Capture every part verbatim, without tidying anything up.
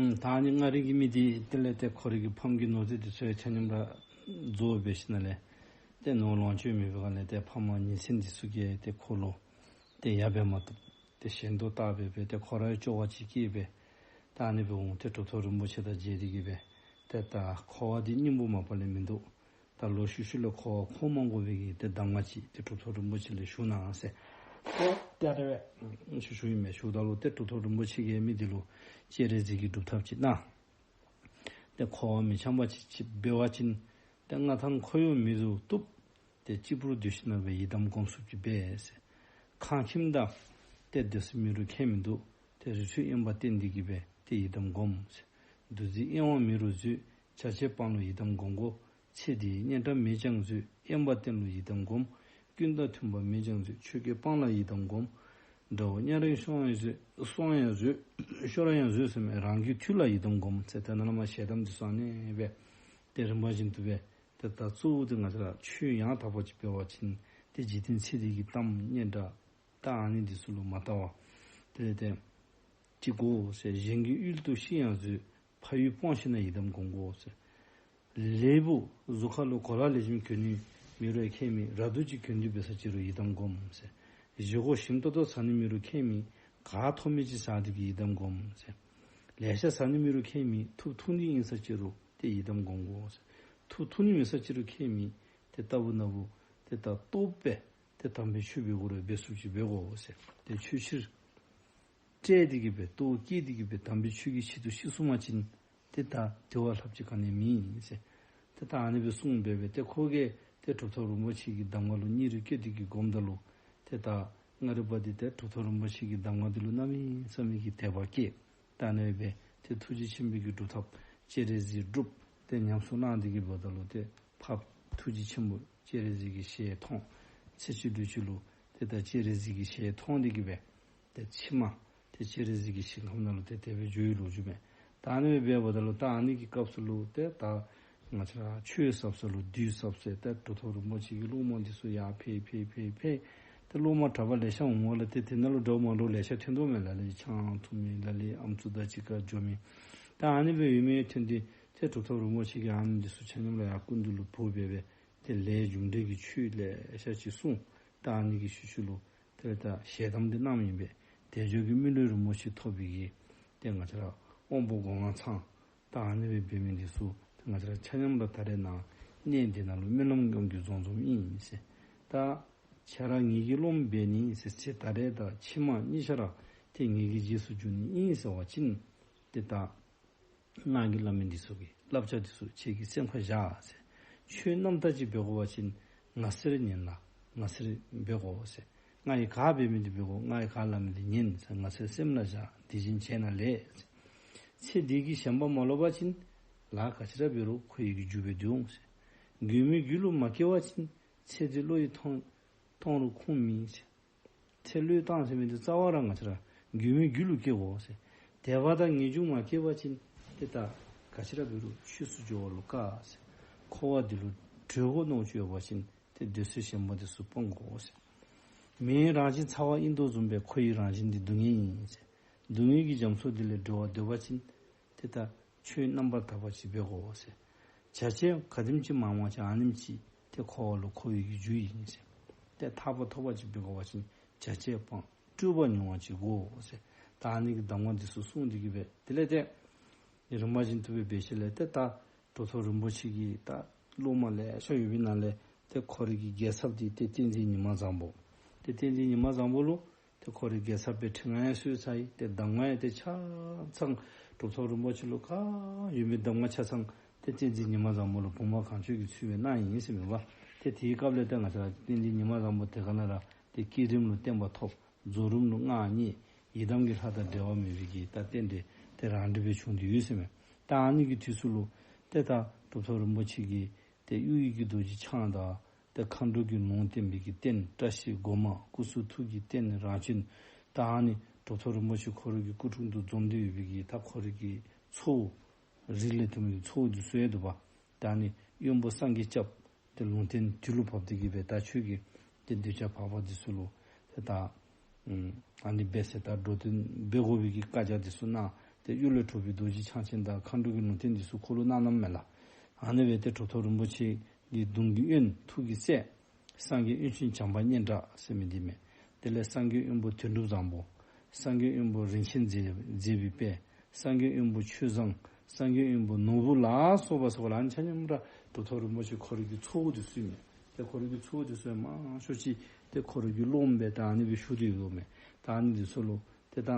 ཨུམ། ད་ཨ་ནི་མངའ་རིས་ཀྱི་མི་འདི་དེ་ལས་ཏེ་ཁོ་རའི་གི་ཕམ་གྱི་ནོར་རྫས་འདི་ཚུ་ཡང་ཆ་མཉམ་ར་རྫོགས་སྦེ་ཞིནམ་ལས་ཏེ་ནོར་ལོངས་སྤྱོད་མེད་པའི་སྒང་ལས་ཏེ་ཕམ་ཉིན་མཚན་འདི་ཚུ་གིས་ཏེ་ཁོ་ལུ་ཏེ་ཡ་འབད་མ་བཏུབ། ཏེ་ཞེན་ལྟ་བཏང་སྦེ་སྦེ་ཏེ་ཁོ་ར་ཡང་སྐྱོ་བ་ཅིག་སྐྱེས་སྦེ། ད་ཨ་ནི་སྦེ་འོང་ཏེ་གྲུབ་ཐོབ་རིན་པོ་ཆེ་དང་མཇལ་ཏེ་གིས་སྦེ་ཏེ་ད་འཁོར་བ་འདི་སྙིང་པོ་མ་པ་ལས་མིན་འདུག། ད་ལོག་ཤུལ་ཤུལ་ལས་འཁོར་བ་འཁོར་མ་དགོ་པའི་གི་ཏེ་གདམས་ངག་ཅིག་ཏེ་གྲུབ་ཐོབ་རིན་པོ་ཆེ་ལས་ཞུ་གནང་ཟེར། ཏེ་ཨ་ནི་སྦེ་ཞུ་ཞུཝ་ཨིན་མས། ཞུཝ་ད་ལུ་ཏེ་གྲུབ་ཐོབ་རིན་པོ་ཆེ་གིས་མི་འདི་ལུ་སྤྱན་རས་གཟིགས་ཀྱི་སྒྲུབ་ཐབས་ཅིག་གནང་། ཏེ་འཁོར་བ་མི་འཁྱམས་པ་ཅིག་ཅིག་འབད་བ་ཅིན་ཏེ་མངའ་ཐང་ཁོར་ཡུག་མི་བཟོ་བཏུབ། ཏེ་གཅིག་པུར་སྡོད་ཞིནམ་ལས་ཡི་དམ་སྒོམ་ཚུགསཔ་ཅིག་འབད་ཟེར། ཁང་ཁྱིམ་དང་ཏེ་སྡོད་ས་མེད་རུང་ཁྱད་མིན་འདུག། ཏེ་རི་ཁྲོད་དབེན་པར་བསྟེན་ཏེ་གིས་སྦེ་ཏེ་ཡི་དམ་སྒོམ་ཟེར། འདུ་འཛི་གཡེང་བ་མེད་རུང་བཟོད། བྱ་བྱེད་སྤང་ལུགས་ཡི་དམ་སྒོམ་དགོ། ཚེ་འདིའི་སྙན་གྲགས་མེད་ཀྱང་བཟོད། དབེན་པར་བསྟེན་ལུགས་ཡི་དམ་སྒོམ། ཀུན་ཏུ་མཐུན་པ་མེད་ཀྱང་བཟོད། ཆོས་སྐལ་སྤང་ལ་ཡི་དམ་སྒོམ། དགྲ་བོ་དམྱལ་རིམ་སོང་ཡང་བཟོད། སོང་ཡང་བཟོད། ཤོར་ཡང་བཟོད་ཟེར་མས། རང་རྒྱུད་ཐུལ་ལ་ཡི་དམ་སྒོམ་ཟེར། ཏེ་ནཱ་ལས་མར་ཞལ་གདམས་འདི་ཚུ་ཨ་ནི་སྦེ་ཏེ་རིམ་པ་བཞིན་དུ་སྦེ་ཏེ་ད་གཙོ་བོ་འདི་ང་བཅས་ར་ཆོས་ཡང་དག་པ་ཅིག་འབད་བ་ཅིན་ཏེ་འཇིག་རྟེན་ཚེ་འདི་གི་གཏམ་སྙན་གྲགས་ད་ཨ་ནི་འདི་ཚུ་ལུ་མ་བལྟ་བར་དེ་ལས་ཏེ་ཅིག་དགོ་ཟེར། གཞན་གྱི་ཡུལ་དུ་ཤི་ཡང་བཟོད། ཕ་ཡུལ་སྤོང་ཤེས་ན་ཡི་དམ་སྒོམ་དགོ་ཟེར། ལེགས་པོ་གཟུགས་ཁ་ལུ་གོ་ལ་ལེགས་ཤོམ་གྱོན་ནི་མེད་རུང་ཁྱད་མེད། ར་དུག་ཅིག་གྱོན་ཏེ་འབད་ས་ཅིག་རུང་ཡི་དམ་སྒོམ་ཟེར། བཞེས་སྒོ་ཞིམ་ཏོག་ཏོ་ཟ་ནི་མེད་རུང་ཁྱད་མེད། ག་ཐོབ་མི་ཅིག་ཟ་སྟེ་གིས་ཡི་དམ་སྒོམ་ཟེར། ལེ་ཤ་ཟ་ནི་མེད་རུང་ཁྱད་མེད། ཐུགས་ཐུགས་ནི་ཨིན་ས་ཅིག་རུང་ཏེ་ཡི་དམ་སྒོམ་དགོ་ཟེར། ཐུགས་ཐུགས་ནི་མེད་ས་ཅིག་རུང་ཁྱད་མེད། ཏེ་ལྟ་བུ་ན་བུ་ཏེ་ད་ལྟོཝ་སྦེ་ཏེ་དམ་པའི་ཆོས་འབད་དགོ་རུང་འབད་ཚུགསཔ་ཅིག་འབད་དགོ་ཟེར། ཏེ་ཆོས་ཕྱིར་བསྐྲད་དེ་གིས་སྦེ་ལྟོཝ་བཀྱེས་ཏེ་གིས་སྦེ་དམ་པའི་ཆོས་ཀྱི་ཆེད་དུ་ཤི་སོང་པ་ཅིན་ཏེ་ད་དེ་བ་ལྷགཔ་ཅིག་ག་ནི་ཡང་མེད་ཟེར། ཏེ་ད་ཨ་ནི་སྦེ་གསུངས་སྦེ་སྦེ་ཏེ་ཁོ་གིས་ཏེ་གྲུབ་ཐོབ་རིན་པོ་ཆེ་གི་གདམས་ངག་ལུ་མཉེས་རུང་བསྐྱེད་དེ་གིས་སྒོམ་ད་ལུ་ཏེ་ད་མངའ་རིས་པ་འདི་ཏེ་གྲུབ་ཐོབ་རིན་པོ་ཆེ་གི་གདམས་ངག་འདི་ལུ་གནམ་མེད་ས་མེད་ཀྱི་དད་པ་སྐྱེས། ད་ཨ་ནི་སྦེ་ཏེ་ཐུགས་རྗེ་ཆེན་པོའི་གི་སྒྲུབ་ཐབས་སྤྱན་རས་གཟིགས་སྒྲུབ་ཏེ་ཉམས་སུ་བླངས་ཏེ་གིས་འབདཝ་ད་ལུ་ཏེ་ཕར་ཐུགས་རྗེ་ཆེན་པོ་སྤྱན་རས་གཟིགས་ཀྱི་ཞལ་མཐོང་། ཚེ་གཅིག་ལུས་གཅིག་ལུ་ཏེ་ད་སྤྱན་རས་གཟིགས་ཀྱི་ཞལ་མཐོང་སྟེ་གིས་སྦེ་ཏེ་ཕྱི་མ་ཏེ་སྤྱན་རས་གཟིགས་ཀྱི་ཞིང་ཁམས་ནང་ལུ་ཏེ་དེ་སྦེ་འགྱོ་བའི་ལོ་རྒྱུས་མས། ད་ཨ་ནི་སྦེ་འབདཝ་ད་ལུ་ད་ཨ་ནི་གི་སྐབས་སུ་ལུ་ཏེ་ད་ང་བཅས་ར་ཆོས་ཟབ་ས་ལུ་བདུད་ཟབ་ཟེར་ཏེ་གྲུབ་ཐོབ་རིན་པོ་ཆེ་གི་སློབ་མ་འདི་ཚུ་ཡར་ཕེབས་ཕེབས་ཕེབས་ཕེབས། ཏེ་སློབ་མ་གྲྭ་པ་ལེ་ཤ་འོང་བ་ལས་ཏེ་དེ་ནང་ལུ་འདྲཝ་མ་འདྲཝ་ལེ་ཤ་ཐོན་དོ་མས། ལ་ལས་ཆང་འཐུང་མི་ལ་ལས་ཨམ་སྲུ་དང་གཅིག་ཁར་འགྱོ་མི། ད་ཨ་ནི་སྦེ་ཡོད་མི་ཐོན་ཏེ་ཏེ་གྲུབ་ཐོབ་རིན་པོ་ཆེ་གིས་ཨ་ནི་འདི་ཚུ་ཆ་མཉམ་ར་ཡར་སྐུ་མདུན་ལུ་འབོ་སྦེ་སྦེ་ཏེ་ལས་རྒྱུ་འབྲས་ཀྱི་ཆོས་ལེ་ཤ་ཅིག་གསུངས། ད་ཨ་ནི་གི་ཤུལ་ཤུལ་ལུ་ཏེ་ད་ཞལ་གདམས་འདི་གནངམ་ཨིན་པས། དལ་འབྱོར་གྱི་མི་ལུས་རིན་པོ་ཆེ་ཐོབ་པའི་གི་ཏེ་ང་བཅས་ར་དབང་པོ་སྒོ་ལྔ་ཚང་ད་ཨ་ནི་སྦེ་འབད་མི་འདི་ཚུ་ཏེ་ང་བཅས་ར་ཆ་མཉམ་ར་ད་རེས་ནངས་གནས་འདི་ནང་ལུ་སྨོན་ལམ་སྐྱོང་གི་འཛོམས་འཛོམསམ་ཨིན་ཟེར། ད་ཁྱེད་ར་ངེ་གི་སློབ་མ་འབད་ནི་ཟེར་ཟེར་ད་རེས་དང་ཕྱི་མ་གཉིས་ཆ་ར་ཏེ་ངེ་གི་རྗེས་སུ་འཇུག་ནི་ཨིན་ཟེར་བ་ཅིན་ཏེ་ད་ང་གིས་སླབ་མི་འདི་ཚུ་གི་བསླབ་བྱ་འདི་ཚུ་ཁྱེད་ཀྱིས་སེམས་ཁར་བཞག་ཟེར། ཆོས་རྣམ་དག་ཅིག་འབད་དགོ་པ་ཅིན་ངལ་སེར་ཉན་ལ་ངལ་སེར་འབད་དགོ་ཟེར། ང་གིས་ག་འབད་མི་འདི་འབད་དགོ། ང་གིས་ག་སླབ་མི་འདི་ཉན་ཟེར། ངལ་སེར་སེམས་ལ་བཞག། དེ་བཞིན་བྱས་ན་ལེགས་ཟེར། ཚེ་འདི་གི་ཞེན་པ་མ་ལོག་པ་ཅིན་ལཱ་ག་ཅི་ར་འབད་རུང་ཁོ་ཡི་གི་རྒྱུ་སྦེ་འདུག་ཟེར། མགོན་མེད་རྒྱུད་ལུ་མ་སྐྱེ་བ་ཅིན་ཚེ་འདི་བློ་ཡིས་ཐོངས་ཐོངས་རུང་ཁུངས་མེད་ཟེར། ཚེ་བློས་བཏང་ཟེར་མི་འདི་རྩ་བ་ར་ང་བཅས་ར་མགོན་མེད་རྒྱུད་ལུ་སྐྱེ་དགོ་ཟེར། དད་པ་དང་ངེས་འབྱུང་མ་སྐྱེས་པ་ཅིན་ཏེ་ད་ག་ཅི་ར་འབད་རུང་ཆོས་སུ་འགྱོ་བ་ལུ་དཀའ་ཟེར། འཁོར་བ་འདི་ལུ་གྲོལ་དགོ་མནོ་སྤྱོད་ཡོད་པ་ཅིན་ཏེ་འདོད་སྲེད་ཞེན་པ་འདི་ཚུ་སྤང་དགོ་ཟེར། མིའི་རང་བཞིན་ཚ་བ་ཨིན་དོ་བཟུམ་སྦེ་ཁོ་ཡི་རང་བཞིན་འདི་སྡུག་བསྔལ་ཨིན་ཟེར། སྡུག་བསྔལ་གྱི་རྒྱ་མཚོ་འདི་ལས་སྒྲོལ་བར་འདོད་པ་ཅིན་ཏེ་ད་ཆོས་རྣམ་པར་དག་པ་ཅིག་འབད་དགོ་ཟེར། བྱ་བྱེད་ག་དེམ་ཅིག་མང་མང་ཅིག་ཨ་ནེམ་ཅིག་ཏེ་འཁོར་བ་ལུ་འཁོར་བའི་གི་རྒྱུ་ཨིན་ཟེར། ཏེ་ཐར་པ་ཐོབ་པ་ཅིག་འབད་དགོ་པ་ཅིན་བྱ་བྱེད་སྤང་སྤྲོས་པ་ཉུང་བ་ཅིག་དགོ་ཟེར། ད་ཨ་ནི་གི་གདམས་ངག་འདི་ཚུ་གསུངས་ཏེ་གིས་སྦེ་དེ་ལས་ཏེ་རིམ་པ་བཞིན་དུ་སྦེ་འབད་ཞིནམ་ལས་ཏེ་ད་གྲུབ་ཐོབ་རིན་པོ་ཆེ་གི་ད་སློབ་མ་ལེ་ཤ་ཡོད་པའི་ནང་ལས་ཏེ་ཁོ་རའི་གི་རྒྱལ་ཚབ་འདི་ཏེ་བསྟན་འཛིན་ཉི་མ་བཟང་པོ། ཏེ་བསྟན་འཛིན་ཉི་མ་བཟང་པོ་ལུ་ཏེ་ཁོ་རའི་རྒྱལ་ཚབ་སྦེ་ཁྲི་མངའ་ཡང་གསོལ་ཚར་ཡི། ཏེ་གདམས་ངག་ཡང་ཏེ་ཆ་ཚང་གྲུབ་ཐོབ་རིན་པོ་ཆེ་ལུ་ག་ཡོད་མི་གདམས་ངག་ཆ་ཚང་ཏེ་བསྟན་འཛིན་ཉི་མ་བཟང་པོ་ལུ་བུམ་པ་གང་བྱོའི་གི་ཚུལ་སྦེ་གནང་ཡི་ཟེར་མས་པ། ཏེ་དེའི་སྐབས་ལས་ཏེ་ང་བཅས་ར་བསྟན་འཛིན་ཉི་མ་བཟང་པོ་དེ་ཁ་ན་ར་ཏེ་བསྐྱེད་རིམ་ལུ་བརྟན་པ་ཐོབ། རྫོགས་རིམ་ལུ་མངའ་བརྙེས། ཡི་དམ་གྱི་ལྷ་དང་འབྲལ་བ་མེད་པའི་གི་ད་རྟེན་འབྲེལ་ཏེ་རང་འགྲེལ་སྦེ་བྱུང་སྟེ་ཡོད་ཟེར་མས། ད་ཨ་ནི་གི་དུས་སུ་ལུ་ཏེ་ད་གྲུབ་ཐོབ་རིན་པོ་ཆེ་གིས་ཏེ་དབྱུག་གཡས་ཀྱི་རྡོ་རྗེ་འཆང་དང་ཏེ་མཁའ་འགྲོ་གི་ལུང་བསྟན་པའི་གི་རྟེན་བཀྲ་ཤིས་སྒོ་མང་སྐུ་གསུང་ཐུགས་ཀྱི་རྟེན་རང་བྱོན། ད་ཨ་ནི་གྲུབ་ཐོབ་རིན་པོ་ཆེ་ཁོ་རའི་གི་སྐུ་དྲུང་དུ་འཛོམས་ཏེ་ཡོད་པའི་གི་ད་ཁོ་རའི་གི་ཚོགས་རིགས་ལས་ཐོན་པའི་གི་ཚོགས་འདི་ཚུ་ཡང་འདུག་པ། ད་ཨ་ནི་དབོན་པོ་སངས་རྒྱས་སྐྱབས་ཏེ་ལུང་བསྟན་དུས་ལུ་བབས་ཏེ་གིས་སྦེ་ད་ཁྱོད་ཀྱིས་ཏེ་གདུལ་བྱ་འཕགས་པ་འདི་ཚུ་ལུ་ཏེ་ད་ཨ་ནི་འབད་ཟེར་ད་འགྲོ་དོན་འབད་དགོ་པའི་གི་བཀའ་རྒྱ་འདི་ཚུ་གནང་། ཏེ་ གཡུ་ལས་གྲུབ་པའི་རྡོ་རྗེ་འཆང་ཆེན་དང་མཁའ་འགྲོ་གི་ལུང་བསྟན་འདི་ཚུ་ཁོ་ལུ་གནང་གནངམ་མས་ལགས། ཨ་ནི་སྦེ་ཏེ་གྲུབ་ཐོབ་རིན་པོ་ཆེ་གི་གདུང་གི་དབོན་ཐུགས་ཀྱི་སྲས་སངས་རྒྱས་དབོན་ཆེན་བྱམས་པ་སྙན་གྲགས་ཟེར་མི་འདི་མས། དེ་ལས་སངས་རྒྱས་དབོན་པོ་དོན་གྲུབ་བཟང་པོ། སངས་རྒྱས་དབོན་པོ་རིན་ཆེན་མཛེས་མཛེས་པའི་དཔལ། སངས་རྒྱས་དབོན་པོ་ཆོས་བཟང་། སངས་རྒྱས་དབོན་པོ་ནོར་བུ་ལ་སོགས་པ་སོགས་པ་ལ་ཨ་ནི་ཆ་མཉམ་ར་གྲུབ་ཐོབ་རིན་པོ་ཆེ་ཁོ་རའི་གི་ཚ་བོ་འདི་ཚུ་ཨིན་མས། ཏེ་ཁོ་རའི་གི་ཚ་བོ་འདི་ཚུ་མང་ཤོས་ཅིག་ཏེ་ཁོ་རའི་གི་སློབ་མ་སྦེ་ད་ཨ་ནི་སྦེ་བཞུགས་ཏེ་ཡོདཔ་མས། ད་ཨ་ནི་འདི་ཚུ་ལུ་ཏེ་ད་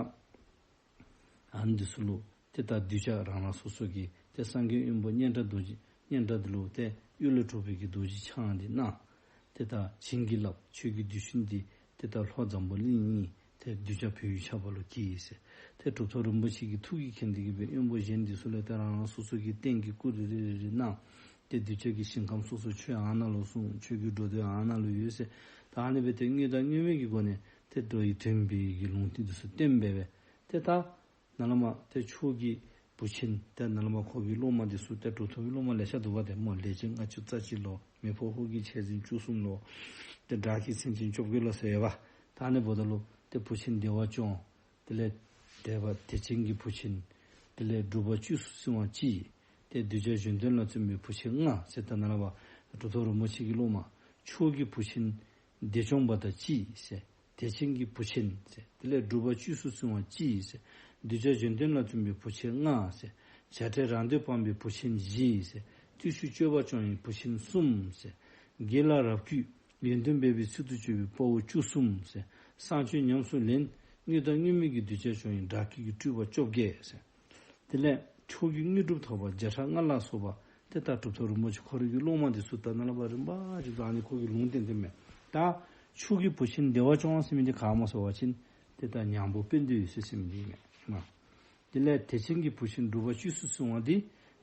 ཨ་ནི་འདི་ཚུ་ལུ་ཏེ་ད་གདུལ་བྱ་རང་རང་སོ་སོ་གིས་ཏེ་སངས་རྒྱས་དབོན་པོ་སྙན་གྲགས་རྡོ་རྗེ་སྙན་གྲགས་འདི་ལུ་ཏེ་གཡུ་ལས་གྲུབ་པའི་གི་རྡོ་རྗེ་འཆང་འདི་གནང་། ཏེ་ད་བྱིན་གྱིས་བརླབས། ཆོས་ཀྱི་གདུལ་ཞིང་འདི་ཏེ་ད་ལྷོ་འཛམ་བུ་གླིང་ཨིན། ཏེ་གདུལ་བྱ་བོད་ཡུལ་ཆགས་པ་ལུ་གྱིས་ཟེར། ཏེ་གྲུབ་ཐོབ་རིན་པོ་ཆེ་གིས་ཐུགས་ཀྱིས་མཁྱེན་ཏེ་གིས་སྦེ་དབོན་པོ་གཞན་འདི་ཚུ་ལུ་ཏེ་རང་རང་སོ་སོ་གི་རྟེན་གྱི་སྐུ་རེ་རེ་རེ་རེ་གནང་། ཏེ་གདུལ་བྱ་གི་ཞིང་ཁམས་སོ་སོ་ཆོས་ཨ་ནཱ་ལུ་གསུངས། ཆོས་ཀྱི་འགྲོ་དོན་ཨ་ནཱ་ལུ་ཡོད་ཟེར། ད་ཨ་ནི་སྦེ་ཏེ་དངོས་དང་དངོས་མེད་ཀྱི་སྒོ་ནས་ཏེ་འགྲོ་བའི་དོན་པའི་གི་ལུང་བསྟན་འདི་ཚུ་བསྟན་སྦེ་སྦེ་ཏེ་ད་ནཱ་ལས་མར་ཏེ་ཆོས་ཀྱི་བུ་ཆེན་ཏེ་ནཱ་ལས་མར་ཁོ་གི་སློབ་མ་འདི་ཚུ་ཏེ་གྲུབ་ཐོབ་ཀྱི་སློབ་མ་ལེ་ཤ་འདུག་པ། ཏེ་མོ་ལས་ཅན་ལྔ་བཅུ་རྩ་གཅིག་ལོ། མེ་ཕོ་ཧོར་གྱི་ཆས་འཛིན་བཅུ་གསུམ་ལོ། ཏེ་དགྲ་བགེགས་མཚན་ཅན་བཅོ་བརྒྱད་ལོ་ཟེར་ཡོདཔ། ད་ཨ་ནི་འབདཝ་ད་ལུ་ཏེ་བུ་ཆེན་བདེ་བ་སྐྱོང་། དེ་ལས་དད་པ་དད་ཅན་གྱི་བུ་ཆེན། དེ་ལས་སྒྲུབ་པ་བཅུ་གསུམ་སྲུང་བ་གཅིག། ཏེ་གདུལ་བྱ་གཞན་དོན་ལ་བརྩོན་པའི་བུ་ཆེན་ལྔ་ཟེར། ད་ནཱ་ལས་མར་གྲུབ་ཐོབ་རིན་པོ་ཆེ་གི་སློབ་མ་ཆོས་ཀྱི་བུ་ཆེན་བདེ་སྐྱོང་པ་དང་གཅིག་ཟེར། དད་ཅན་གྱི་བུ་ཆེན་ཟེར། དེ་ལས་སྒྲུབ་པ་བཅུ་གསུམ་སྲུང་བ་གཅིག་ཟེར། གདུལ་བྱ་གཞན་དོན་ལ་བརྩོན་པའི་བུ་ཆེན་ལྔ་ཟེར། བྱ་བྲལ་རང་འདོད་སྤངས་པའི་བུ་ཆེན་བཞི་ཟེར། བརྟུལ་ཞུགས་སྤྱོད་པ་སྐྱོང་བའི་བུ་ཆེན་གསུམ་ཟེར། དགེ་ལ་རབ་གུས་ཡོན་ཏན་སྦས་པའི་ཚུལ་དུ་སྤྱོད་པའི་དཔའ་བོ་བཅུ་གསུམ་ཟེར། གསང་སྤྱོད་ཉམས་སུ་ལེན་དངོས་དང་དངོས་མེད་ཀྱི་གདུལ་བྱ་སྐྱོང་བའི་དགྲ་བགེགས་ཀྱི་སྤྲུལ་པ་བཅོ་བརྒྱད་ཟེར། དེ་ལས་མཆོག་གི་དངོས་གྲུབ་ཐོབ་པ་བརྒྱ་ཕྲག་ལྔ་ལ་སོགས་པ། ཏེ་ད་གྲུབ་ཐོབ་རིན་པོ་ཆེ་ཁོ་རའི་གི་སློབ་མ་འདི་ཚུ་ད་ནཱ་ལས་མར་རིམ་པ་བཞིན་དུ་ཨ་ནི་ཁོ་གིས་ལུང་བསྟན་ཏེ་མས། ད་ཆོས་ཀྱི་བུ་ཆེན་བདེ་བ་སྐྱོང་ཟེར་མི་འདི་ག་སྨོ་ཟེར་བ་ཅིན་ཏེ་ད་ཉང་པོ་དཔལ་ལྡན་འོད་ཟེར་ཟེར་མི་འདི་མས། དེ་ལས་དད་ཅན་གྱི་བུ་ཆེན་སྒྲུབ་པ་བཅུ་གསུམ་སྲུང་བ་འདི་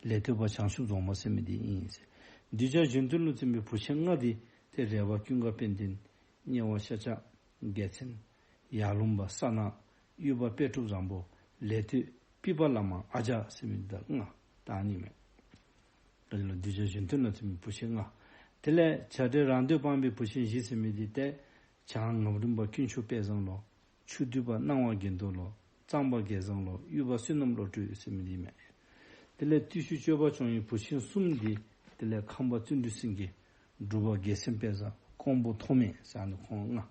ལས་ཐོས་པ་བྱང་ཆུབ་རྫོགས་མ་ཟེར་མི་འདི་ཨིན་ཟེར། གདུལ་བྱ་གཞན་དོན་ལ་བརྩོན་པའི་བུ་ཆེན་ལྔ་འདི་ཏེ་རས་པ་ཀུན་དགའ་དཔལ་ལྡན། དམྱལ་བ་ཤཱཀྱ་རྒྱལ་མཚན། ཡར་ལུང་པ་ས་ནག། དབུས་པ་དཔལ་སྤྲུལ་བཟང་པོ། ལས་ཐོས་པི་པ་བླ་མ་ཨ་ཇ་ཟེར་མི་འདི་ལྔ་ད་ཨ་ནི་མས། ད་ལས་གདུལ་བྱ་གཞན་དོན་ལ་བརྩོན་པའི་བུ་ཆེན་ལྔ། དེ་ལས་བྱ་བྲལ་རང་འདོད་སྤངས་པའི་བུ་ཆེན་བཞི་ཟེར་མི་འདི་ཏེ་བྱང་ངམ་རིང་པ་དཀོན་མཆོག་དཔལ་བཟང་ལོ། ཆུ་འདུས་པ་སྣང་བ་དགྱེས་རྡོར་ལོ། གཙང་པ་དགེ་བཟང་ལོ། དབུས་པ་བསོད་ནམས་བློ་གྲོས་ཟེར་མི་འདི་མས། དེ་ལས་བརྟུལ་ཞུགས་སྤྱོད་པ་སྐྱོང་བའི་བུ་ཆེན་གསུམ་འདི་དེ་ལས་ཁམས་པ་བརྩོན་འགྲུས་སེང་གེ། འབྲུག་པ་རྒྱལ་མཚན་དཔལ་བཟང་། ཀོང་པོ་ཐོགས་མེད་ཟེར་ཨ་ནི་ཁོང་ལྔ།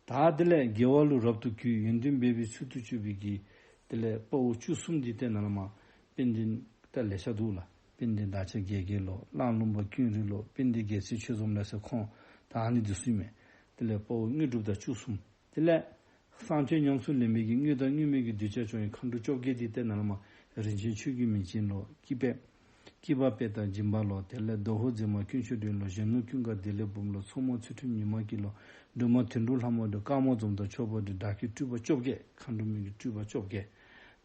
ད་དེ་ལས་དགེ་བ་ལུ་རབ་ཏུ་གུས་ཡོན་ཏན་སྦས་པའི་ཚུལ་དུ་སྤྱོད་པའི་གི་དེ་ལས་དཔའ་བོ་བཅུ་གསུམ་འདི་ཏེ་ནཱ་ལས་མར་དཔལ་ལྡན་ད་ལེ་ཤ་འདུག་ལགས། དཔལ་ལྡན་བདག་ཅག་དགེ་རྒན་ལོ། གླང་ལུང་པ་ཀུན་རིག་ལོ། དཔལ་ལྡན་རྒྱལ་མཚན་ཆོས་འཛོམས་ལ་སོགས་ཁོང་ད་ཨ་ནི་འདི་ཚུ་མས། དེ་ལས་དཔའ་བོ་དངོས་གྲུབ་དང་བཅུ་གསུམ། དེ་ལས་གསང་སྤྱོད་ཉམས་སུ་ལེན་པའི་གི་དངོས་དང་དངོས་མེད་ཀྱི་གདུལ་བྱ་སྐྱོང་བའི་མཁའ་འགྲོ་བཅོ་བརྒྱད་འདི་ཏེ་ནཱ་ལས་མར་རིན་ཆེན་ཆོས་ཀྱི་མིང་ཅན་ལོ། སྐྱིད་པ་སྐྱིད་པ་དཔལ་དང་སྦྱིན་པ་ལོ། དེ་ལས་ཟླ་ཧོར་མཛེས་མ་དཀོན་མཆོག་སྒྲོན་ལོ། གཞོན་ནུ་ཀུན་དགའ་བདེ་ལེགས་འབུམ་ལོ། མཚོ་མོ་ཚུལ་ཁྲིམས་ཉི་མ་སྐྱིད་ལོ། སྒྲོལ་མ་དོན་གྲུབ་ལྷ་མོ་སྒྲོན། དཀར་མོ་འཛོམས་དང་ཆོས་པོ་སྒྲོན། དགྲ་བགེགས་སྤྲུལ་པ་བཅོ་བརྒྱད། མཁའ་འགྲོ་མའི་གི་སྤྲུལ་པ་བཅོ་བརྒྱད།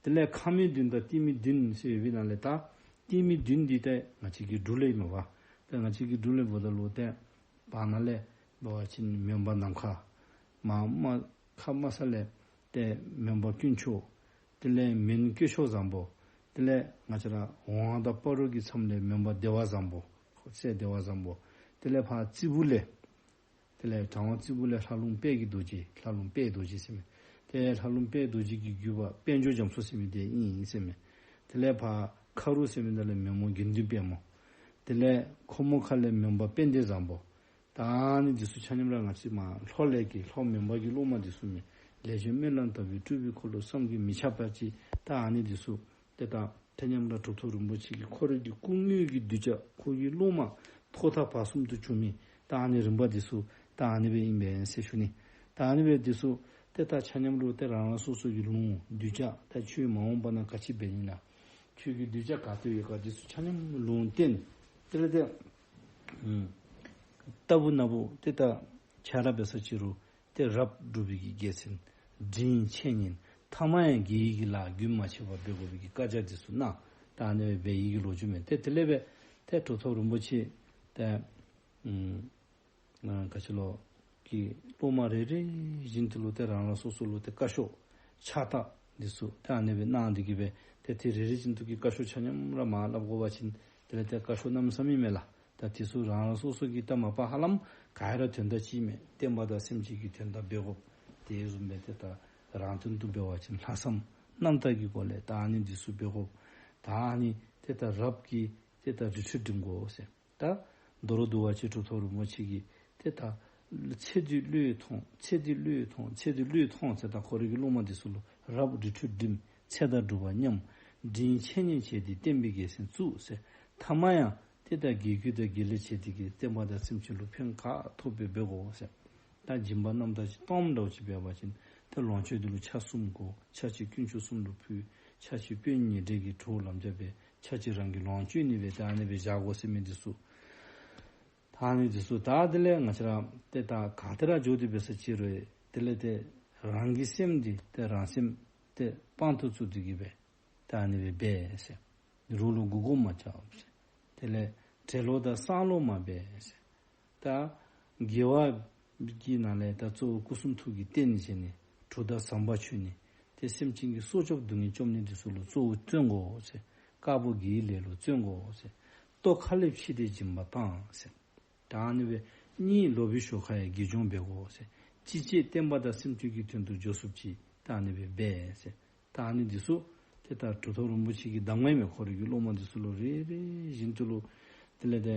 དེ་ལས་ཁ་མིག་བདུན་དང་ཏིང་མིག་བདུན་ཟེར་ཡོད་པའི་ནང་ལས་ད་ཏིང་མིག་བདུན་འདི་ཏེ་ང་བཅས་ཀྱི་འབྲུག་ལས་མེན་པ། ཏེ་ང་བཅས་ཀྱི་འབྲུག་ལས་འབདཝ་ད་ལུ་ཏེ་བར་ན་ལས་འབད་བ་ཅིན་མོན་པ་ནམ་མཁའ། མར་མར་ཁ་དམའ་ས་ལས་ཏེ་མོན་པ་དཀོན་མཆོག། དེ་ལས་མོན་སྐྱེས་མཆོག་བཟང་པོ། དེ་ལས་ང་བཅས་ར་ཝང་དང་སྤ་རོ་གི་མཚམས་ལས་མོན་པ་བདེ་བ་བཟང་པོ། སྲས་བདེ་བ་བཟང་པོ། དེ་ལས་ཕར་རྩེ་སྦུག་ལས། དེ་ལས་དྲང་ཝང་རྩེ་སྦུག་ལས་ལྷ་ལུང་དཔལ་གྱི་རྡོ་རྗེ། ལྷ་ལུང་དཔལ་རྡོ་རྗེ་ཟེར་མི། ཏེ་ལྷ་ལུང་དཔལ་རྡོ་རྗེ་གི་བརྒྱུད་པ་དཔལ་འབྱོར་རྒྱ་མཚོ་ཟེར་མི་འདི་ཨིན་ཟེར་མི། དེ་ལས་ཕར་ཁ་རུ་ཟེར་མི་འདི་ལས་མོན་མོ་དགེ་འདུན་དཔལ་མོ། དེ་ལས་ཁོ་མོ་ཁ་ལས་མོན་པ་དཔལ་ལྡན་བཟང་པོ། ད་ཨ་ནི་འདི་ཚུ་ཆ་མཉམ་ར་ང་བཅས་མར་ལྷོ་ལས་ཀྱི་ལྷོ་མོན་པ་གི་སློབ་མ་འདི་ཚུ་མས། ལས་ཅན་སྨོན་ལམ་དག་པའི་སྤྲུལ་པའི་འཁོར་ལོ་བསམ་གྱིས་མི་ཁྱབ་པ་ཅིག། ད་ཨ་ནི་འདི་ཚུ་ཏེ་ད་ཆ་མཉམ་ར་གྲུབ་ཐོབ་རིན་པོ་ཆེ་གི་ཁོ་རའི་གི་སྐུ་དངོས་ཀྱི་གདུལ་བྱ་ཁོ་གི་སློབ་མ་ཐོག་མཐའ་བར་གསུམ་དུ་བྱོན་མི་ད་ཨ་ནི་རིམ་པ་འདི་ཚུ་ད་ཨ་ནི་སྦེ་ཨིན་པས་ཟེར་ཞུ་ནི། ད་ཨ་ནི་སྦེ་འདི་ཚུ་ཏེ་ད་ཆ་མཉམ་ར་ཏེ་རང་རང་སོ་སོ་གི་ལུང་གདུལ་བྱ་ད་ཆོས་མ་འོངས་པ་ན་ག་ཅི་འབད་ནི་ན། ཆོས་ཀྱི་གདུལ་བྱ་ག་ཏེ་ཡོད་ག་འདི་ཚུ་ཆ་མཉམ་ལུང་བསྟན། དེ་ལས་ཏེ་ཨུམ་ལྟ་བུ་ན་བུ་ཏེ་ད་ཆ་ར་འབད་ས་ཅི་རུང་ཏེ་རབ་སྒྲུབ་པའི་གི་དགེ་མཚན། འབྲིང་འཆད་ཉན། ཐ་མ་ཡང་དགེ་བའི་གི་ལཱ་རྒྱུན་མ་ཆད་པར་འབད་དགོ་པའི་གི་བཀའ་རྒྱ་འདི་ཚུ་གནང་། ད་ཨ་ནི་སྦེ་འབད་ཡི་གི་ལོ་རྒྱུས་མས། ཏེ་དེ་ལས་འབད་ཏེ་གྲུབ་ཐོབ་རིན་པོ་ཆེ་ཏེ་ཨུམ་ཨ་ག་ཅི་ལོ་གི་སློབ་མ་རེ་རེ་བཞིན་དུ་ལུ་ཏེ་རང་རང་སོ་སོ་ལུ་ཏེ་བཀའ་ཤོག་ཕྱག་རྟགས་འདི་ཚུ་ཏེ་ཨ་ནི་སྦེ་གནང་སྟེ་གི་སྦེ་ཏེ་དེ་རེ་རེ་བཞིན་དུ་གི་བཀའ་ཤོག་ཆ་མཉམ་ར་མར་སླབ་དགོ་པ་ཅིན་དེ་ལས་ཏེ་བཀའ་ཤོག་གནམ་མེད་ས་མེད་མས་ལགས། ད་དེ་ཚུ་རང་རང་སོ་སོ་གི་ད་མ་པ་ཧ་ལམ་ག་ར་དོན་དག་གཅིག་མས། བསྟན་པ་དང་སེམས་ཅན་གྱི་དོན་དག་འབད་དགོཔ། དེ་བཟུམ་སྦེ་ཏེ་ད་རང་དོན་དུ་འབད་བ་ཅིན་ལྷག་བསམ་ རྣམ་དག་གི་སྒོ་ལས་ད་ཨ་ནི་འདི་ཚུ་འབད་དགོ། ད་ཨ་ནི་ཏེ་ད་རབ་ཀྱི་ཏེ་ད་རི་ཁྲོད་འགྲིམ་དགོ་ཟེར། ད་མདོར་བསྡུ་བ་ཅིན་གྲུབ་ཐོབ་རིན་པོ་ཆེ་གིས་ཏེ་ད་ཚེ་འདི་བློས་ཐོངས། ཚེ་འདི་བློས་ཐོངས། ཚེ་འདི་བློས་ཐོངས་ཟེར། ད་ཁོ་རའི་གི་སློབ་མ་འདི་ཚུ་ལུ་རབ་རི་ཁྲོད་འགྲིམ། ཚེ་དང་སྒྲུབ་པ་མཉམ། འབྲིང་འཆད་ཉན་བྱས་ཏེ་བསྟན་པའི་རྒྱལ་མཚན་བཙུགས་ཟེར། ཐ་མ་ཡང་ཏེ་ད་རྒྱལ་བརྒྱུད་དང་དགེ་ལེགས་བྱས་ཏེ་གིས་བསྟན་པ་དང་སེམས་ཅན་ལུ་ཕན་ཁག་ཐོགས་པའི་འབད་དགོ་ཟེར། ད་སྦྱིན་པ་རྣམ་དག་ཅིག་གཏང་འདྲཝ་ཅིག་འབད་བ་ཅིན་ཏེ་ལོངས་སྤྱོད་འདི་ལུ་ཆ་གསུམ་དགོ། ཆ་གཅིག་དཀོན་མཆོག་གསུམ་ལུ་ཕུལ། ཆ་གཅིག་དཔོན་ཉེ་འབྲེལ་གྱི་གྲོགས་ལམ་རྒྱགས་འབད། ཆ་གཅིག་རང་གི་ལོངས་སྤྱོད་ནི་སྦེ་ད་ཨ་ནི་སྦེ་བཞག་དགོ་ཟེར་མི་འདི་ཚུ། ད་ཨ་ནི་འདི་ཚུ་ད་དེ་ལས་ང་བཅས་ར་ཏེ་ད་ག་ཏེ་ར་འགྱོ་སྟེ་འབད་ས་ཅིག་རུང་དེ་ལས་ཏེ་རང་གི་སེམས་འདི་ཏེ་རང་སེམས་ཏེ་དཔང་དུ་བཙུགས་ཏེ་གིས་སྦེ་ད་ཨ་ནི་སྦེ་འབད་ཟེར། རོགས་ལུ་མགུ་སྐོར་མ་རྐྱབ་ཟེར། དེ་ལས་བྲེལ་ལོང་དང་སང་ལོང་མ་འབད་ཟེར། ད་དགེ་བ་གི་ནང་ལས་ད་གཙོ་བོ་སྐུ་གསུང་ཐུགས་ཀྱི་རྟེན་བྱས་ནི་གྲུབ་མཐའ་ཟབ་པ་ཆོས་ནི་ཏེ་སེམས་ཅན་གྱི་སྲོག་སྐྱོབ་སྡུག་བསྔལ་བཅོམ་ནི་འདི་ཚུ་ལུ་གཙོ་བོ་བརྩོན་དགོ་ཟེར། དཀར་པོ་དགེ་བའི་ལས་ལུ་བརྩོན་དགོ་ཟེར། ལྟོ་ཁ་ལས་ཕྱིས་ཏེ་སྦྱིན་པ་བཏང་ཟེར། ད་ཨ་ནི་སྦེ་གཉིད་ལོག་པའི་ཞོར་ཁར་ཡང་དགེ་སྦྱོང་འབད་དགོ་ཟེར། ཅི་བྱེད་བསྟན་པ་དང་སེམས་ཅན་གྱི་དོན་དུ་འགྱོ་ཚུགསཔ་ཅིག་ད་ཨ་ནི་སྦེ་འབད་ཟེར། ད་ཨ་ནི་འདི་ཚུ་ཏེ་ད་གྲུབ་ཐོབ་རིན་པོ་ཆེ་གི་གདམས་ངག་མས། ཁོ་རའི་གི་སློབ་མ་འདི་ཚུ་ལུ་རེ་རེ་བཞིན་དུ་ལུ་དེ་ལས་ཏེ་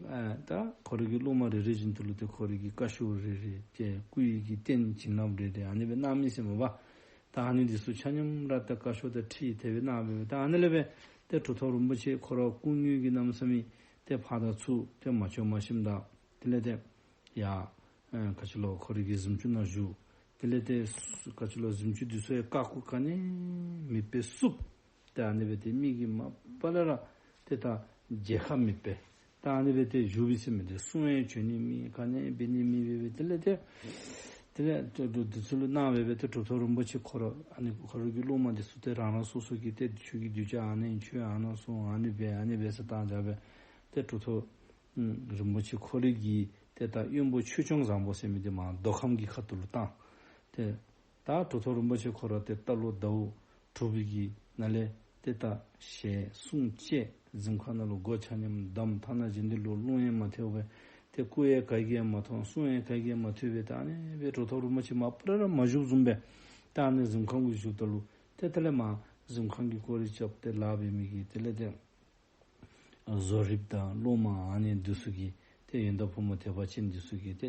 ཨ་ད་ཁོ་རའི་གི་སློབ་མ་རེ་རེ་བཞིན་དུ་ལུ་ཏེ་ཁོ་རའི་གི་བཀའ་ཤོག་རེ་རེ་ཏེ་སྐུ་ཡི་གི་རྟེན་བྱིན་རླབས་རེ་རེ་ཨ་ནི་སྦེ་གནང་མི་ཟེར་མས་པ། ད་ཨ་ནི་འདི་ཚུ་ཆ་མཉམ་ར་ཏེ་བཀའ་ཤོག་དང་འཁྲིལ་དེ་སྦེ་གནང་སྦེ་ད་ཨ་ནི་ལས་སྦེ་ཏེ་གྲུབ་ཐོབ་རིན་པོ་ཆེ་ཁོ་ར་སྐུ་དངོས་ཀྱི་གནམ་མེད་ས་མེད་ཏེ་ཕར་དང་ཚུར་ཏེ་མ་བྱོན་མ་ཤིམ་ད་དེ་ལས་ཏེ་ཡ་ཨ་ག་ཅི་ལོ་ཁོ་རའི་གི་གཟིམ་ཅུང་ནང་བཞུགས། དེ་ལས་ཏེ་ག་ཅི་ལོ་གཟིམ་ཅུང་འདི་ཚུ་ཡང་ཀ་ཁུ་ག་ནི་མེདཔ་སྦེ་བསུབ། ཏེ་ཨ་ནི་སྦེ་ཏེ་མི་གིས་མ་པ་ལས་ར་ཏེ་ད་མཇལ་ཁ་མེདཔ་སྦེ་ད་ཨ་ནི་སྦེ་ཏེ་བཞུགས་པས་ཟེར་མས། ཏེ་གསུང་ཡང་བྱོན་ནི་མེད། ག་ནི་འབད་ནི་མེད་སྦེ་སྦེ་དེ་ལས་ཏེ་དེ་ལས་ཏེ་འདི་ཚུ་ལུ་གནང་སྦེ་སྦེ་ཏེ་གྲུབ་ཐོབ་རིན་པོ་ཆེ་ཁོ་ར་ཨ་ནི་ཁོ་རའི་གི་སློབ་མ་འདི་ཚུ་ཏེ་རང་རང་སོ་སོ་གི་ཏེ་ཁྱོད་ཀྱི་གདུལ་བྱ་ཨ་ནི་ཁྱོད་ཨ་ནཱ་སོང་ཨ་ནི་སྦེ་ཨ་ནི་སྦེ་ཟེར་བཏང་བཞག་སྦེ་ཏེ་གྲུབ་ཐོབ་ཨུམ་རིན་པོ་ཆེ་ཁོ་རའི་གི་ཏེ་ད་དབོན་པོ་ཆོས་སྐྱོང་བཟང་པོ་ཟེར་མི་འདི་མར་མདོ་ཁམས་ཀྱི་ཁ་ཐུག་ལུ་བཏང་། ཏེ་ད་གྲུབ་ཐོབ་རིན་པོ་ཆེ་ཁོ་ར་ཏེ་རྟ་ལོག་ཟླཝ་དྲུག་པའི་གི་ནང་ལས་ཏེ་ད་ཞལ་གསུང་བཅད་གཟིམ་ཁང་ནང་ལུ་སྒོ་ཆ་མཉམ་བསྡམས། ཐ་ན་རྗེ་འདི་ལུ་རླུང་ཡང་མ་ཐེབས་པས། ཏེ་སྐུ་ཡང་ག་གིས་ཡང་མ་མཐོང་། གསུང་ཡང་ག་གིས་ཡང་མ་ཐོས་པས། ད་ཨ་ནི་སྦེ་གྲུབ་ཐོབ་རིན་པོ་ཆེ་མ་པ་ལས་ར་མ་བཞུགསཔ་བཟུམ་སྦེ་ད་ཨ་ནི་གཟིམ་ཁང་གུ་བཞུགསཔ་ད་ལུ་ཏེ་དེ་ལས་མར་གཟིམ་ཁང་གི་སྐོར་ར་རྐྱབ་སྟེ་ལཱ་འབད་མི་གི་དེ་ལས་ཏེ་བཟོ་རིགཔ་དང་སློབ་མ་ཨ་ནི་འདི་ཚུ་གིས་ཏེ་ཡོན་བདག་ཕོ་མོ་དད་པ་ཅན་འདི་ཚུ་གིས་ཏེ་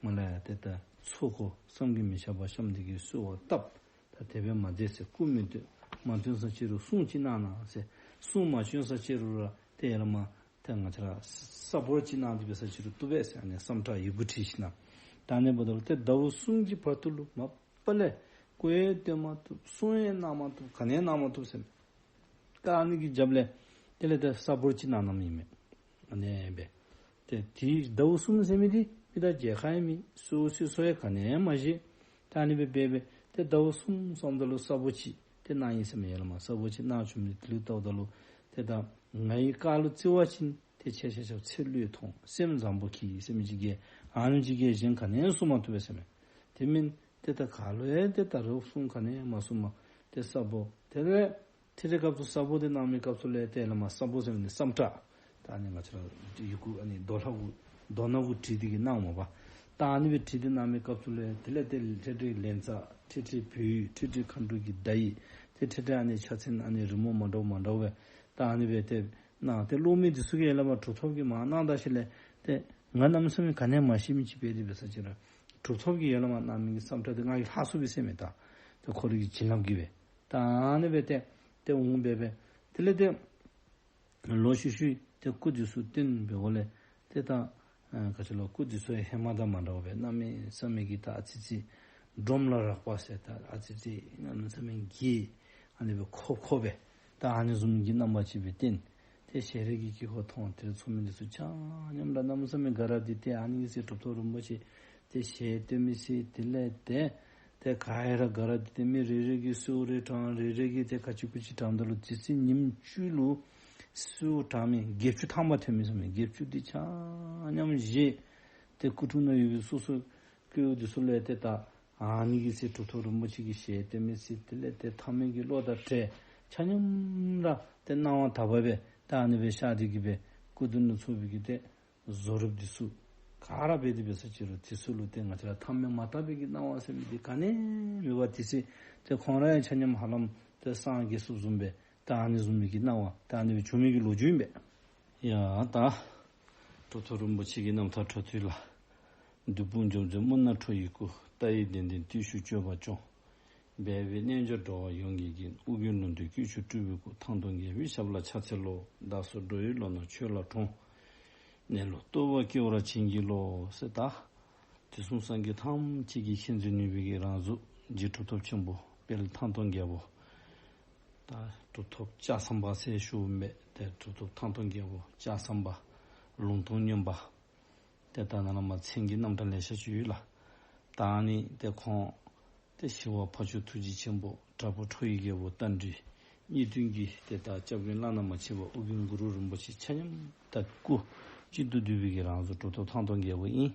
མར་ལས་ཡར་ཏེ་ད་ཚོགས་འཁོར་བསམ་གྱིས་མི་ཁྱབ་པ་བཤམས་ཏེ་གིས་གསོལ་བ་བཏབ། ད་དེ་སྦེ་མ་མཛད་ཟེར། སྐུ་མི་སྟོན་མ་སྟོན་ས་ཅིག་རུང་གསུང་ཅིག་གནང་གནང་ཟེར། གསུང་མ་བྱོན་ས་ཅིག་རུང་ར་ཏེ་ཡར་ལས་མར་ཏེ་ང་བཅས་ར་ས་སྦོ་ཅིག་གནང་སྟེ་འབད་ས་ཅིག་རུང་བཏུབ་པས་ཟེར། ཨ་ནི་བསམ་ཁྲ་ཡི་གུ་བྲིས་ཞིནམ་ད་ཨ་ནི་འབདཝ་ད་ལུ་ཏེ་ཟླཝ་གསུམ་གྱི་བར་དུ་ལུ་མ་པ་ལས་སྐུ་ཡང་སྟོན་མ་བཏུབ། གསུང་ཡང་གནང་མ་བཏུབ། ག་ནི་ཡང་གནང་མ་བཏུབ་ཟེར་མས། ད་ཨ་ནི་གི་རྒྱབ་ལས་དེ་ལས་ད་ས་སྦོ་ཅིག་གནང་གནངམ་ཨིན་མས། ཨ་ནི་སྦེ་ཏེ་དེ་ཟླཝ་གསུམ་ཟེར་མི་འདི་མི་ད་མཇལ་ཁ་ཡང་མེད། གསོལ་གསོལ་གསོལ་ཡང་ག་ནི་ཡང་མ་བཞེས། ད་ཨ་ནི་སྦེ་སྦེ་སྦེ་ཏེ་ཟླཝ་གསུམ་སོངམ་ད་ལུ་ས་སྦོ་ཅིག་ཏེ་གནང་ཡི་ཟེར་མས། ཡར་ལས་མར་ས་སྦོ་ཅིག་གནང་བྱུང་མི་དེ་ལུ་བལྟཝ་ད་ལུ་ཏེ་ད་ངའི་བཀའ་ལུ་བརྩི་བ་ཅིན་ཏེ་ཁྱེད་ཆ་ཁྱབ་ཚེ་བློས་ཐོངས། སེམས་བཟང་པོ་གྱིས་ཟེར་མི་ཅིག་གིས་ཨ་ནི་ཅིག་གིས་གཞན་ག་ནི་ཡང་གསུང་མ་བཏུབ་པས་ཟེར་མས། དེ་མེན་ཏེ་ད་ག་ལུ་ཡང་ཏེ་ད་རོགས་གསུང་ག་ནི་ཡང་མ་གསུངམ་ཏེ་ས་སྦོ་དེ་ལས་ཐེངས་རེ་སྐབས་སུ་ས་སྦོ་དེ་གནང་མི་སྐབས་སུ་ལས་ཏེ་ཡར་ལས་མར་ས་སྦོ་ཟེར་མི་འདི་བསམ་ཁྲ་ད་ཨ་ནི་ང་བཅས་ར་ཡི་གུ་ཨ་ནི་རྡོ་ལྷ་གུ་རྡོ་སྣ་གུ་བྲིས་ཏེ་གིས་གནངམ་མས་པ། ད་ཨ་ནི་སྦེ་བྲིས་ཏེ་གནང་མི་སྐབས་སུ་ལས་དེ་ལས་ཏེ་ཐེངས་རེ་ལན་ཚ་ཐེངས་རེ་བོད་ཡིག་ཐེངས་རེ་མཁའ་འགྲོ་གི་བརྡ་ཡིག་ཏེ་ཐེངས་རེ་ཨ་ནི་ཕྱག་མཚན་ཨ་ནི་རི་མོ་མ་འདྲཝ་མ་འདྲཝ་སྦེ་ད་ཨ་ནི་སྦེ་ཏེ་གནང་། ཏེ་སློབ་མ་འདི་ཚུ་གིས་ཡར་ལས་མར་གྲུབ་ཐོབ་ཀྱིས་མར་གནང་ད་ཞིནམ་ལས་ཏེ་ང་གནམ་མེད་ས་མེད་ག་ནི་ཡང་མ་ཤེས་མི་ཅིག་འབད་དེ་འབད་ས་ཅིག་རུང་གྲུབ་ཐོབ་ཀྱིས་ཡར་ལས་མར་གནང་མི་གི་བསམ་ཁྲ་དེ་ང་གིས་ལྷག་ཚུགས་པས་ཟེར་མས། ད་ཏེ་ཁོ་རའི་གི་བྱིན་རླབས་ཀྱིས་སྦེ་ད་ཨ་ནི་སྦེ་ཏེ་ཏེ་འོང་སྦེ་སྦེ་དེ་ལས་ཏེ་ལོག་ཤུལ་ཤུལ་ཏེ་སྐུ་འདི་ཚུ་སྟོན་པའི་སྒོ་ལས་ཏེ་ད་ཨ་ག་ཅི་ལོ་སྐུ་འདི་ཚུ་ཡང་ཧེ་མ་དང་མ་འདྲཝ་སྦེ་གནམ་མེད་ས་མེད་ཀྱི་ད་ཨ་ཙི་ཙི་སྒྲོམ་ལ་རགས་པ་ཟེར་ད་ཨ་ཙི་ཙི་གནམ་མེད་ས་མེད་རྒྱས་ཨ་ནི་སྦེ་ཁོབ་ཁོབ་སྦེ་ད་ཨ་ནི་བཟུམ་གྱི་རྣམ་པ་ཅིག་སྦེ་བསྟན། ཏེ་ཞལ་རས་ཀྱི་དཀྱིལ་འཁོར་མཐོང་། དེར་ཚོགས་མི་འདི་ཚུ་ཆ་མཉམ་ར་གནམ་མེད་ས་མེད་དགའ་རབ་སྟེ་ཏེ་ཨ་ནི་གི་ཚེ་གྲུབ་ཐོབ་རིན་པོ་ཆེ་ཏེ་ཞལ་སྟོན་མི་ཚེ་དེ་ལས་ཏེ་ཏེ་ག་ར་དགའ་རབ་སྟེ་ཏེ་མི་རེ་རེ་གིས་གསོལཝ་རེ་དྲངས། རེ་རེ་གིས་ཏེ་ག་ཅི་གུ་ཅི་དྲངམ་ད་ལུ་དེ་ཚེ་ཉིནམ་བཅུ་ལུ་གསོལཝ་དྲང་མི་བརྒྱད་ཅུ་ཐམ་པ་ཐོན་མི་ཟེར་མས། བརྒྱད་ཅུ་འདི་ཆ་མཉམ་བཞེས། ཏེ་སྐུ་དྲུང་ནང་ཡོད་པའི་སོ་སོ་སྐྱེ་བོ་འདི་ཚུ་ལུ་ཏེ་ད་ཨ་ནི་གི་ཚེ་གྲུབ་ཐོབ་རིན་པོ་ཆེ་གི་ཞལ་སྟོན་མི་ཚེ་དེ་ལས་ཏེ་ཐ་མལ་གྱི་བློ་དང་བྲལ་ཆ་མཉམ་ར་ཏེ་སྣང་བ་དག་པ་སྦེ་ད་ཨ་ནི་སྦེ་ཤར་ཏེ་གིས་སྦེ་སྐུ་མདུན་ནང་ཚོགས་པའི་གི་ཏེ་བཟོ་རིགཔ་འདི་ཚུ་ག་ ག་ར་འབད་དེ་འབད་ས་ཅིག་རུང་དེ་ཚུ་ལུ་ཏེ་ང་བཅས་ར་ཐ་མལ་མ་དག་པའི་གི་སྣང་བ་ཟེར་མི་འདི་ག་ནི་མེད་པར་དེ་ཚེ་ཏེ་ཁོང་ར་ཡང་ཆ་མཉམ་ཧ་ལམ་ཏེ་སངས་རྒྱས་སོངམ་བཟུམ་སྦེ་ད་ཨ་ནི་བཟུམ་མའི་གི་སྣང་བ་ད་ཨ་ནི་སྦེ་བྱུང་མི་གི་ལོ་རྒྱུས་ཨིན་པས། ཡ་ད་གྲུབ་ཐོབ་རིན་པོ་ཆེ་གི་རྣམ་ཐར་འཕྲོ་མཐུད་ལགས། བདུད་དཔུང་འཇོམས་མཛད་སྨུག་ནག་ཁྲོ་ཡི་སྐུ། རྟ་ཡི་གདན་འདྲེན་བརྟུལ་ཞུགས་སྤྱོད་པ་སྐྱོང་། སྦས་པའི་རྣལ་འབྱོར་འགྲོ་བ་ཡོངས་ཀྱི་རྒྱན། ཨོ་རྒྱན་ལུང་བསྟན་བརྐོས་ཆུང་སྤྲུལ་པའི་སྐུ། ཐང་སྟོང་རྒྱལ་པོའི་ཞབས་ལ་ཕྱག་འཚལ་ལོ། བདག་སོགས་འགྲོ་བའི་ལམ་སྣ་ཆོས་ལ་དྲངས། གནས་ལུགས་རྟོགས་པ་སྐྱེ་བར་བྱིན་གྱིས་རློབས། ཟེར་ད་དུས་གསུམ་སངས་རྒྱས་ཐམས་ཅད་ཀྱི་མཁྱེན་བརྩེ་ནུས་པའི་གི་རང་གཟུགས་རྗེ་གྲུབ་ཐོབ་ཆེན་པོ་དཔལ་ཐང་སྟོང་རྒྱལ་པོ། ད་གྲུབ་ཐོབ་ལྕགས་ཟམ་པ་ཟེར་ཞུཝ་མས། ཏེ་གྲུབ་ཐོབ་ཐང་སྟོང་རྒྱལ་པོ་ལྕགས་ཟམ་པ་ལུང་སྟོང་སྨྱོན་པ། ཏེ་ད་ནཱ་ལས་མར་མཚན་གྱི་རྣམ་གྲངས་ལེ་ཤ་ཅིག་ཡོད་ལགས། ད་ཨ་ནི་ཏེ་ཁོང་ཏེ་ཞི་བ་ཕ་ཇོ་ཐུགས་རྗེ་ཆེན་པོ། དྲག་པོ་ཁྲོ་བོའི་རྒྱལ་པོ་རྟ་མགྲིན། གཉིས་སྟོན་གྱི་ཏེ་ད་སྐྱབས་མགོན་བླ་ན་མ་མཆིས་པ་ཨོ་རྒྱན་གུ་རུ་རིན་པོ་ཆེ་ཆ་མཉམ་ད་སྐུ་གཅིག་ཏུ་བསྡུས་པའི་གི་རང་གཟུགས་གྲུབ་ཐོབ་ཐང་སྟོང་རྒྱལ་པོ་ཨིན།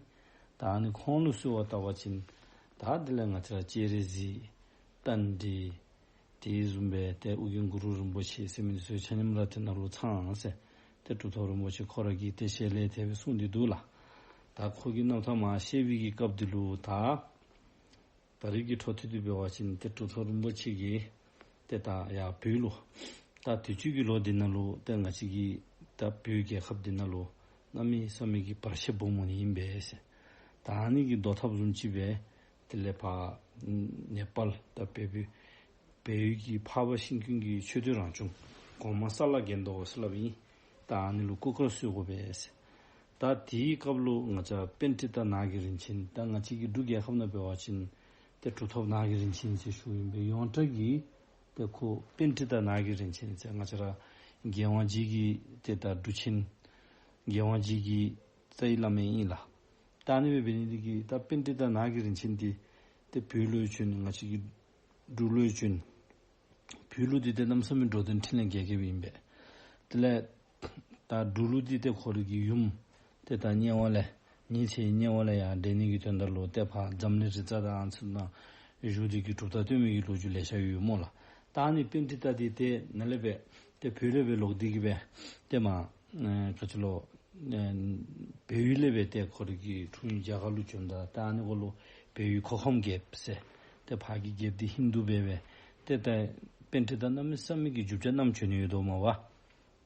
ད་ཨ་ནི་ཁོང་ལུ་གསོལ་བ་བཏབ་པ་ཅིན་ད་དེ་ལས་ང་བཅས་ར་སྤྱན་རས་གཟིགས་རྟ་མགྲིན་དེ་བཟུམ་སྦེ་ཏེ་ཨོ་རྒྱན་གུ་རུ་རིན་པོ་ཆེ་ཟེར་མི་འདི་ཚུ་ཆ་མཉམ་ར་ཏེ་ནཱ་ལུ་ཚང་ཟེར་ཏེ་གྲུབ་ཐོབ་རིན་པོ་ཆེ་ཁོ་ར་གིས་ཏེ་ཞལ་ལས་དེ་སྦེ་གསུངས་ཏེ་འདུག་ལགས། ད་ཁོ་གི་རྣམ་ཐར་མར་བཤད་པའི་གི་སྐབས་འདི་ལུ་ད་ད་རེས་ཀྱི་འཕྲོ་མཐུད་དེ་འབད་བ་ཅིན་ཏེ་གྲུབ་ཐོབ་རིན་པོ་ཆེ་གིས་ཏེ་ད་ཡར་བོད་ལུ་ད་དུས་ཅི་གི་ལོ་འདི་ནང་ལུ་ཏེ་ང་བཅས་ཀྱི་ད་བོད་རྒྱལ་ཁབ་འདི་ནང་ལུ་གནམ་མེད་ས་མེད་ཀྱི་བར་ཆད་སྦོམ་འོང་ནི་ཨིན་པས་ཟེར། ད་ཨ་ནི་གི་བཟློག་ཐབས་བཟུམ་ཅིག་སྦེ་དེ་ལས་ཕར་ནེ་པཱལ་ད་བལ་པོའི་བལ་ཡུལ་གྱི་འཕགས་པ་ཤིང་ཀུན་གྱི་མཆོད་རྟེན་རང་བྱུང་གོང་མ་ས་ལ་གན་དྷོ་ཟེར་སླབ་ཨིན། ད་ཨ་ནི་ལུ་སྐུ་མཁར་བཟོ་དགོ་པས་ཟེར། ད་དེའི་སྐབས་ལུ་ང་བཅས་པཎྜི་ཏ་ནགས་ཀྱི་རིན་ཆེན་ད་ང་བཅས་ཀྱི་འབྲུག་རྒྱལ་ཁབ་ནང་འབད་བ་ཅིན་ཏེ་གྲུབ་ཐོབ་ནགས་ཀྱི་རིན་ཆེན་ཟེར་ཞུཝ་ཨིན་པས། ཡོངས་གྲགས་ཀྱི་ཏེ་ཁོ་པཎྜི་ཏ་ནགས་ཀྱི་རིན་ཆེན་ཟེར་ང་བཅས་ར་རྒྱལ་དབང་རྗེ་གི་ཏེ་ད་འབྲུག་ཆེན་རྒྱལ་དབང་རྗེ་གི་རྩ་བའི་བླ་མ་ཨིན་ལགས། ད་ཨ་ནི་སྦེ་འབད་ནི་འདི་གིས་ད་པཎྜི་ཏ་ནགས་ཀྱི་རིན་ཆེན་འདི་ཏེ་བོད་ལུ་བྱོན་ང་བཅས་ཀྱི་འབྲུག་ལུ་བྱོན། བོད་ལུ་འདི་ཏེ་གནམ་མེད་ས་མེད་འགྲོ་དོན་འཕྲིན་ལས་རྒྱས་རྒྱསཔ་ཨིན་པས། དེ་ལས་ད་འབྲུག་ལུ་འདི་ཏེ་ཁོ་རའི་གི་ཡུམ་ཏེ་ད་དམྱལ་བ་ལས་ཉི་ཚེ་དམྱལ་བ་ལས་ཡར་འདྲེན་ནི་གི་དོན་དག་ལུ་ཏེ་ཕར་འཛམ་གླིང་རི་རྩ་དང་ཚུ་ནང་བཞུགས་ཏེ་གི་གྲུབ་རྟགས་སྟོན་མི་གི་ལོ་རྒྱུས་ལེ་ཤ་ཡོད་སྨོ་ལགས། ད་ཨ་ནི་པཎྜི་ཏ་འདི་ཏེ་ནཱ་ལས་སྦེ་ཏེ་བོད་ལས་སྦེ་ལོག་སྟེ་གི་སྦེ་ཏེ་མར་ཨེ་ག་ཅི་ལོ་ཨེ་བལ་ཡུལ་ལས་སྦེ་ཏེ་ཁོ་རའི་གི་འཁྲུངས་ཡུལ་རྒྱ་གར་ལུ་བྱོནམ་ད་ད་ཨ་ནི་གུ་ལུ་བལ་ཡུལ་མཁོ་ཁམས་རྒྱལཔོ་ཟེར་ཏེ་ཕར་གྱི་རྒྱལཔོ་འདི་ཧིན་དུ་འབད་སྦེ་ཏེ་ད་པཎྜི་ཏ་གནམ་མེད་ས་མེད་ཀྱི་རྒྱུ་ཆ་བསྣམས་བྱོན་ནི་ཡོད་དོ་མས་པ།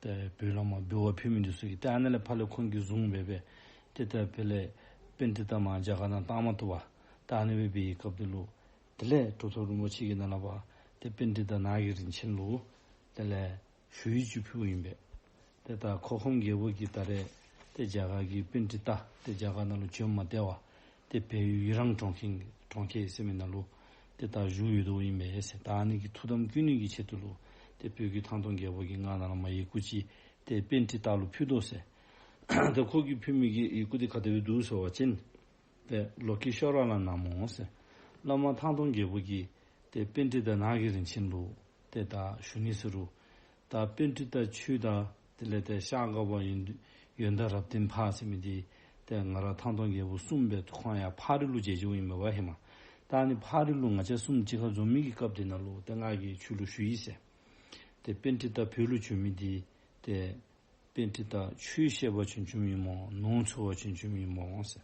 ཏེ་བོད་ལས་མར་འབུལ་བ་ཕུལ་མི་འདི་ཚུ་གིས་ཏེ་ཨ་ནི་ལས་ཕར་ལས་ཁོང་གིས་བཟུང་འབད་སྦེ་ཏེ་ད་དཔེ་ལས་པཎྜི་ཏ་མར་རྒྱ་གར་ནང་བཏང་མ་བཏུབ་པར་ད་ཨ་ནི་སྦེ་འབད་བའི་སྐབས་འདི་ལུ་དེ་ལས་གྲུབ་ཐོབ་རིན་པོ་ཆེ་གིས་ནཱ་ལས་ཕར་ཏེ་པཎྜི་ཏ་ནགས་ཀྱི་རིན་ཆེན་ལུ་དེ་ལས་ཞུ་ཡིག་ཅིག་ཕུལཝ་ཨིན་པས། ཏེ་ད་མཁོ་ཁམས་རྒྱལ་པོ་གིས་ད་རེས་ཏེ་རྒྱ་གར་གྱི་པཎྜི་ཏ་ཏེ་རྒྱ་གར་ནང་ལུ་བྱོན་མ་སྟེར་བར་ཏེ་བལ་ཡུལ་ཡི་རངས་གྲོང་ཁྱེར་གྲོང་ཁྱེར་ཟེར་མི་ནང་ལུ་ཏེ་ད་བཞུགས་ཡོད་དོ་ཨིན་པས་ཟེར། ད་ཨ་ནི་གི་ཐུགས་དམ་བསྐུལ་ནི་གི་ཆེད་དུ་ལུ་ཏེ་བོད་ཀྱི་ཐང་སྟོང་རྒྱལ་པོ་གིས་ང་ནཱ་ལས་མར་ཡི་གུ་ཅིག་ཏེ་པཎྜི་ཏ་ལུ་ཕུལ་དོ་ཟེར། ཏེ་ཁོ་གིས་ཕུལ་མི་གི་ཡི་གུ་འདི་ག་དེ་སྦེ་འདུག་ཟེར་བ་ཅིན་ཏེ་ལོ་ཀེ་ཤྭ་ར་ལ་ན་མོ་ཟེར། བླ་མ་ཐང་སྟོང་རྒྱལ་པོ་གིས་ཏེ་པཎྜི་ཏ་ནགས་ཀྱི་རིན་ཆེན་ལུ་ཏེ་ད་ཞུ་ནི་ཟེར་རུང་ད་པཎྜི་ཏ་ཁྱོད་དང་དེ་ལས་ཏེ་ཤཱཀྱ་པ་ཡོན་ཡོན་བདག་རབ་བརྟན་ཕ་ཟེར་མི་འདི་ཏེ་ང་ར་ཐང་སྟོང་རྒྱལ་པོ་གསུམ་སྦེ་ཁོང་ཡར་ཕག་རི་ལུ་མཇལ་མཇལཝ་ཨིན་པས་པ་ཧེ་མ། ད་ཨ་ནི་ཕག་རི་ལུ་ང་བཅས་གསུམ་གཅིག་ཁར་འཛོམས་མི་གི་སྐབས་དེ་ནང་ལུ་ཏེ་ང་གིས་ཁྱོད་ལུ་ཞུ་ཡི་ཟེར། ཏེ་པཎྜི་ཏ་བོད་ལུ་བྱོན་མི་འདི་ཏེ་པཎྜི་ཏ་ཆོས་བཤད་པར་བྱོན་བྱོནམ་ཨིན་མོ་ནོར་འཚོལ་བར་བྱོན་བྱོནམ་ཨིན་མོ་ཟེར།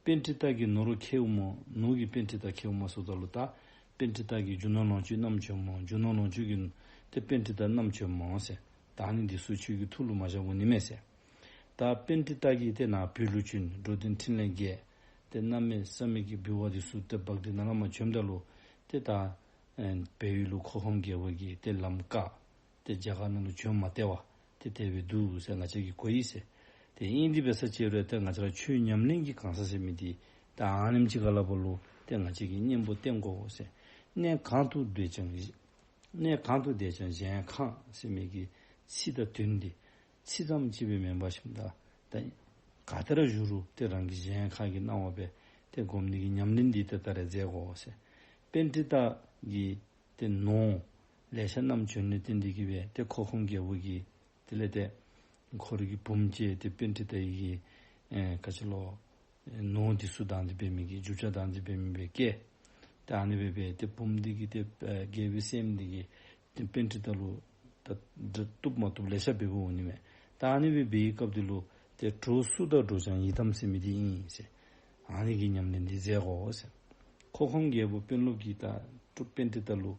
པཎྜི་ཏ་གིས་ནོར་ཁྱེརཝ་སྨོ་ནོར་གྱིས་པཎྜི་ཏ་ཁྱེརཝ་སྨོ་ཟེརཝ་ད་ལུ་ད་པཎྜི་ཏ་གིས་རྒྱུ་ནོར་ལོངས་སྤྱོད་བསྣམས་བྱོནམ་སྨོ་རྒྱུ་ནོར་ལོངས་སྤྱོད་ཀྱིས་ཏེ་པཎྜི་ཏ་བསྣམས་བྱོནམ་སྨོ་ཟེར། ད་ཨ་ནི་འདི་ཚུ་ཁྱོད་ཀྱི་ཐུགས་ལུ་མ་བཞག་དགོ་ནི་མས་ཟེར། ད་པཎྜི་ཏ་གིས་ཏེ་ནཱ་བོད་ལུ་བྱོན་འགྲོ་དོན་འཕྲིན་ལས་རྒྱས། ཏེ་གནམ་མེད་ས་མེད་ཀྱི་འབུལ་བ་འདི་ཚུ་ཏེ་འབག་སྟེ་ནཱ་ལས་མར་བྱོནམ་ད་ལུ་ཏེ་ད་ཨེ་བལ་ཡུལ་ལུ་མཁོ་ཁམས་རྒྱལ་པོ་གིས་ཏེ་ལམ་བཀག། ཏེ་རྒྱ་གར་ནང་ལུ་བྱོན་མ་སྟེར་བར་ཏེ་དེ་སྦེ་འདུག་ཟེར་ང་བཅས་ཀྱིས་གོ་ཡི་ཟེར། ཏེ་ཨིན་དེ་འབད་ས་ཅིག་རུང་ཏེ་ང་བཅས་ར་ཆོས་ཉམས་ལེན་གྱི་གང་ཟག་ཟེར་མི་འདི་ད་ཨ་ནེམ་ཅིག་ཁར་ལུ་ཏེ་ང་བཅས་ཀྱིས་གཉེན་པོ་བསྟེན་དགོ་ཟེར། གནས་གང་དུ་བསྡད་ཀྱང་གནས་གང་དུ་བསྡད་ཀྱང་གཞལ་ཡས་ཁང་ཟེར་མི་གི་ཚིག་དང་དོན་འདི་ཚིག་ཙམ་ཅིག་སྦེ་མེན་པར་ཞིནམ་ད་ད་ག་ཏེ་ར་བཞུགས་རུང་ཏེ་རང་གི་གཞལ་ཡས་ཁང་གི་སྣང་བ་སྦེ་ཏེ་སྒོམ་ནི་གི་ཉམས་ལེན་འདི་ཏེ་ད་རེས་མཛད་དགོ་ཟེར། པཎྜི་ཏ་གིས་ཏེ་ནོར་ལེ་ཤ་བསྣམས་བྱོན་ནི་བརྟེན་ཏེ་གི་སྦེ་ཏེ་མཁོ་ཁམས་རྒྱལ་པོ་གིས་དེ་ལས་ཏེ་ཁོ་རའི་གི་བུམོ་ཅིག་ཏེ་པཎྜི་ཏ་གི་ཨེ་ག་ཅི་ལོ་ནོར་འདི་ཚུ་དང་འདི་འབད་མི་གི་རྒྱུ་ཆ་དང་འདི་འབད་མི་སྦེ་བསྐྱལ། ཏེ་ཨ་ནི་སྦེ་སྦེ་ཏེ་བུམོ་འདི་གིས་ཏེ་ཨེ་རྒྱལ་པོའི་སྲསམོ་འདི་གིས་ཏེ་པཎྜི་ཏ་ལུ་ད་བཏུབ་མ་བཏུབ་ལེ་ཤ་འབདཝ་འོང་ནི་མས། ད་ཨ་ནི་སྦེ་འབད་བའི་སྐབས་འདི་ལུ་ ཏེ་གྲོགས་སུ་དག་འགྲོ་ཀྱང་ཡི་དམ་ཟེར་མི་འདི་ཨིན་ཟེར། ཨ་ནི་གི་ཉམས་ལེན་འདི་མཛད་དགོ་ཟེར། ཁོ་ཁོམ་རྒྱལ་པོ་དཔོན་སློབ་ཀྱིས་ད་པཎྜི་ཏ་ལུ་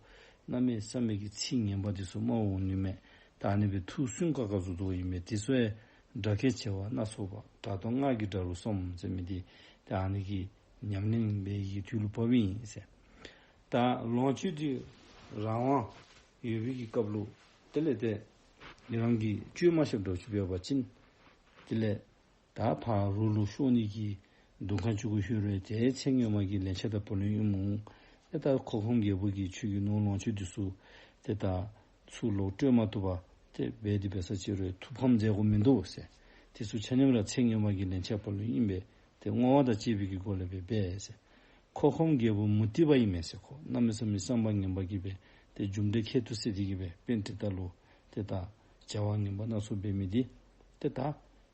གནམ་མེད་ས་མེད་ཀྱི་ཚིག་ངན་པ་འདི་ཚུ་སྨྲ་འོང་ནི་མས། ད་ཨ་ནི་སྦེ་ཐུགས་སུན་ཁ་ཁ་བཟོ་དོ་ཨིན་མས། དེ་ཚུ་ཡང་སྒྲ་སྐད་བྱེ་བ་སྣ་ཚོགས་པ། སྒྲ་དོན་སྔགས་ཀྱི་སྒྲ་རུ་བསམ་ཟེར་མི་འདི་ད་ཨ་ནི་གི་ཉམས་ལེན་འབད་ནི་གི་དུས་ལུ་བབ་ཨིན་ཟེར། ད་ལོངས་སྤྱོད་འདི་རང་དབང་ཡོད་པའི་གི་སྐབས་ལུ་དེ་ལས་ཏེ་ཉེ་རང་གི་བཅོས་མ་ཤེསཔ་འདྲཝ་ཅིག་འབད་བ་ཅིན་དེ་ལས་ད་ཕར་རོགས་ལུ་ཤོར་ནི་གི་འདུན་ཁང་ཅིག་གུ་ལྷོད་རུང་ཏེ་ཚེ་སྔོན་མ་གི་ལན་ཆགས་དང་བུ་ལོན་ཨིནམ་འོང་། ཏེ་ད་ཁོ་ཁོམ་རྒྱལ་པོ་གིས་ཁྱོད་ཀྱི་ནོར་ལོངས་སྤྱོད་འདི་ཚུ་ཏེ་ད་ཚུར་ལོག་སྤྲོད་མ་བཏུབ་པར་ཏེ་འབད་དེ་འབད་ས་ཅིག་རུང་ཐུགས་ཕམ་མཛད་དགོ་མིན་འདུག་ཟེར། དེ་ཚུ་ཆ་མཉམ་ར་ཚེ་སྔོན་མ་གི་ལན་ཆགས་བུ་ལོན་ཨིན་པས། ཏེ་བསྔོ་བ་དང་བཅས་པའི་གི་སྒོ་ལས་འབད་འབད་ཟེར། ཁོ་ཁོམ་རྒྱལ་པོ་མུ་སྟེགས་པ་ཨིན་མས་ཟེར། ཁོ་གནམ་མེད་ས་མེད་བསམ་པ་ངན་པ་གིས་སྦེ་ཏེ་རྒྱུ་འབྲས་ཁྱད་དུ་བསད་དེ་གིས་སྦེ་པཎྜི་ཏ་ལུ་ཏེ་ད་བྱ་བ་ངན་པ་སྣ་ཚོགས་འབད་མི་འདི་ཏེ་ད་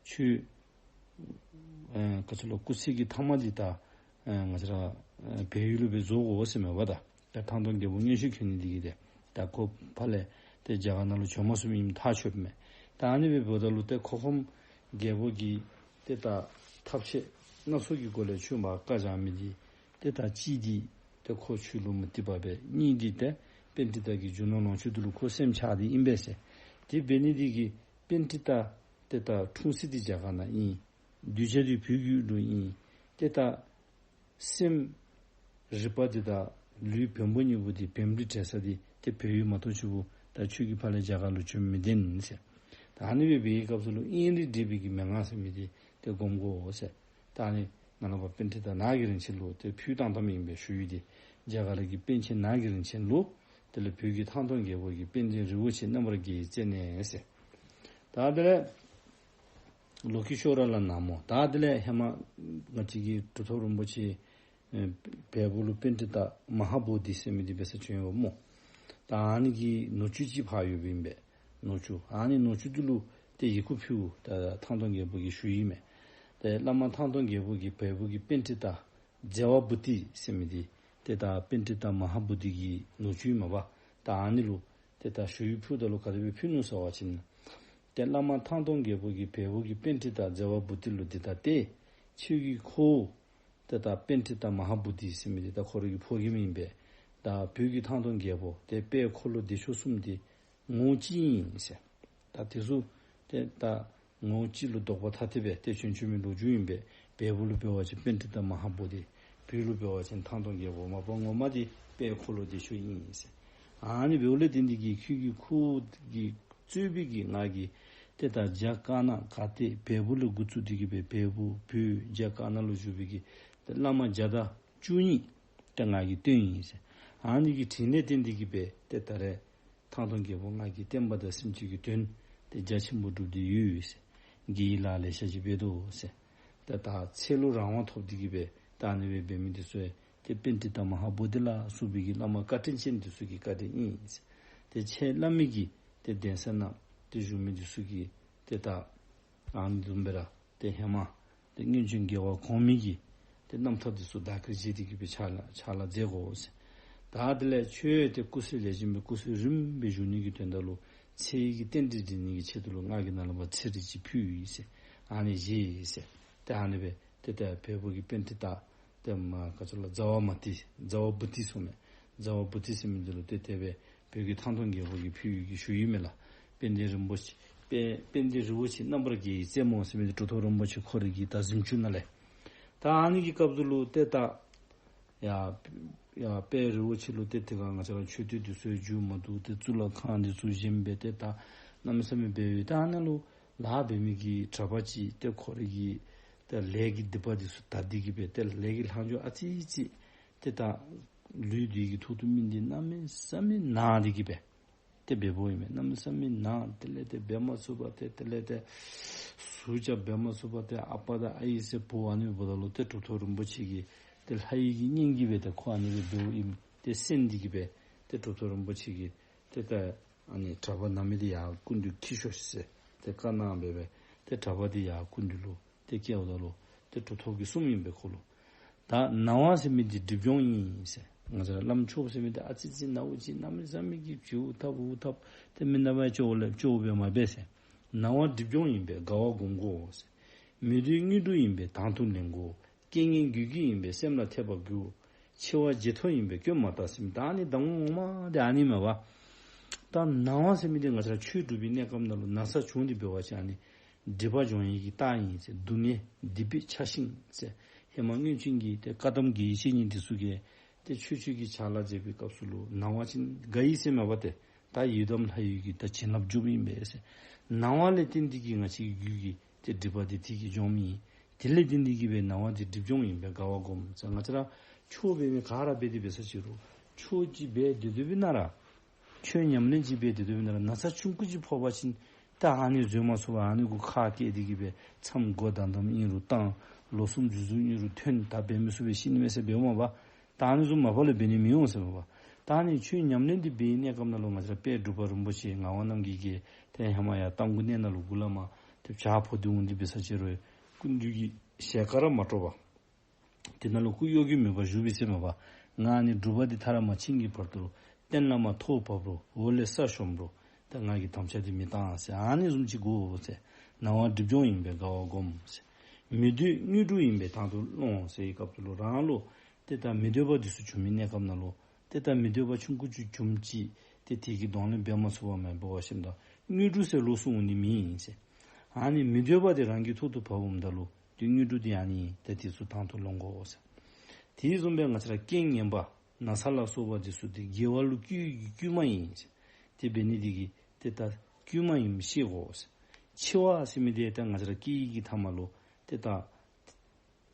ཁྱོད་ཨེ་ག་ཅི་ལོ་སྐུ་ཚེ་གི་མཐའ་མ་འདི་ད་ཨེ་ང་བཅས་ར་ཨེ་བལ་ཡུལ་ལུ་སྦེ་བཟོ་དགོ་ཟེར་མས་པ། ད་ད་ཐང་སྟོང་རྒྱལ་པོ་མངོན་ཤེས་གྱུར་ནི་འདི་གིས་ཏེ་ད་ཁོ་ཕར་ལས་ཏེ་རྒྱ་གར་ནང་ལུ་བྱོན་མ་ཚུགས་མི་ཨིནམ་ཐག་ཆོད་མས། ད་ཨ་ནི་སྦེ་འབདཝ་ད་ལུ་ཏེ་ཁོ་ཁོམ་རྒྱལ་པོ་གིས་ཏེ་ད་ཐབས་ཤེས་སྣ་ཚོགས་ཀྱི་སྒོ་ལས་ཁྱོད་འབག་བཀའ་བཞག་མི་འདི་ཏེ་ད་གཅིག་འདི་ཏེ་ཁོ་ཁྱོད་ལུ་མུ་སྟེགས་པ་སྦེ། གཉིས་འདི་ཏེ་པཎྜི་ཏ་གི་རྒྱུ་ནོར་ལོངས་སྤྱོད་འདི་ལུ་ཁོ་སེམས་ཆགས་ཏེ་ཨིན་པས་ཟེར། དེ་འབད་ནི་འདི་གིས་པཎྜི་ཏ་ཏེ་ད་འཁྲུངས་ས་འདི་རྒྱ་གར་ནང་ཨིན། གདུལ་བྱ་འདི་བོད་ཀྱི་ཡུལ་ལུ་ཨིན། ཏེ་ད་སེམས་རིག་པ་འདི་དང་ལུས་བེམ་པོ་གཉིས་པོ་འདི་བེམ་རིག་བྲལ་ས་འདི་ཏེ་བལ་ཡུལ་མ་གཏོགས་ཕྱི་གུ་ད་ཁྱོད་ཀྱིས་ཕར་ལས་རྒྱ་གར་ལུ་བྱོན་མི་བདེན་ཟེར། ད་ཨ་ནི་སྦེ་འབད་བའི་སྐབས་སུ་ལུ་དབྱིངས་རིག་འདྲེས་པའི་གི་མན་ངག་ཟེར་མི་འདི་ཏེ་སྒོམ་དགོ་ཟེར། ད་ཨ་ནི་ནཱ་ལས་ཕར་པཎྜི་ཏ་ནཱ་གི་རིན་ཆེན་ལུ་ཏེ་ཕུལ་བཏང་བཏངམ་ཨིན་པས་ཞུ་ཡིག་འདི། རྒྱ་གར་གྱི་པཎ་ཆེན་ནཱ་གི་རིན་ཆེན་ལུ། དེ་ལས་བོད་ཀྱི་ཐང་སྟོང་རྒྱལ་པོ་གིས་དཔལ་ལྡན་རི་བོ་ཆེ་རྣམ་པར་རྒྱལ་བའི་རྩེ་ནས་ཟེར། ད་དེ་ལས་ལོ་ཀི་ཤྭ་ར་ལ་ན་མོ། ད་དེ་ལས་ཧེ་མ་ང་བཅས་ཀྱི་གྲུབ་ཐོབ་རིན་པོ་ཆེ་ཨེ་བལ་པོ་ལུ་པཎྜི་ཏ་མ་ཧཱ་བོ་དྷི་ཟེར་མི་འདི་འབད་སར་བྱོན་ཡོདཔ་སྨོ། ད་ཨ་ནི་གི་ནུ་གཅུང་ཅིག་ཕར་ཡོདཔ་ཨིན་པས། ནུ་གཅུང་། ཨ་ནི་ནུ་གཅུང་འདི་ལུ་ཏེ་ཡི་གུ་ཕུལ། ད་ཐང་སྟོང་རྒྱལ་པོ་གིས་ཞུ་ཡིག་མས། ཏེ་བླ་མ་ཐང་སྟོང་རྒྱལ་པོ་གིས་བལ་པོ་གི་པཎྜི་ཏ་ཛ་ཝ་བུ་ཏི་ཟེར་མི་འདི་ཏེ་ད་པཎྜི་ཏ་མ་ཧཱ་བོ་དྷི་གི་ནུ་གཅུང་ཨིན་མས་པ། ད་ཨ་ནི་ལུ་ཏེ་ད་ཞུ་ཡིག་ཕུལཝ་ད་ལུ་ག་དེ་སྦེ་ཕུལ་ནུག་ཟེར་བ་ཅིན་ཏེ་བླ་མ་ཐང་སྟོང་རྒྱལ་པོ་གིས་བལ་པོ་གི་པཎྜི་ཏ་ཛ་ཝ་བུ་ཏི་ལུ་འདི་ལྟ་སྟེ། ཁྱོད་ཀྱིས་ཁོ་ཏེ་ད་པཎྜི་ཏ་མ་ཧཱ་བོ་དྷི་ཟེར་མི་འདི་ད་ཁོ་རའི་གི་ཕོ་རྒནམ་ཨིན་པས། ད་བོད་ཀྱི་ཐང་སྟོང་རྒྱལ་པོ་ཏེ་དཔལ་འཁོར་ལོ་བདེ་མཆོག་གསུམ་འདི་ངོ་བོ་གཅིག་ཨིན་ཟེར། ད་དེ་ཚུ་ཏེ་ད་ངོ་བོ་གཅིག་ལུ་ལྡོག་པ་ཐ་དད་སྦེ་ཏེ་བྱོན་བྱོན་མི་ལོ་རྒྱུས་ཨིན་པས། བལ་པོ་ལུ་འབད་བ་ཅིན་པཎྜི་ཏ་མ་ཧཱ་བོ་དྷི། བོད་ལུ་འབད་བ་ཅིན་ཐང་སྟོང་རྒྱལ་པོ། མ་པ་ངོ་མ་འདི་དཔལ་འཁོར་ལོ་བདེ་མཆོག་ཨིན་ཟེར། ཨ་ནི་འབདཝ་ལས་བརྟེན་ཏེ་གིས་ཁྱོད་ཀྱིས་ཁོ་གི་གཙོས་པའི་གི་ང་གིས་ཏེ་ད་རྒྱ་དཀར་ནག་ག་ཏེ་བལ་པོ་ལས་འགོ་བཙུགས་ཏེ་གིས་སྦེ་བལ་པོ་བོད་རྒྱ་དཀར་ནག་ལུ་བཞུགས་པའི་གི་ཏེ་བླ་མ་བརྒྱ་དང་བཅུ་གཉིས་ཏེ་ང་གིས་བསྟེན་ཡི་ཟེར། ཨ་ནི་གི་དྲིན་ལས་བརྟེན་ཏེ་གིས་སྦེ་ཏེ་ད་རེས་ཐང་སྟོང་རྒྱལ་པོ་ང་གིས་བསྟན་པ་དང་སེམས་ཅན་གྱི་དོན་ཏེ་རྒྱ་ཆེན་པོ་བསྒྲུབས་ཏེ་ཡོད་ཟེར། དགེ་བའི་ལཱ་ལེ་ཤ་ཅིག་འབད་དོ་ཟེར། ཏེ་ད་ཚེ་ལུ་རང་དབང་ཐོབ་སྟེ་གིས་སྦེ་ད་ཨ་ནི་སྦེ་འབད་མི་འདི་ཚུ་ཡང་ཏེ་པཎྜི་ཏ་མ་ཧཱ་བོ་དྷི་ལ་སོགས་པའི་གི་བླ་མ་བཀའ་དྲིན་ཅན་འདི་ཚུ་གི་བཀའ་དྲིན་ཨིན་ཟེར། ཏེ་ཁྱེད་བླ་མའི་གི་ཏེ་གདན་ས་ནང་ཏེ་བཞུགས་མི་འདི་ཚུ་གིས་ཏེ་ད་ཨ་ནི་བཟུམ་སྦེ་ར་ཏེ་ཧེ་མ་ཏེ་སྔོན་བྱོན་རྒྱལ་བ་གོང་མའི་གི་ཏེ་རྣམ་ཐར་འདི་ཚུ་བདག་གིར་བཞེས་ཏེ་གིས་སྦེ་ཕྱག་ལཱ་ཕྱག་ལཱ་མཛད་དགོ་ཟེར། ད་དེ་ལས་ཁྱོད་ཏེ་སྐུ་ཚེ་ལེགས་ཤོམ་སྦེ་སྐུ་ཚེ་རིངམོ་སྦེ་བཞུགས་ནི་གི་དོན་དག་ལུ་ཚེ་ཡི་གི་རྟེན་འབྲེལ་འགྲིག་ནི་གི་ཆེད་དུ་ལུ་ང་གིས་ནཱ་ལས་ཕར་ཚེ་རིལ་ཅིག་ཕུལ་ཡི་ཟེར། ཨ་ནི་བཞེས་ཟེར། ཏེ་ཨ་ནི་སྦེ་ཏེ་ད་བལ་པོ་གི་པཎྜི་ཏ་ཏེ་མ་ག་ཅི་ལོ་ཛ་ཝ་མ་ཏི་ཛ་ཝ་བུ་ཏི་ཟེར་མས། ཛ་ཝ་བུ་ཏི་ཟེར་མི་འདི་ལུ་ཏེ་དེ་སྦེ་བོད་ཀྱི་ཐང་སྟོང་རྒྱལ་པོ་གིས་ཕུལ་ཡི་གི་ཞུ་ཡིག་མས་ལགས། དཔལ་ལྡན་རིན་པོ་ཆེ་དཔལ་དཔལ་ལྡན་རི་བོ་ཆེ་རྣམ་པར་རྒྱལ་བའི་རྩེ་མོ་ཟེར་མི་འདི་གྲུབ་ཐོབ་རིན་པོ་ཆེ་ཁོ་རའི་གི་ད་གཟིམ་ཅུང་ནང་ལས། ད་ཨ་ནི་གི་སྐབས་སུ་ལུ་ཏེ་ད་ཡ་ཡ་དཔལ་རི་བོ་ཆེ་ལུ་ཏེ་དེ་ཁར་ང་བཅས་ར་མཆོད་རྟེན་འདི་ཚུ་མཇུག་མ་བསྡུ། ཏེ་གཙུག་ལག་ཁང་འདི་ཚུ་བཞེངས་སྦེ་ཏེ་ད་གནམ་མེད་ས་མེད་འབད་བའི་ད་ཨ་ནཱ་ལུ་ལཱ་འབད་མི་གི་གྲྭ་པ་ཅིག་ཏེ་ཁོ་རའི་གི་ཏེ་ལས་ཀྱི་སྡིག་པ་འདི་ཚུ་དག་སྟེ་གིས་སྦེ་ཏེ་ལས་ཀྱི་ལྷག་འཕྲོ་ཨ་ཙི་ཙི་ཏེ་ད་ལུས་འདི་གི་ཐོག་ཏུ་སྨིན་ཏེ་གནམ་མེད་ས་མེད་ན་སྟེ་གིས་སྦེ་ཏེ་འབདཝ་ཨིན་མས། གནམ་མེད་ས་མེད་ན། དེ་ལས་ཏེ་འབད་མ་ཚུགས་པར་ཏེ་དེ་ལས་ཏེ་ཟུག་རྐྱབ་འབད་མ་ཚུགས་པར་ཏེ་ཨ་པ་དང་ཨའི་ཟེར་འབོ་ཨ་ནི་འབདཝ་ད་ལུ་ཏེ་གྲུབ་ཐོབ་རིན་པོ་ཆེ་གིས་ཏེ་ལྷ་ཡི་གི་གཉེན་གྱིས་སྦེ་ཏེ་ཁོ་ཨ་ནི་སྦེ་འབདཝ་ཨིནམ་ཏེ་གསན་ཏེ་གིས་སྦེ་ཏེ་གྲུབ་ཐོབ་རིན་པོ་ཆེ་གིས་ཏེ་ད་ཨ་ནི་གྲྭ་པ་ནང་མི་འདི་ཡར་སྐུ་མདུན་འཁྱིད་ཤོག་ཟེར་ཏེ་བཀའ་གནང་སྦེ་སྦེ་ཏེ་གྲྭ་པ་འདི་ཡར་སྐུ་མདུན་ལུ་ཏེ་བསྐྱལཝ་ད་ལུ་ཏེ་གྲུབ་ཐོབ་ཀྱིས་གསུངམ་ཨིན་པས་ཁོ་ལུ། ད་ན་བ་ཟེར་མི་འདི་སྒྲིབ་སྦྱོང་ཨིན་ཟེར། ང་བཅས་ར་བླམ་ཆོསཔ་ཟེར་མི་འདི་ཨ་ཙི་ཙི་ན་བ་ཅིག་གནམ་མེད་ས་མེད་ཀྱི་བྱིའུ་ཐབ་འུ་ཐབ་ཏེ་མི་ནག་པ་ཅོག་ལེབ་ཅོག་སྦེ་མ་འབད་ཟེར། ན་བ་སྒྲིབ་སྦྱོང་ཨིན་པས། དགའ་བ་སྒོམ་དགོ་ཟེར། མི་འདོད་དངོས་གྲུབ་ཡིན་པས་དང་དུ་ལེན་དགོས། རྐྱེན་ངན་རྒྱུད་ཀྱི་ཡིན་པས་སེམས་ལ་ཐེབས་པ་རྒྱུ། འཆི་བ་བརྗེད་ཐོ་ཡིན་པས་སྐྱོན་མ་བརྟག་ཟེར་མི་ད་ཨ་ནི་གདམས་ངོ་མ་དེ་ཨ་ནི་མས་པ། ད་ན་བ་ཟེར་མི་དེ་ང་བཅས་ར་ཆོས་སྒྲུབ་པའི་གནས་སྐབས་ནང་ལུ་ན་ཚ་བྱུང་སྟེ་འབད་བ་ཅིན་ཨ་ནི་སྒྲིབ་པ་སྦྱོང་ནི་གི་རྟགས་ཨིན་ཟེར། སྡུག་བསྔལ་སྡིག་པའི་ཆགས་ཤིང་ཟེར། ཧེ་མ་སྔོན་བྱོན་གྱི་ཏེ་བཀའ་གདམས་དགེ་བའི་བཤེས་གཉེན་འདི་ཚུ་གིས་ཏེ་ཆོས་སྤྱོད་ཀྱི་ཕྱག་ལཱ་མཛད་པའི་སྐབས་སུ་ལུ་ན་བ་ཅིན་དགའ་ཡི་ཟེར་མས་པ། ཏེ་ད་ཡི་དམ་ལྷ་ཡུལ་གྱི་ད་བྱིན་རླབས་འཇུགཔ་ཨིན་པས་ཟེར། ན་བ་ལས་བརྟེན་ཏེ་གིས་ང་བཅས་ཀྱི་རྒྱུད་ཀྱི་ཏེ་སྒྲིབ་པ་འདི་དེ་གིས་སྦྱོངམ་ཨིན། དེ་ལས་བརྟེན་ཏེ་གིས་སྦེ་ན་བ་འདི་སྒྲིབ་སྦྱོང་ཨིན་པས་དགའ་བ་སྒོམ་ཟེར། ང་བཅས་ར་ཆོས་འབད་མི་ག་ར་འབད་དེ་འབད་ས་ཅིག་རུང་ཆོས་ཅིག་འབད་དེ་སྡོད་པའི་ནང་ར་ཆོས་ཉམས་ལེན་ཅིག་འབད་དེ་སྡོད་པའི་ནང་ར་ན་ཚ་ཆུང་ཀུ་ཅིག་ཕོག་པ་ཅིན་ད་ཨ་ནི་བཟོད་མ་ཚུགས་པར་ཨ་ནི་གུ་ཁ་བཀལ་ཏེ་གིས་སྦེ་མཚམས་སྒོ་བསྡམ་བསྡམ་ཨིན་རུང་བཏང་། ལོ་གསུམ་བཞི་བཞུགས་ཨིན་རུང་ཐོན། ད་འབད་མི་ཚུགས་པས་ཤི་ནི་མས་ཟེར་འབདཝ་མས་པ། ད་ཨ་ནི་བཟུམ་མ་པ་ལས་འབད་ནི་མི་འོང་ཟེར་མས་པ། ད་ཨ་ནི་ཆོས་ཉམས་ལེན་འདི་འབད་བའི་གནས་སྐབས་ནང་ལུ་ང་བཅས་ར་དཔལ་འབྲུག་པ་རིན་པོ་ཆེ་ངག་དབང་རྣམ་རྒྱལ་གྱིས་ཏེ་ཧེ་མ་ཡར་རྟ་མགོ་གནས་ནང་ལུ་མགུ་ལས་མར་ཏེ་བྱག་ཕོག་སྟེ་འོང་སྟེ་འབད་ས་ཅིག་རུང་སྐུ་མདུན་གྱི་ཞལ་དཀར་ར་མ་དཀྲོགས་པར་དེ་ནང་ལུ་སྐུ་གཡོ་འགུལ་མེད་པར་བཞུགས་པས་ཟེར་མས་པ། ང་ཨ་ནི་སྒྲུབ་པ་འདི་མཐར་མ་ཕྱིན་གྱི་བར་དུ་སྟན་ལ་མར་ཐོག་བབས་རུང་འོག་ལས་ས་ཤོར་རུང་ད་ང་གིས་དམ་བཅའ་འདི་མི་བཏང་ཟེར། ཨ་ནི་བཟུམ་ཅིག་དགོ་ཟེར། ན་བ་སྒྲིབ་སྦྱོང་ཡིན་པས་དགའ་བ་སྒོམ་ཟེར། མི་འདོད་དངོས་གྲུབ་ཡིན་པས་དང་དུ་སློང་ཟེར་བའི་སྐབས་སུ་ལུ་རང་ལུ་ཏེ་ད་མི་འདོད་པ་འདི་ཚུ་བྱུང་མི་གནས་སྐབས་ནང་ལུ་ཏེ་ད་མི་འདོད་པ་ཆུང་ཀུ་ཅིག་བྱུངམ་ཅིག་ཏེ་དེ་གི་གདོང་ལེན་འབད་མ་ཚུགས་པར་མ་འབད་བ་ཅིན་ད་དངོས་གྲུབ་ཟེར་ལོགས་སུ་འོང་ནི་མེད་ཟེར། ཨ་ནི་མི་འདོད་པ་དེ་རང་གི་ཐོག་ཏུ་བབས་འོངམ་ད་ལུ་ཏེ་དངོས་གྲུབ་དེ་ཨ་ནི་ད་དེ་ཚུ་དང་དུ་སློང་དགོ་ཟེར། དེ་བཟུམ་སྦེ་ང་བཅས་ར་རྐྱེན་ངན་པ་ན་ཚ་ལ་སོགས་པ་དེ་ཚུ་དེ་དགེ་བ་ལུ་བསྐུལ་བའི་བསྐུལ་མ་ཨིན་ཟེར། དེ་འབད་ནི་དེ་གིས་ཏེ་ད་བསྐུལ་མ་ཨིནམ་ཤེས་དགོ་ཟེར། འཆི་བ་ཟེར་མི་དེ་ད་ང་བཅས་ར་སྐྱེ་ཡི་གི་མཐའ་མ་ལུ་ཏེ་ད་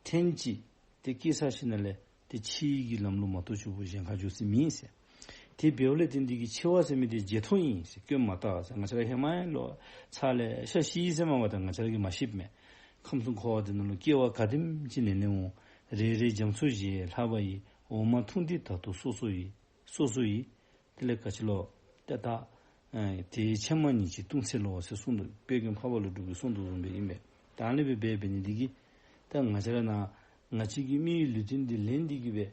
ཐེངས་གཅིག་ཏེ་སྐྱེ་ཚར་ཞིནམ་ལས་ཏེ་འཆི་གི་ལམ་ལུ་མ་གཏོགས་ཆུ་བུ་གཞན་ཁར་འགྱོ་ས་མེད་ཟེར། དེ་འབདཝ་ལས་བརྟེན་ཏེ་གིས་འཆི་བ་ཟེར་མི་དེ་བརྗེད་ཐོ་ཨིན་ཟེར། སྐྱོན་མ་བརྟག་ཟེར། ང་བཅས་ར་ཧེ་མ་ལོ་ཚར་ལེ་ཤ་ཤི་ཟེར་མས་པ། ད་ང་བཅས་ར་གིས་མ་ཤེསཔ་མས། ཁམས་གསུམ་འཁོར་བ་འདི་ནང་ལུ་སྐྱེ་བ་ག་དེམ་ཅིག་ལེན་ལེན་འོང་། རེ་རེ་རྒྱ་མཚོ་བཞིན་ལྷག་པ་ཡི། འོ་མ་འཐུང་སྟེ་ད་དུང་སོ་སོ་ཡི། སོ་སོ་ཡི། དེ་ལས་ག་ཅི་ལོ། ཏེ་ད་ཨེ་དེའི་ཕྱེ་མ་ཉིད་ཀྱིས་བཏུང་ཚེ་ལོ་ཟེར་གསུངས་འདུག། དཔལ་མགོན་འཕགས་པ་ཀླུ་སྒྲུབ་ཀྱིས་གསུངས་དོ་བཟུམ་སྦེ་ཨིན་པས། ད་ཨ་ནི་སྦེ་འབད་འབད་ནི་འདི་གིས་ད་ང་བཅས་ར་ནཱ་ང་བཅས་ཀྱི་མི་ཡི་ལུས་རྟེན་འདི་ལེན་ཏེ་གིས་སྦེ་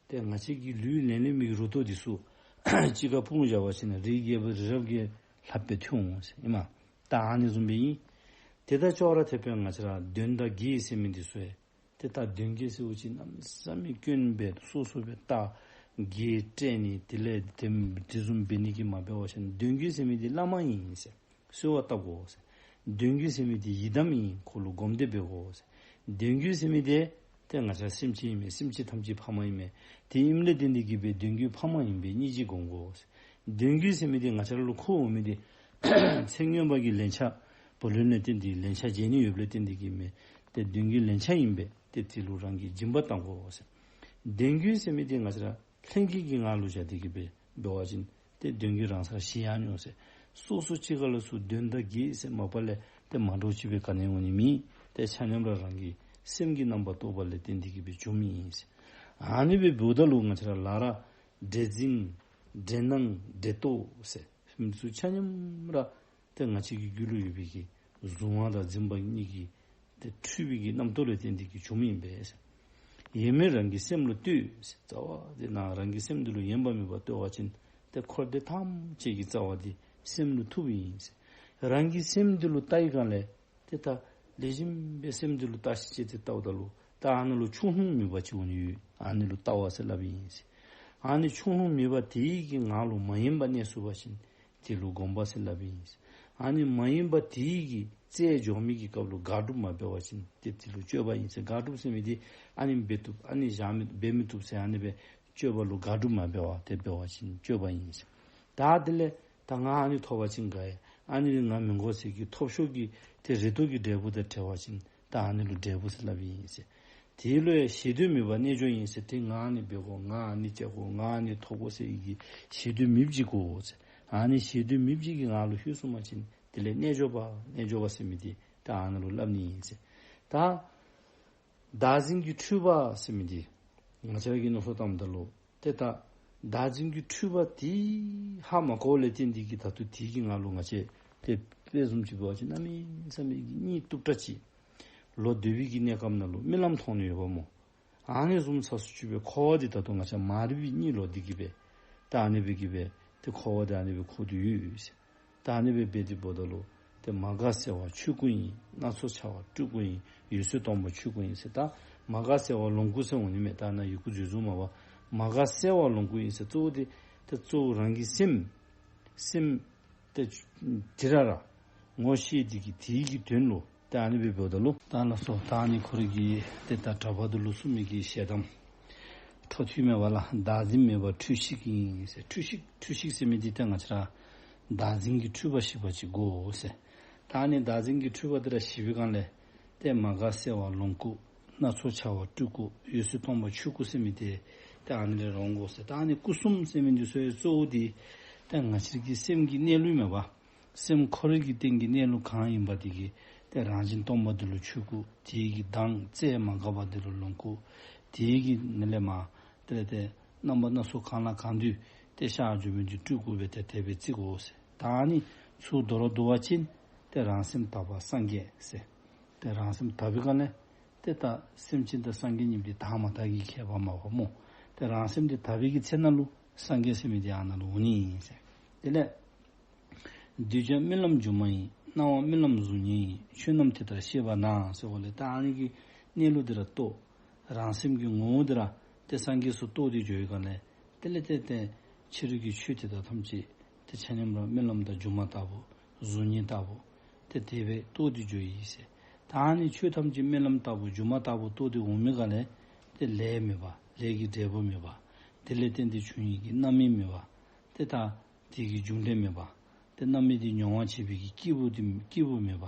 ཏེ་ང་བཅས་ཀྱི་ལུས་ལེན་ལེན་མི་གི་རུ་ཏོ་འདི་ཚུ་གཅིག་ཁར་སྤུངས་བཞག་པ་ཅིན་རིགས་བརྒྱད་པ་རི་རབ་ཀྱི་ལྷབ་སྦེ་ཐོན་འོང་ཟེར་ཨིན་མས། ད་ཨ་ནི་བཟུམ་སྦེ་ཨིན། དེ་དང་ཅོག་ར་འཐདཔ་སྦེ་ང་བཅས་ར་གདོན་དང་བགེགས་ཟེར་མི་འདི་ཚུ་ཡང་ཏེ་ད་གདོན་བགེགས་ཟེར་བ་ཅིན་གནམ་མེད་ས་མེད་སྐྱོན་སྦེ་སོ་སོ་སྦེ་བཏགས་བགེགས་བསྐྲད་ནི་དེ་ལས་དེ་དེ་བཟུམ་འབད་ནི་གིས་མ་འབད་བ་ཅིན་གདོན་བགེགས་ཟེར་མི་འདི་བླ་མ་ཨིན་ཟེར། གསོལ་བ་བཏབ་དགོ་ཟེར། གདོན་བགེགས་ཟེར་མི་འདི་ཡི་དམ་ཨིན། ཁོ་ལུ་སྒོམ་སྡེ་འབད་དགོ་ཟེར། གདོན་བགེགས་ཟེར་མི་འདི་ཏེ་ང་བཅས་སེམས་ཅན་ཨིན་མས། སེམས་ཅན་ཐམས་ཅད་ཕ་མ་ཨིན་མས། དེ་ཨིནམ་ལས་བརྟེན་ཏེ་གིས་སྦེ་གདོན་བགེགས་ཕ་མ་ཨིན་པའི་སྙིང་རྗེ་སྒོམ་དགོ་ཟེར། གདོན་བགེགས་ཟེར་མི་འདི་ང་བཅས་ར་ལུ་འཁོར་འོང་མི་འདི་ཚེ་སྔོན་མ་གི་ལན་ཆགས་བུ་ལོན་ལས་བརྟེན་ཏེ་ལན་ཆགས་འཇལ་ནི་ཡོདཔ་ལས་བརྟེན་ཏེ་གིས་མས། ཏེ་གདོན་བགེགས་ལན་ཆགས་ཨིན་པས། ཏེ་དེ་ལུ་རང་གིས་སྦྱིན་པ་བཏང་དགོ་ཟེར། གདོན་བགེགས་ཟེར་མི་འདི་ང་བཅས་ར་ལྷན་སྐྱེས་ཀྱི་ངང་ལུ་བཞག་སྟེ་གིས་སྦེ་འབད་བ་ཅིན་ཏེ་གདོན་བགེགས་རང་སར་ཞི་ཡར་འགྱོ་ཟེར། སོ་སོ་གཅིག་ཁར་ལུ་ཚུར་གདོན་དང་བགེགས་ཟེར་མ་པ་ལས་ཏེ་མ་འདྲཝ་ཅིག་སྦེ་ག་ནི་ཡང་འོང་ནི་མེད། ཏེ་ཆ་མཉམ་ར་རང་གི་སེམས་ཀྱི་རྣམ་པར་རྟོག་པ་ལས་བརྟེན་ཏེ་གིས་སྦེ་བྱུངམ་ཨིན་ཟེར། ཨ་ནི་སྦེ་འབདཝ་ད་ལུ་ང་བཅས་ར་ལ་ར་འདྲེ་འཛིན་འདྲེ་སྣང་འདྲེ་ལྟོགས་ཟེར་མི་ཚུ་ཆ་མཉམ་ར་ཏེ་ང་བཅས་ཀྱི་རྒྱུད་ལུ་ཡོད་པའི་གི་གཟུང་བ་དང་འཛིན་པ་གཉིས་ཀྱི་ཏེ་འཁྲུལ་པའི་གི་རྣམ་རྟོག་ལས་བརྟེན་ཏེ་གིས་བྱུངམ་ཨིན་པས་ཟེར། ཡེངས་མེད་རང་གི་སེམས་ལ་ལྟོས་ཟེར། རྩ་བ་དེ་ནཱ་རང་གི་སེམས་འདི་ལུ་ཡེངས་པ་མེད་པར་ལྟོས་པ་ཅིན་ཏེ་འཁོར་འདས་ཐམས་ཅད་ཀྱི་རྩ་བ་འདི་སེམས་ལུ་ཐུགཔ་ཨིན་ཟེར། རང་གི་སེམས་འདི་ལུ་ལྟ་བའི་སྒང་ལས་ཏེ་ད་ལེགས་ཤོམ་སྦེ་སེམས་འདི་ལུ་བརྟག་ཞིབ་བྱས་ཏེ་བལྟཝ་ད་ལུ་ད་ཨ་ནི་ལུ་ཆུང་ལྷུང་མེད་པ་ཅིག་འོང་ནི་ཡོད། ཨ་ནི་ལུ་ལྟ་བ་ཟེར་སླབ་ཨིན་ཟེར། ཨ་ནི་ཆུང་ལྷུང་མེད་པ་དེ་གི་ངང་ལུ་མ་ཡེངས་པར་གནས་ཚུགས་པ་ཅིན་དེ་ལུ་སྒོམ་པ་ཟེར་སླབ་ཨིན་ཟེར། ཨ་ནི་མ་ཡེངས་པ་དེ་གི་རྩལ་འཇོག་མི་གི་སྐབས་ལུ་དགག་སྒྲུབ་མ་འབད་བ་ཅིན་ཏེ་དེ་ལུ་སྤྱོད་པ་ཨིན་ཟེར། དགག་སྒྲུབ་ཟེར་མི་འདི་ཨ་ནི་འབད་བཏུབ་ཨ་ནི་བཞག་མི་འབད་མི་བཏུབ་ཟེར་ཨ་ནི་སྦེ་སྤྱོད་པ་ལུ་དགག་སྒྲུབ་མ་འབད་བར་ཏེ་འབད་བ་ཅིན་སྤྱོད་པ་ཨིན་ཟེར། ད་དེ་ལས་ད་ང་ཨ་ནི་ཐོབ་པ་ཅིན་དགའ་ཡི། ཨ་ནི་ལས་ང་མི་དགོ་ཟེར་གྱི་ཐོབ་ཤོར་གྱི་ཏེ་རེ་དོགས་ཀྱི་འབྲས་བུ་དང་བྲལ་བ་ཅིན་ད་ཨ་ནི་ལུ་འབྲས་བུ་ཟེར་སླབ་ཨིན་ཟེར། དེ་ལུ་ཡང་ཞེ་འདོད་མེད་པར་རྣལ་འབྱོར་ཡིན་ཟེར། ཏེ་ང་ཨ་ནི་འབད་དགོ་ང་ཨ་ནི་བྱ་དགོ་ང་ཨ་ནི་ཐོབ་དགོ་ཟེར་གྱི་ཞེ་འདོད་མེདཔ་ཅིག་དགོ་ཟེར། ཨ་ནི་ཞེ་འདོད་མེདཔ་ཅིག་གི་ངང་ལུ་ལྷོད་སོང་པ་ཅིན་དེ་ལས་རྣལ་འབྱོར་པ་རྣལ་འབྱོར་པ་ཟེར་མི་འདི་ད་ཨ་ནི་ལུ་སླབ་ནི་ཨིན་ཟེར། ད་བདག་འཛིན་གྱི་འཁྲུལ་པ་ཟེར་མི་འདི་ང་བཅས་ར་གིས་མནོ་བསམ་བཏངམ་ད་ལུ་ཏེ་ད་བདག་འཛིན་གྱི་འཁྲུལ་པ་དེ་ཧ་མ་གོཝ་ལས་བརྟེན་ཏེ་གིས་ད་ལྟོ་དེ་གི་ངང་ལུ་ང་བཅས་ཏེ་དཔེ་བཟུམ་ཅིག་འབད་བ་ཅིན་གནམ་མེད་ས་མེད་ཀྱི་གཉིད་སྟུག་དྲགས་ཅིག་ལོག་སྡོད་པའི་གི་གནས་སྐབས་ནང་ལུ་རྨི་ལམ་མཐོང་ནི་ཡོདཔ་སྨོ། ཨ་ནི་བཟུམ་ཚུ་ཅིག་སྦེ་འཁོར་བ་འདི་ད་ལྟོ་ང་བཅས་མ་རིག་པའི་གཉིད་ལོག་སྟེ་གིས་སྦེ་ད་ཨ་ནི་སྦེ་གིས་སྦེ་ཏེ་འཁོར་བ་འདི་ཨ་ནི་སྦེ་འཁོར་ཏེ་ཡོད་ཟེར། ད་ཨ་ནི་སྦེ་འབད་དེ་འབདཝ་ད་ལུ་ ཏེ་མ་འགགས་གསལ་བ་ཆོས་སྐུ་ཡིན། སྣ་ཚོགས་འཆར་བ་སྤྲུལ་སྐུ་ཡིན། འོད་གསལ་སྟོང་པ་ཆོས་སྐུ་ཡིན་ཟེར། ད་མ་འགགས་གསལ་བ་ལོངས་སྐུ་ཟེར་འོང་ནི་མས། ད་ནཱ་ཡི་གུ་འཛོལ་འཛོལཝ་མས་པ། མ་འགགས་གསལ་བ་ལོངས་སྐུ་ཡིན་ཟེར། གཙོ་བོ་དེ་ཏེ་གཙོ་བོ་རང་གི་སེམས་སེམས་ཏེ་དེ་ར་ར་ངོ་ཤེས་དེ་གི་དེ་གི་དོན་ལུ་ཏེ་ཨ་ནི་སྦེ་འབདཝ་ད་ལུ་ད་ལགས་སོ། ད་ཨ་ནི་ཁོ་ར་གི་ཏེ་ད་གྲྭ་པ་དེ་ལུ་གསུངས་མི་གི་ཞལ་གདམས་འཕྲོ་མཐུད་མས་པ་ལགས། བདག་འཛིན་མེད་པར་འཁྲུལ་ཞིག་ཡིན་ཟེར། འཁྲུལ་ཞིག་འཁྲུལ་ཞིག་ཟེར་མི་འདི་ཏེ་ང་བཅས་ར་བདག་འཛིན་གྱི་འཁྲུལ་པ་ཞིག་པ་ཅིག་དགོ་ཟེར། ད་ཨ་ནི་བདག་འཛིན་གྱི་འཁྲུལ་པ་དེ་ར་ཞི་བའི་སྒང་ལས་ཏེ་མ་འགགས་གསལ་བ་ལོངས་སྐུ། སྣ་ཚོགས་འཆར་བ་སྤྲུལ་སྐུ། འོད་གསལ་སྟོང་པ་ཆོས་སྐུ་ཟེར་མི་དེ་ཏེ་ཨ་ནི་ལས་ར་འོང་དགོ་ཟེར། ད་ཨ་ནི་སྐུ་གསུམ་ཟེར་མི་འདི་ཚུ་གཙོ་བོ་དེ་ཏེ་ང་བཅས་ཀྱི་སེམས་ཀྱི་གནས་ལུགས་མས་པ། སེམས་ཁོ་རའི་གི་སྟེང་གི་གནས་ལུགས་གང་ཡིན་པ་དེ་གི་ཏེ་རང་བཞིན་སྟོང་པ་དེ་ལུ་ཆོས་སྐུ། དེ་གི་གདངས་རྩལ་མ་འགགས་པ་དེ་ལུ་ལོངས་སྐུ། དེ་གི་ནང་ལས་མར་ཏེ་ཏེ་རྣམ་པ་སྣ་ཚོགས་གང་ལ་གང་འདུལ་ཏེ་ཤར་འགྱོ་མི་འདི་སྤྲུལ་སྐུ་སྦེ་ཏེ་དེ་སྦེ་བརྩི་དགོ་ཟེར། ད་ཨ་ནི་ཚུ་མདོར་བསྡུ་བ་ཅིན་ཏེ་རང་སེམས་དག་པ་སངས་རྒྱས་ཟེར། ཏེ་རང་སེམས་དག་པའི་སྒང་ལས་ཏེ་ད་སེམས་ཅན་དང་སངས་རྒྱས་གཉིས་པོ་དེ་དག་མ་དག་གི་ཁྱད་པར་མས་པ་སྨོ། ཏེ་རང་སེམས་དེ་དག་པའི་གི་ཚེ་ན་ལུ་སངས་རྒྱས་ཟེར་མི་དེ་ཨ་ནཱ་ལུ་འོང་ནི་ཨིན་ཟེར། དེ་ལས་གདུལ་བྱ་རྨི་ལམ་སྒྱུ་མ་ཡིན། སྣང་བ་རྨི་ལམ་གཟུགས་བརྙན་ཡིན། ཆོས་རྣམས་དེ་ལྟར་ཤེས་པ་ན་ཟེརཝ་ལས་ད་ཨ་ནི་གི་གནས་ལུགས་དེ་ར་རྟོགས། རང་སེམས་ཀྱི་ངོ་བོ་དེ་ར་ཏེ་སངས་རྒྱས་སུ་རྟོགས་ཏེ་འགྱོ་བའི་སྒང་ལས་དེ་ལས་ཏེ་ཏེ་ཕྱི་རོལ་གྱི་ཆོས་དེ་དག་ཐམས་ཅད་ཏེ་ཆ་མཉམ་ར་རྨི་ལམ་དང་སྒྱུ་མ་ལྟ་བུ་གཟུགས་བརྙན་ལྟ་བུ་ཏེ་དེ་སྦེ་རྟོགས་ཏེ་འགྱོ་ཡི་ཟེར། ད་ཨ་ནི་ཆོས་ཐམས་ཅད་རྨི་ལམ་ལྟ་བུ་སྒྱུ་མ་ལྟ་བུ་རྟོགས་ཏེ་འོང་མི་སྒང་ལས་ཏེ་ལས་མེད་པ། ལས་ཀྱི་འབྲས་བུ་མེད་པ། དེ་ལས་བརྟེན་ཏེ་བྱུང་ཡི་གི་རྣམ་སྨིན་མེད་པ། ཏེ་ད་དེ་གི་རྒྱུ་འབྲས་མེད་པ། ཏེ་རྣམ་སྨིན་དེ་མྱོང་བར་བྱེད་པའི་གི་སྐྱེས་བུ་དེ་སྐྱེས་བུ་མེད་པ།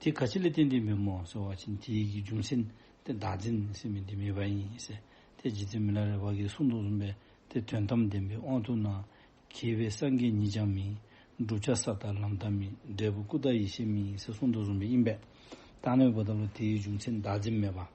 དེ་ག་ཅི་ལས་བརྟེན་ཏེ་མེད་སྨོ་ཟེར་བ་ཅིན་དེ་གི་རྒྱུ་མཚན་ཏེ་བདག་འཛིན་ཟེར་མི་དེ་མེད་པ་ཨིན་ཟེར། ཏེ་རྗེ་བཙུན་མི་ལ་རས་པ་གིས་གསུངས་དོ་བཟུམ་སྦེ་ཏེ་དོན་དམ་བདེན་པའི་དབང་དུ་སྣང་། རྒྱས་པའི་སངས་རྒྱས་ཉིད་ཀྱང་མིན། བསྒྲུབ་བྱ་ས་དང་ལམ་དང་མིན། འབྲས་བུ་ཀུན་བདག་ཡེ་ཤེས་མིན་ཟེར་གསུངས་དོ་བཟུམ་སྦེ་ཨིན་པས། ད་ཨ་ནི་འབདཝ་ད་ལུ་དེའི་རྒྱུ་མཚན་བདག་འཛིན་མེད་པ།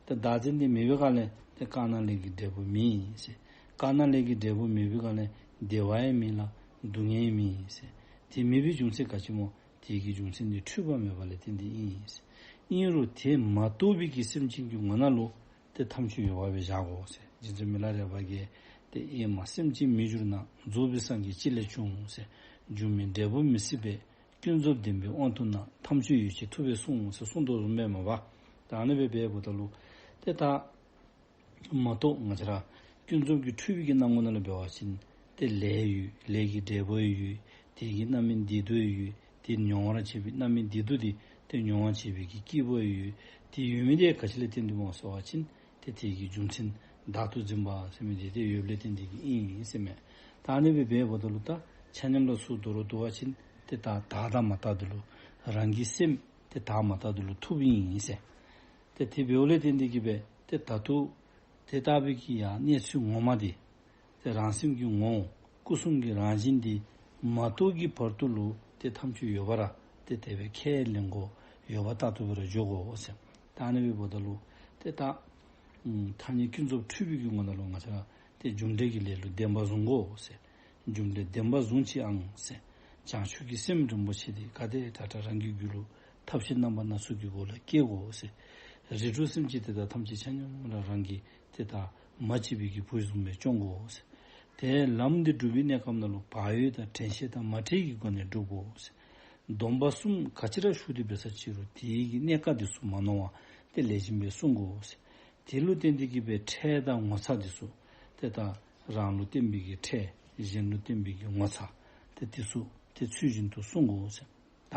ཏེ་བདག་འཛིན་དེ་མེད་པའི་སྒང་ལས་ཏེ་དཀར་ནག་ལས་ཀྱི་འབྲས་བུ་མེད་ཟེར། དཀར་ནག་ལས་ཀྱི་འབྲས་བུ་མེད་པའི་སྒང་ལས་བདེ་བ་ཡང་མེད་ལ་སྡུག་བསྔལ་ཡང་མེད་ཟེར། དེ་མེད་པའི་རྒྱུ་མཚན་ག་ཅི་སྨོ། དེ་གི་རྒྱུ་མཚན་ནི་འཁྲུལ་པ་མེད་པ་ལས་བརྟེན་ཏེ་ཨིན་ཟེར། ཨིན་རུང་དེ་མ་རྟོགས་པའི་གི་སེམས་ཅན་གྱི་ངོ་ན་ལུ་ཏེ་ཐམས་ཅད་ཡོད་པ་སྦེ་བཞག་དགོ་ཟེར། རྗེ་བཙུན་མི་ལ་རས་པ་གིས་ཏེ་ཨེ་མ་སེམས་ཅན་མི་འགྱུར་ན། རྫོགས་པའི་སངས་རྒྱས་ཅི་ལས་བྱུང་ཟེར། འགྱུར་མེད་འབྲས་བུ་མི་སྲིད་པས། ཀུན་རྫོབ་བདེན་པའི་དབང་དུ་སྣང་། ཐམས་ཅད་ཡོད་ཅེས་ཐུབ་པས་གསུངས་ཟེར་གསུངས་དོ་བཟུམ་སྦེ་མས་པ། ད་ཨ་ནི་སྦེ་འབདཝ་ད་ལུ་ཏེ་ད་མ་རྟོགས་ང་བཅས་ར་ཀུན་རྫོབ་ཀྱི་འཁྲུལ་པའི་གི་སྣང་ངོ་ནང་ལུ་འབད་བ་ཅིན་ཏེ་ལས་ཡོད། ལས་ཀྱི་འབྲས་བུ་ཡོད། དེ་གི་རྣམ་སྨིན་བདེ་སྡུག་ཡོད། དེ་མྱོང་བར་བྱེད་པའི་རྣམ་སྨིན་བདེ་སྡུག་དེ་ཏེ་མྱོང་བར་བྱེད་པའི་གི་སྐྱེས་བུ་ཡོད། དེ་ཡོད་མི་དེ་ག་ཅི་ལས་བརྟེན་ཏེ་སྨོ་ཟེར་བ་ཅིན་ཏེ་དེ་གི་རྒྱུ་མཚན་བདག་ཏུ་འཛིན་པ་ཟེར་མི་དེ་ཏེ་ཡོདཔ་ལས་བརྟེན་ཏེ་གི་ཨིན་ཟེར་མས། ད་ཨ་ནི་སྦེ་འབདཝ་ད་ལུ་ད་ཆ་མཉམ་ར་ཚུ་མདོར་བསྡུ་བ་ཅིན་ཏེ་ད་བདག་དང་མ་དག་དེ་ལུ་རང་གི་སེམས་ཏེ་བདག་མ་དག་དེ་ལུ་ཐུགཔ་ཨིན་ཟེར། ཏེ་དེ་འབདཝ་ལས་བརྟེན་ཏེ་གི་སྦེ་ཏེ་ད་ལྟོ་དེ་ལྟ་བུའི་གི་ཡང་གནས་ཚུལ་ངོ་མ་དེ་ཏེ་རང་སེམས་ཀྱི་ངོ་བོ་སྐུ་གསུམ་གྱི་རང་བཞིན་དེ་མ་རྟོགས་ཀྱི་བར་དུ་ལུ་ཏེ་ཐམས་ཅད་ཡོད་པ་ར་ཏེ་དེ་སྦེ་ཁས་ལེན་དགོ། ཡོད་པ་ལྟར་དུ་སྦེ་ར་འཇོག་དགོ་ཟེར། ད་ཨ་ནི་སྦེ་འབདཝ་ད་ལུ་ཏེ་ད་ཨམ་ཐ་སྙད་ཀུན་རྫོབ་འཁྲུལ་པའི་གི་ངོ་ནང་ལུ་ང་བཅས་ར་ཏེ་རྒྱུ་འབྲས་ཀྱི་ལས་ལུ་བདེན་པ་བཟུང་དགོ་ཟེར། རྒྱུ་འབྲས་བདེན་པ་བཟུང་བྱེད་ཨང་ཟེར། བྱང་ཆུབ་ཀྱི་སེམས་རིན་པོ་ཆེ་དེ་ག་དེ་དྲག་དྲག་རང་གི་རྒྱུད་ལུ་ཐབས་ཤེས་རྣམ་པ་སྣ་ཚོགས་ཀྱི་སྒོ་ལས་སྐྱེ་དགོ་ཟེར། རིགས་དྲུག་སེམས་ཅན་དེ་དག་ཐམས་ཅད་ཆ་མཉམ་ར་རང་གིས་ཏེ་ད་མ་གཅིག་པའི་གི་བུ་བཟུམ་སྦེ་སྐྱོང་དགོ་ཟེར། ཏེ་ལམ་འདི་སྒྲུབ་པའི་གནས་སྐབས་ནང་ལུ་བག་ཡོད་དང་དྲན་ཤེས་དང་མ་བྲལ་གྱི་སྒོ་ནས་སྒྲུབ་དགོ་ཟེར། སྡོམ་པ་གསུམ་ག་ཅི་ར་ཞུ་སྟེ་འབད་ས་ཅི་རུང་དེའི་གི་གནད་ཀ་དེ་ཚུ་མ་ནོར་བར་ཏེ་ལེགས་ཤོམ་སྦེ་སྲུང་དགོ་ཟེར། དེ་ལུ་བརྟེན་ཏེ་གི་སྦེ་ཁྲེལ་དང་ངོ་ཚ་དེ་ཚུ་ཏེ་ད་རང་ལུ་བརྟེན་པའི་གི་ཁྲེལ་གཞན་ལུ་བརྟེན་པའི་གི་ངོ་ཚ་ཏེ་དེ་ཚུ་ཏེ་ཚུལ་བཞིན་དུ་སྲུང་དགོ་ཟེར། ད་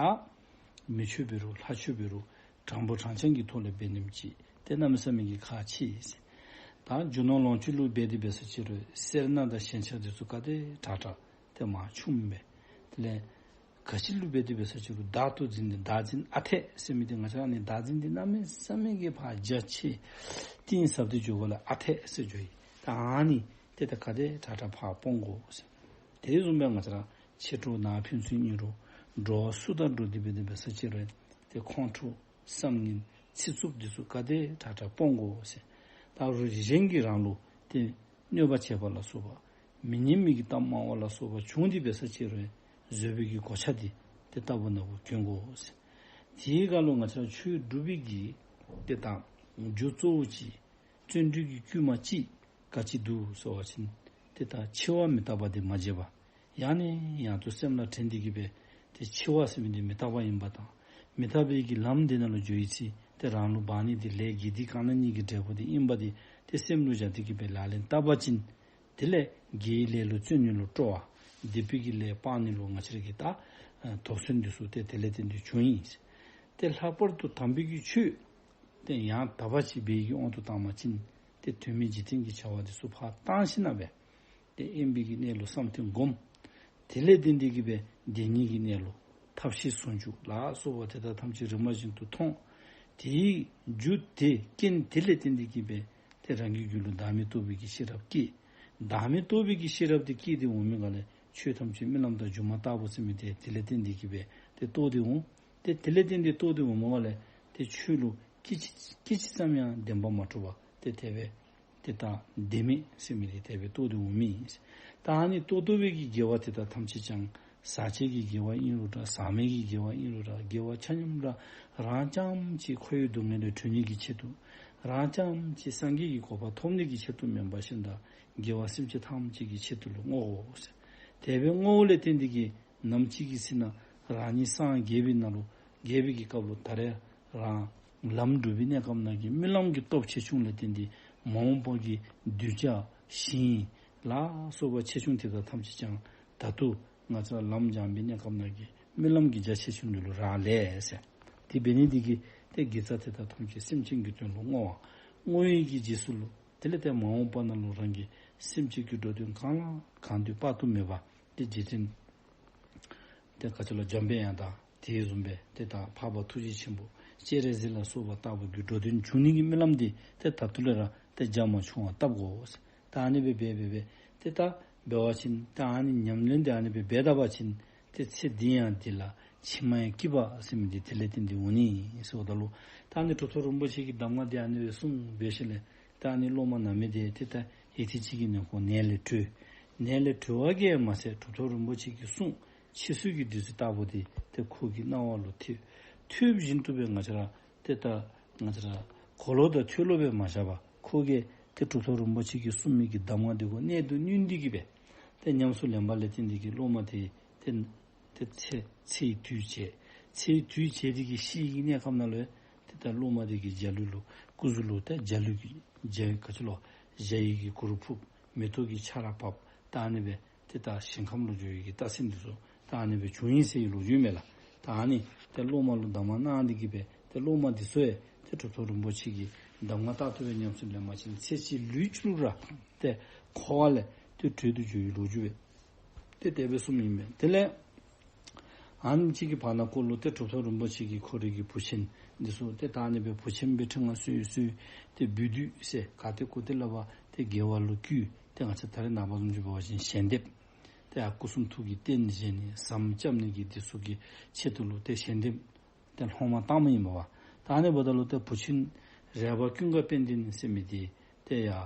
མི་ཆོས་འབད་རུང་ལྷ་ཆོས་འབད་རུང་དྲང་པོ་དྲང་བཞག་གི་ཐོག་ལས་འབད་ནི་ཅིག་ཏེ་གནམ་མེད་ས་མེད་ཀྱི་ཁག་ཆེ་ཟེར། ད་རྒྱུ་ནོར་ལོངས་སྤྱོད་ལུ་འབད་དེ་འབད་ས་ཅི་རུང་སེར་སྣ་དང་ཞེན་ཆགས་དེ་ཚུ་ག་དེ་དྲག་དྲག་ཏེ་མར་ཆུངམ་སྦེ། དེ་ལས་ག་ཅི་ལུ་འབད་དེ་འབད་ས་ཅི་རུང་བདག་ཏུ་འཛིན་ཏེ་བདག་འཛིན་ཨ་འཐས་ཟེར་མི་དེ་ང་བཅས་ར་ནི་བདག་འཛིན་དེ་གནམ་མེད་ས་མེད་ཀྱི་ཕར་རྒྱ་ཆེ་གཏིང་ཟབ་སྟེ་འགྱོ་དགོ་ལགས། ཨ་འཐས་ཟེར་འགྱོ་ཡི། ད་ཨ་ནི་ཏེ་ད་ག་དེ་དྲག་དྲག་ཕར་སྤོང་དགོ་ཟེར། དེ་བཟུམ་སྦེ་ང་བཅས་ར་མཆེད་གྲོགས་ནང་ཕན་ཚུན་གཉིས་རུང་འགྲོ་བ་སུ་དང་འགྲོགས་ཏེ་འབད་དེ་འབད་ས་ཅི་རུང་ཏེ་ཁོང་ཁྲོ་བསམ་ངན་ཚིག་རྩུབ་འདི་ཚུ་ག་དེ་དྲག་དྲག་སྤོང་དགོ་ཟེར། ད་རུང་གཞན་གྱིས་རང་ལུ་ཏེ་གནོད་པ་བྱེད་པ་ལ་སོགས་པ་མི་སྙན་མི་གི་གཏམ་སྨྲ་བ་ལ་སོགས་པ་བྱུང་སྟེ་འབད་ས་ཅི་རུང་བཟོད་པའི་གི་གོ་ཆ་འདི་ཏེ་རྟག་བུ་ནམ་བུ་གྱོན་དགོ་ཟེར། དེའི་སྒང་ལུ་ང་བཅས་ར་ཆོས་སྒྲུབ་པའི་གི་ཏེ་ད་རྒྱུ་གཙོ་བོ་ཅིག་བརྩོན་འགྲུས་ཀྱི་དཀྱུས་མ་ཅིག་ག་ཅི་འདུག་ཟེར་བ་ཅིན་ཏེ་ད་འཆི་བ་མི་རྟག་པ་དེ་མ་བརྗེད་པ། ཡང་ནས་ཡང་དུ་སེམས་ལ་དྲན་ཏེ་གི་སྦེ་ ཏེ་འཆི་བ་ཟེར་མི་འདི་མི་རྟག་པ་ཨིན་པ་དང་མི་རྟག་པའི་གི་ལམ་འདི་ནང་ལུ་འགྱོ་ཡི་ཚེ་ཏེ་རང་ལུ་འབག་ནི་འདི་ལས་དགེ་སྡིག་གང་ན་ནི་གི་འབྲས་བུ་འདི་ཨིན་པ་འདི་ཏེ་སེམས་ལུ་བཞག་སྟེ་གི་སྦེ་ལག་ལེན་འཐབ་པ་ཅིན་དེ་ལས་དགེ་བའི་ལས་ལུ་བརྩོན་ནི་ལུ་སྤྲོ་བ། སྡིག་པའི་གི་ལས་སྤང་ནི་ལུ་ང་བཅས་ར་གི་ད་དོགས་ཟོན་འདི་ཚུ་ཏེ་དེ་ལས་བརྟེན་ཏེ་བྱུང་ཡི། ཏེ་ལྷག་པར་དུ་དམ་པའི་གི་ཆོས་ཏེ་ཡང་དག་པ་ཅིག་འབད་བའི་གི་དབང་དུ་བཏང་བ་ཅིན་ཏེ་དོན་མེད་འཇིག་རྟེན་གྱི་བྱ་བ་འདི་ཚུ་ཕར་བཏང་ཞིནམ་ལས་ཏེ་དབེན་པའི་གི་གནས་ལུ་བསམ་གཏན་སྒོམ། དེ་ལས་བརྟེན་ཏེ་གི་སྦེ་བདེན་གཉིས་ཀྱི་གནས་ལུགས་ཐབས་ཤེས་ཟུང་འཇུག་ལ་སོགས་པ་དེ་དག་ཐམས་ཅད་རིམ་པ་བཞིན་དུ་མཐོང་། དེའི་རྒྱུ་དེ་རྐྱེན་དེ་ལས་བརྟེན་ཏེ་གི་སྦེ་ཏེ་རང་གི་རྒྱུད་ལུ་བདག་མེད་རྟོགས་པའི་གི་ཤེས་རབ་སྐྱེས། བདག་མེད་རྟོགས་པའི་གི་ཤེས་རབ་དེ་སྐྱེས་ཏེ་འོང་མི་ག་ལས་ཆོས་ཐམས་ཅད་རྨི་ལམ་དང་སྒྱུ་མ་ལྟ་བུ་ཟེར་མི་དེ་དེ་ལས་བརྟེན་ཏེ་གི་སྦེ་ཏེ་རྟོགས་ཏེ་འོང་། ཏེ་དེ་ལས་བརྟེན་ཏེ་རྟོགས་ཏེ་འོང་མི་ག་ལས་ཏེ་ཆོས་ལུ་སྐད་ཅིག་སྐད་ཅིག་ཙམ་ཡང་བདེན་པ་མ་གྲུབ་པ་ཏེ་དེ་སྦེ་ཏེ་ད་བདེན་མེད་ཟེར་མི་དེ་དེ་སྦེ་རྟོགས་ཏེ་འོང་མི་ཨིན། ད་ཨ་ནི་རྟོགས་རྟོགས་པའི་གི་དགེ་བ་དེ་དག་ཐམས་ཅད་ཀྱང་ཟག་བཅས་ཀྱི་དགེ་བ་ཨིན་རུང་འདྲ་ཟག་མེད་ཀྱི་དགེ་བ་ཨིན་རུང་འདྲ་དགེ་བ་ཆ་མཉམ་ར་རང་རྐྱངམ་གཅིག་འཁོར་བའི་སྡུག་བསྔལ་ལས་གྲོལ་ནི་གི་ཆེད་དུ་རང་རྐྱངམ་གཅིག་སངས་རྒྱས་ཀྱི་གོ་འཕང་ཐོབ་ནི་གི་ཆེད་དུ་མེན་པར་ཞིནམ་ད་དགེ་བ་སེམས་ཅན་ཐམས་ཅད་ཀྱི་ཆེད་དུ་ལུ་བསྔོའོ་ཟེར། དེ་སྦེ་བསྔོ་བ་ལས་བརྟེན་ཏེ་གི་ནམ་ཅིག་གི་ཚེ་ན་རང་ཉིད་སངས་རྒྱས་པའི་ནང་ལུ་རྒྱས་པའི་གི་སྐབས་ལུ་ད་རེས་རང་ལམ་སྒྲུབ་པའི་གནས་སྐབས་ནང་གི་རྨི་ལམ་གྱི་སྟོབས་ཆེ་ཆུང་ལས་བརྟེན་ཏེ་མ་འོངས་པ་གི་གདུལ་བྱ་ཞིང་ལ་སོགས་པ་ཆེ་ཆུང་དེ་དག་ཐམས་ཅད་ཀྱང་ད་ལྟོ་ང་བཅས་ལམ་སྦྱང་བའི་གནས་སྐབས་ནང་གི་རྨི་ལམ་གྱི་རྒྱ་ཆེ་ཆུང་འདི་ལུ་རག་ལས་ཟེར། དེ་འབད་ནི་འདི་གིས་ཏེ་དགེ་རྩ་དེ་དག་ཐམས་ཅད་སེམས་ཅན་གྱི་དོན་ལུ་བསྔོ་བ། བསྔོ་བའི་གི་རྗེས་སུ་ལུ་དེ་ལས་ཏེ་མ་འོངས་པ་ནང་ལུ་རང་གི་སེམས་ཅན་གྱི་འགྲོ་དོན་གང་ལ་གང་འདུལ་དཔག་ཏུ་མེད་པ་ཏེ་རྗེ་བཙུན་ཏེ་ག་ཅི་ལོ་འཇམ་དཔལ་དབྱངས་དང་དེ་བཟུམ་སྦེ་ཏེ་ད་འཕགས་པ་ཐུགས་རྗེ་ཆེན་པོ་སྤྱན་རས་གཟིགས་ལ་སོགས་པ་ལྟ་བུ་གི་འགྲོ་དོན་འབྱུང་ནི་གི་རྨི་ལམ་འདི་ཏེ་ད་ལྟོ་ལས་ར་ཏེ་རྒྱ་མ་ཆུང་བར་བཏབ་དགོ། ད་ཨ་ནི་སྦེ་འབད་འབད་འབད་ཏེ་ད་འབད་བ་ཅིན་ད་ཨ་ནི་ཉམས་ལེན་འདི་ཨ་ནི་སྦེ་འབད་ད་པ་ཅིན་ཏེ་ཚེ་འདི་ཡང་འདི་ལ་ཕྱི་མ་ཡང་སྐྱིད་པ་ཟེར་མི་འདི་དེ་ལས་བརྟེན་ཏེ་འོང་ནི་ཟེརཝ་ད་ལུ་ད་ཨ་ནི་གྲུབ་ཐོབ་རིན་པོ་ཆེ་གི་གདམས་ངག་འདི་ཨ་ནི་སྦེ་གསུངས་འབད་ཞིནམ་ལས་ད་ཨ་ནི་སློབ་མ་ནང་མི་དེ་ཏེ་ད་ཡུད་ཐེངས་ཅིག་གི་ནང་ཁོ་ནད་ལས་གྲོལ། ནད་ལས་གྲོལ་བ་གིས་མ་ཚད་གྲུབ་ཐོབ་རིན་པོ་ཆེ་གིས་གསུངས་ཕྱི་སོ་གི་བདུད་རྩི་ལྟ་བུ་དེ་ཏེ་ཁོ་གི་རྣ་བ་ལུ་ཐོས། ཐོས་བཞིན་དུ་སྦེ་ང་བཅས་ར་ཏེ་ད་ང་བཅས་ར་གོ་ལོག་དང་ཐོས་ལོག་སྦེ་མ་བཞག་པར་ཁོ་གིས་ཏེ་གྲུབ་ཐོབ་རིན་པོ་ཆེ་གིས་གསུངས་མི་གི་གདམས་ངག་འདི་གུ་གནད་དུ་བསྣུན་ཏེ་གི་སྦེ་ཏེ་ཉམས་སུ་ལེན་པ་ལས་བརྟེན་ཏེ་གི་སློབ་མ་དེ་ཏེ་ཏེ་ཚེ་ཚེ་ཡི་དུས་བྱས། ཚེ་ཡི་དུས་བྱས་ཏེ་གི་ཤི་ཡི་གི་གནས་སྐབས་ནང་ལུ་ཏེ་ད་སློབ་མ་དེ་གི་འཇའ་ལུས་ལུ་སྐུ་གཟུགས་ལུ་ཏེ་འཇའ་ལུས་ཀྱི་འཇའ་ག་ཅི་ལོ་འཇའ་ཡི་གི་གུར་ཕུབ། མེ་ཏོག་གི་ཆར་ར་བབས། ད་ཨ་ནི་སྦེ་ཏེ་ད་ཞིང་ཁམས་ལུ་འགྱོ་བའི་གི་རྟགས་མཚན་འདི་ཚུ་ད་ཨ་ནི་སྦེ་བྱུང་ཡི་ཟེར་བའི་ལོ་རྒྱུས་མས་ལགས། ད་ཨ་ནི་ཏེ་སློབ་མ་ལུ་གདམས་ངག་གནང་སྟེ་གི་སྦེ་ཏེ་སློབ་མ་འདི་ཚུ་ཡང་ཏེ་གྲུབ་ཐོབ་རིན་པོ་ཆེ་གི་གདམས་ངག་རྟག་ཏུ་སྦེ་ཉམས་སུ་ལེན་པ་ཅིན་ཚེ་གཅིག་ལུས་གཅིག་ལུ་ར་ཏེ་འཁོར་བ་ལས་ཏེ་གྲོལ་དུ་འགྱོ་བའི་ལོ་རྒྱུས་སྦེ་ཏེ་དེ་སྦེ་གསུངམ་ཨིན་པས། དེ་ལས་ཨ་ནེམ་ཅིག་གི་བར་ན་ཁོ་ལུ་ཏེ་གྲུབ་ཐོབ་རིན་པོ་ཆེ་གིས་ཁོ་རའི་གི་བུ་ཆེན་འདི་ཚུ་ཏེ་ད་ཨ་ནི་སྦེ་བུ་ཆེན་སྦེ་ཁྲི་མངའ་གསོལ་གསོལ་ཏེ་སྦུལ་སྡུད་ཟེར་ག་ཏེ་གོ་ཏེ་སླབ་པ་ཏེ་དགེ་བ་ལུ་བསྐུལ། ཏེ་ང་བཅས་ད་རེས་ནངས་པ་བཟུམ་ཅིག་འབད་བ་ཅིན་ཞལ་འདེབས། ཏེ་ཨ་སྐུ་གསུང་ཐུགས་ཀྱི་རྟེན་བཞེངས་ནི་ཟམ་རྐྱབ་ནི་གི་འདི་ཚུ་གི་ཆེད་དུ་ལུ་ཏེ་ཞལ་འདེབས་ཏེ་སློབ་མ་བཏངམ་ཨིན་པས། ད་ཨ་ནི་འབདཝ་ད་ལུ་ཏེ་བུ་ཆེན་རས་པ་ཀུན་དགའ་དཔལ་ལྡན་ཟེར་མི་འདི་ཏེ་ཡར་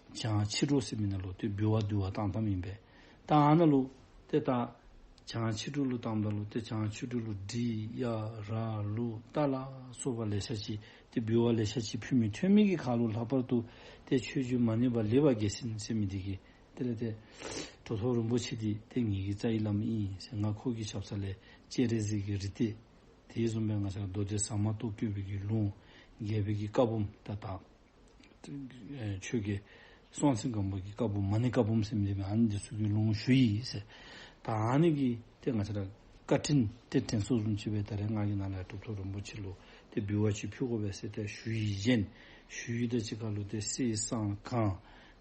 བྱང་ཕྱི་དྲོ་ཟེར་མི་ནང་ལུ་ཏེ་འབུལ་བ་འདུལ་བར་བཏང་བཏངམ་ཨིན་པས། ད་ཨ་ནཱ་ལུ་ཏེ་ད་བྱང་ཕྱི་དྲོ་ལུ་བཏངམ་ད་ལུ་ཏེ་བྱང་ཕྱི་དྲོ་ལུ་འབྲི་གཡག་ར་ལུག་རྟ་ལ་སོགས་པ་ལེ་ཤ་ཅིག་ཏེ་འབུལ་བ་ལེ་ཤ་ཅིག་ཕུལ་མི་ཐོན་མི་གི་ཁར་ལུ་ལྷག་པར་དུ་ཏེ་ཆོས་རྗེ་མ་ཎི་པ་ལེགས་པ་རྒྱལ་མཚན་ཟེར་མི་འདི་གིས་དེ་ལས་ཏེ་གྲུབ་ཐོབ་རིན་པོ་ཆེ་འདི་ཏེ་ངེ་གི་རྩ་བའི་བླ་མ་ཨིན་ཟེར། ང་ཁོ་གི་ཞབས་ས་ལས་སྤྱན་རས་གཟིགས་ཀྱི་རིགས་གཏེར་དེ་བཟུམ་སྦེ་ང་བཅས་ར་མདོ་སྡེ་ཟ་མ་ཏོག་བཀོད་པའི་གི་ལུང་རྒྱས་པའི་གི་བཀའ་འབུམ་ད་ད་ཨེ་ཆོས་རྒྱལ་སྲོང་བཙན་སྒམ་པོ་གི་བཀའ་འབུམ་མ་ཎི་བཀའ་འབུམ་ཟེར་མི་འདི་ཨ་ནི་འདི་ཚུ་གི་ལུང་ཞུ་ཡི་ཟེར། ད་ཨ་ནི་གི་ཏེ་ང་བཅས་ར་བཀའ་དྲིན་ཏེ་དྲན་གསོ་བཟུམ་ཅིག་སྦེ་ད་རེས་ང་གིས་ནཱ་ལས་གྲུབ་ཐོབ་རིན་པོ་ཆེ་ལུ་ཏེ་འབུལ་བ་ཅིག་ཕུལ་དགོ་པས་ཟེར་ཏེ་ཞུ་ཡིག་བཞེངས། ཞུ་ཡིག་དང་གཅིག་ཁར་ལུ་ཏེ་གསེར་སྲང་གང་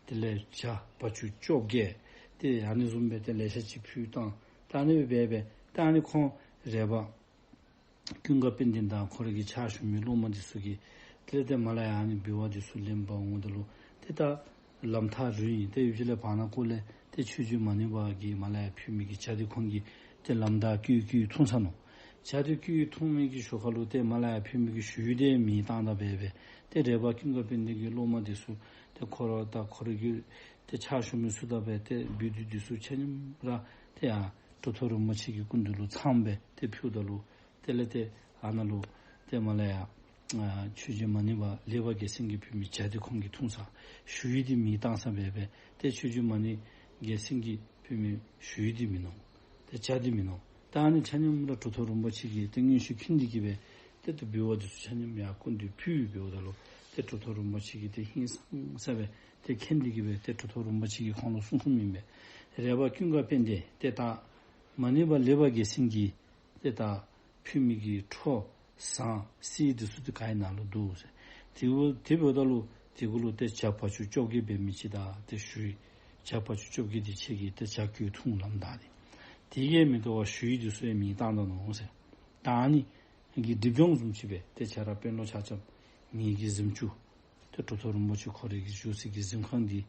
དེ་ལས་བྱ་བ་ཕྱུགས་བཅོ་བརྒྱད་ཏེ་ཨ་ནི་བཟུམ་སྦེ་ཏེ་ལེ་ཤ་ཅིག་ཕུལ་བཏང་། ད་ཨ་ནི་སྦེ་འབད་འབད་ད་ཨ་ནི་ཁོང་རས་པ་ཀུན་དགའ་དཔལ་ལྡན་དང་ཁོ་ར་གི་ཕྱག་ཞུ་མི་སློབ་མ་འདི་ཚུ་གིས་དེ་ལས་ཏེ་མར་ལས་ཡར་ཨ་ནི་འབུལ་བ་འདི་ཚུ་ལེན་པར་འོངམ་ད་ལུ་ཏེ་ད་ལམ་ཐག་རིང་ཡི། ཏེ་ཡུལ་ཅིག་ལས་བར་ན་ཁོ་ལས་ཏེ་ཆོས་རྗེ་མ་ཎི་པ་གིས་མར་ལས་ཡར་ཕུལ་མི་གི་བྱ་འདི་ཁོང་གིས་ཏེ་ལམ་བདའ་བཀོལ་བཀོལ་འཐུང་ཚར་ནུག། བྱ་འདི་བཀོལ་འཐུང་མི་གི་ཞོར་ཁར་ལུ་ཏེ་མར་ལས་ཡར་ཕུལ་མི་གི་ཞུ་ཡིག་འདི་མེ་བཏང་ད་འབད་འབད་ཏེ་རས་པ་ཀུན་དགའ་དཔལ་ལྡན་གྱི་སློབ་མ་འདི་ཚུ་ཏེ་ཁོ་ར་དང་ཁོ་ར་གི་ཏེ་ཕྱག་ཞུ་མི་ཚུ་དང་འབད་ཏེ་སྦུལ་སྡུད་འདི་ཚུ་ཆ་མཉམ་ར་ཏེ་ཡར་གྲུབ་ཐོབ་རིན་པོ་ཆེ་གི་སྐུ་མདུན་ལུ་ཚང་སྦེ་ཏེ་ཕུལཝ་ད་ལུ་དེ་ལས་ཏེ་ཨ་ནཱ་ལུ་ཏེ་མར་ལས་ཡར་ཨ་ཆོས་རྗེ་མ་ཎི་པ་ལེགས་པ་རྒྱལ་མཚན་གྱིས་ཕུལ་མི་བྱ་འདི་ཁོང་གིས་འཐུང་ཚར། ཞུ་ཡིག་འདི་མེ་བཏང་ཚར་འབད་འབད་ཏེ་ཆོས་རྗེ་མ་ཎི་རྒྱལ་མཚན་གྱིས་ཕུལ་མི་ཞུ་ཡིག་འདི་མིན་ནུག། ཏེ་བྱ་འདི་མིན་ནུག། ད་ཨ་ནི་ཆ་མཉམ་ར་གྲུབ་ཐོབ་རིན་པོ་ཆེ་གིས་ཏེ་མངོན་ཤེས་མཁྱེན་ཏེ་གིས་སྦེ་ཏེ་ཏེ་འབུལ་བ་འདི་ཚུ་ཆ་མཉམ་ཡར་སྐུ་མདུན་ཕུལ་འབདཝ་ད་ལུ་ཏེ་གྲུབ་ཐོབ་རིན་པོ་ཆེ་གིས་ཏེ་ཧིང་སངས་ས་སྦེ་ཏེ་མཁྱེན་ཏེ་གིས་སྦེ་ཏེ་གྲུབ་ཐོབ་རིན་པོ་ཆེ་གིས་ཁོང་ལུ་གསུང་གསུངམ་ཨིན་པས། རས་པ་ཀུན་དགའ་དཔལ་ལྡན་ཏེ་ད་མ་ཎི་བ་ལེགས་པ་རྒྱལ་མཚན་གྱིས་ཏེ་ད་ཕུལ་མི་གི་ཁྲོ་ཟངས་གསེར་འདི་ཚུ་ཏེ་ག་ཡི་ནང་ལུ་འདུག་ཟེར། དེ་འབདཝ་ད་ལུ་དེ་གུ་ལུ་ཏེ་ཇ་ཕར་ཕྱོགས་བཅོ་བརྒྱད་འབད་མི་ཅིག་དང་ཏེ་ཞུ་ཡི། ཇ་ཕར་ཕྱོགས་བཅོ་བརྒྱད་འདི་ཁྱེད་ཀྱིས་ཏེ་ཇ་བཀོལ་འཐུང་ལམ་ད་ནི་དེ་གིས་མི་དོ་བར་ཞུ་ཡི་འདི་ཚུ་ཡང་མེ་བཏང་ད་ནུག་ཟེར། ད་ཨ་ནི་གི་སྒྲིབ་སྦྱོང་བཟུམ་ཅིག་སྦེ་ཏེ་ཁྱེད་ར་དཔོན་སློབ་ཆ་ཁྱབ་ངེ་གི་གཟིམ་ཅུང་ཏེ་གྲུབ་ཐོབ་རིན་པོ་ཆེ་ཁོ་རའི་གི་བཞུགས་སའི་གི་གཟིམ་ཁང་འདི་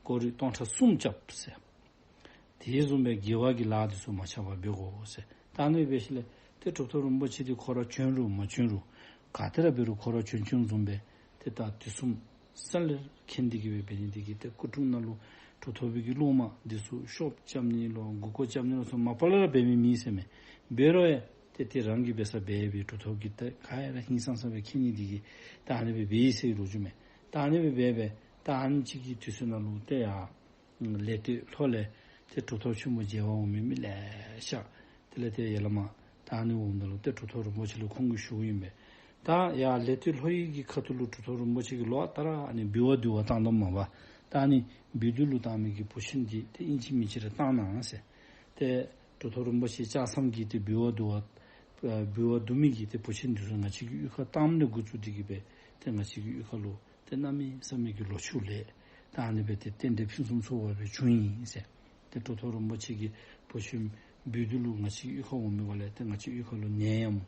སྐོར་རི་སྟོང་ཕྲག་གསུམ་རྐྱབ་ཟེར། དེ་བཟུམ་སྦེ་དགེ་བ་གི་ལཱ་འདི་ཚུ་མ་ཆག་པར་འབད་དགོ་ཟེར། ད་ཨ་ནི་འབད་ཞིནམ་ལས་ཏེ་གྲུབ་ཐོབ་རིན་པོ་ཆེ་འདི་ཁོ་ར་བྱོན་རུང་མ་བྱོན་རུང་ག་ཏེ་ར་འབད་རུང་ཁོ་ར་བྱོན་བྱོནམ་བཟུམ་སྦེ་ཏེ་ད་དུས་གསུམ་ས་ལེར་མཁྱེན་ཏེ་གིས་སྦེ་འབད་ནི་འདི་གིས་ཏེ་སྐུ་དྲུང་ནང་ལུ་གྲུབ་ཐོབ་པའི་གི་སློབ་མ་འདི་ཚུ་ཤོབ་རྐྱབ་ནི་ལོ་མགུ་སྐོར་རྐྱབ་ནི་ལོ་ཚུ་མ་པ་ལས་ར་འབད་མི་མེད་ཟེར་མས། འབད་རུང་ཡང་ཏེ་ཏེ་རང་གིས་འབད་ས་འབད་སྦེ་གྲུབ་ཐོབ་ཀྱིས་ཏེ་ག་ཡ་ར་ཧིང་སངས་ས་སྦེ་མཁྱེན་ནི་འདི་གིས་ད་ཨ་ནི་སྦེ་འབད་ཡི་ཟེར་ལོ་རྒྱུས་མས། ད་ཨ་ནི་སྦེ་འབད་སྦེ་ད་ཨ་ནི་ཅིག་གི་དུས་ཚོད་ནང་ལུ་ཏེ་ཡར་ལེགས་སྟོད་ལྷོ་ལས་ཏེ་གྲུབ་ཐོབ་ཆེན་པོ་མཇལ་བར་འོང་མི་མི་ལེ་ཤ་དེ་ལས་ཏེ་ཡར་ལས་མར་ད་ཨ་ནི་འོངམ་ད་ལུ་ཏེ་གྲུབ་ཐོབ་རིན་པོ་ཆེ་ལུ་ཁོང་གིས་ཞུཝ་ཨིན་པས། ད་ཡར་ལེགས་སྟོད་ལྷོ་ཡི་གི་ཁ་ཐུག་ལུ་གྲུབ་ཐོབ་རིན་པོ་ཆེ་གིས་ལོག་ད་ར་ཨ་ནི་འབུལ་བ་འདུལ་བ་བཏང་དོ་མ་པ་ད་ཨ་ནི་བེ་དུ་ལུ་བཏང་མི་གི་བུ་ཆེན་འདི་ཏེ་ཨིན་ཅི་མིན་ཅི་ར་བཏང་གནང་ཟེར། ཏེ་གྲུབ་ཐོབ་རིན་པོ་ཆེ་ལྕགས་ཟམ་གྱི་ཏེ་འབུལ་བ་འདུལ་བ་འབུལ་བ་འདུལ་མི་གི་ཏེ་བུ་ཆེན་འདི་ཚུ་ང་བཅས་ཀྱི་གཡུས་ཁར་བཏངམ་ལས་འགོ་བཙུགས་ཏེ་གིས་སྦེ་ཏེ་ང་བཅས་ཀྱི་གཡུས་ཁ་ལུ་ཏེ་གནམ་མེད་ས་མེད་ཀྱི་ལོ་ཕྱུགས་ལེགས། ད་ཨ་ནི་སྦེ་ཏེ་རྟེན་འབྲེལ་ཕུན་སུམ་ཚོགས་པ་སྦེ་བྱུང་ཡི་ཟེར། ཏེ་གྲུབ་ཐོབ་རིན་པོ་ཆེ་གི་བུ་ཆེན་བེ་དུ་ལུ་ང་བཅས་གཡུས་ཁར་འོང་མི་ག་ལས་ཏེ་ང་བཅས་གཡུས་ཁ་ལུ་ནད་ཡམས་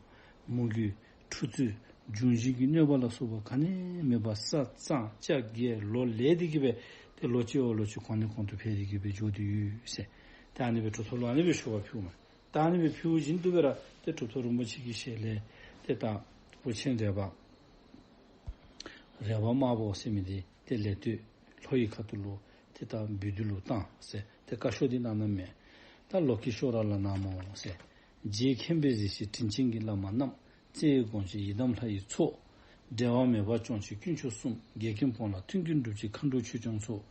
མུ་གེ་འཁྲུག་རྩོད་འབྱུང་བཞི་གི་གནོད་པ་ལ་སོགས་པ་ག་ནི་མེད་པར་ས་གཙང་ལྕགས་རྒྱས་ལོ་ལེགས་ཏེ་གིས་སྦེ་ཏེ་ལོ་གཅིག་བ་ལོ་གཅིག་གོང་ནས་གོང་དུ་འཕེལ་ཏེ་གིས་སྦེ་འགྱོ་སྟེ་ཡོད་ཟེར། ཏེ་ཨ་ནི་སྦེ་གྲུབ་ཐོབ་ལུ་ཨ་ནི་སྦེ་ཞུ་བ་ཕུལཝ་མས། ད་ཨ་ནི་སྦེ་ཕུལཝ་བཞིན་དུ་སྦེ་ར་ཏེ་གྲུབ་ཐོབ་རིན་པོ་ཆེ་གི་ཞལ་ལས་ཏེ་ད་བུ་ཆེན་རས་པ་རས་པ་དམར་པོ་ཟེར་མི་འདི་ཏེ་ལེགས་སྟོད་ལྷོ་ཡི་ཁ་ཐུག་ལུ་ཏེ་ད་བེ་དུ་ལུ་བཏང་ཟེར་ཏེ་བཀའ་ཤོག་འདི་གནང་གནངམ་མས། ད་ལོ་ཀེ་ཤྭ་ར་ལ་གནངམ་སྨོ་ཟེར། རྗེ་མཁྱེན་པས་གཟིགས་ཤིག་དྲིན་ཅན་གྱི་བླ་མ་རྣམས། བརྩེ་བའི་དགོངས་བཞེད་ཡི་དམ་ལྷ་ཡི་ཚོགས། འབྲལ་བ་མེད་པར་སྐྱོང་ཕྱིར་དཀོན་མཆོག་གསུམ། འགལ་རྐྱེན་སྤོང་ལ་མཐུན་རྐྱེན་སྒྲུབ་ཕྱིར་མཁའ་འགྲོ་ཆོས་སྐྱོང་ཚོགས།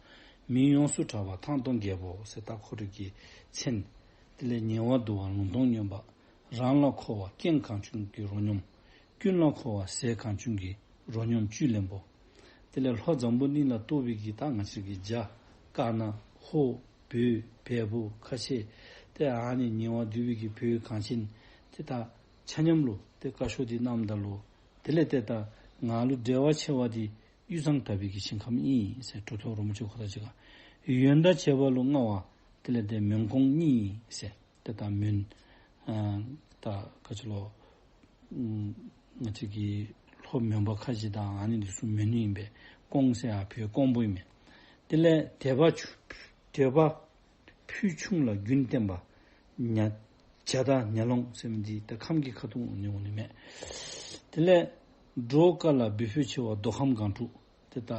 མིང་ཡོངས་སུ་གྲགས་པ་ཐང་སྟོང་རྒྱལ་པོ་ཟེར་ད་ཁོ་རའི་གི་མཚན། དེ་ལས་ཉེ་བར་བསྡུ་བ་ལུང་སྟོང་སྨྱོན་པ། རང་ལ་མཁོ་བ་རྐྱེན་གང་བྱུང་གི་རོ་སྙོམས། ཀུན་ལ་མཁོ་བ་ཟས་གང་བྱུང་གི་རོ་སྙོམས་བཅུད་ལེན་པོ། དེ་ལས་ལྷོ་འཛམ་བུ་གླིང་ལ་གཏོགས་པའི་གི་ད་ང་བཅས་ཀྱི་རྒྱ་དཀར་ནག་ཧོར་བོད་བལ་པོ་ཁ་ཆེ་ཏེ་ཨ་ནི་ཉེ་བར་བསྡུ་བའི་གི་བོད་གངས་ཅན་ཏེ་ད་ཆ་མཉམ་ལུ་ཏེ་བཀའ་ཤོག་འདི་གནངམ་ད་ལུ་དེ་ལས་ཏེ་ད་ང་ལུ་འབྲེལ་བ་ཆེ་བ་འདི་དབུས་གཙང་དག་པའི་གི་ཞིང་ཁམས་ཨིན་ཟེར། གྲུབ་ཐོབ་རིན་པོ་ཆེ་ཁོ་ཐག་ཅིག་ཁར་ཡོན་བདག་བྱེད་པ་ལུ་མངའ་བ་དེ་ལས་ཏེ་མོན་གོང་གཉིས་ཟེར། ཏེ་ད་མོན་ཨ་ད་ག་ཅི་ལོ་ཨམ་ང་བཅས་ཀྱི་ལྷོ་མོན་པ་ཁ་བཞི་དང་ཨ་ནི་འདི་ཚུ་མོན་ཨིན་པས། གོང་ཟེར་ཡང་བོད་ཀོང་པོ་ཨིན་མས། དེ་ལས་དད་པ་ཆུ་དད་པ་ཕུལ་ཆུང་ལ་རྒྱུན་བརྟན་པ། ཉ་བྱ་དང་ཉ་ལོང་ཟེར་མི་འདི་ད་ཁམས་ཀྱི་ཁ་ཐུག་འོང་ནི་འོང་ནི་མས། དེ་ལས་འགྲོ་དཀའ་ལ་འབུལ་ཕོད་ཆེ་བ་མདོ་ཁམས་སྒང་དྲུག། ཏེ་ད་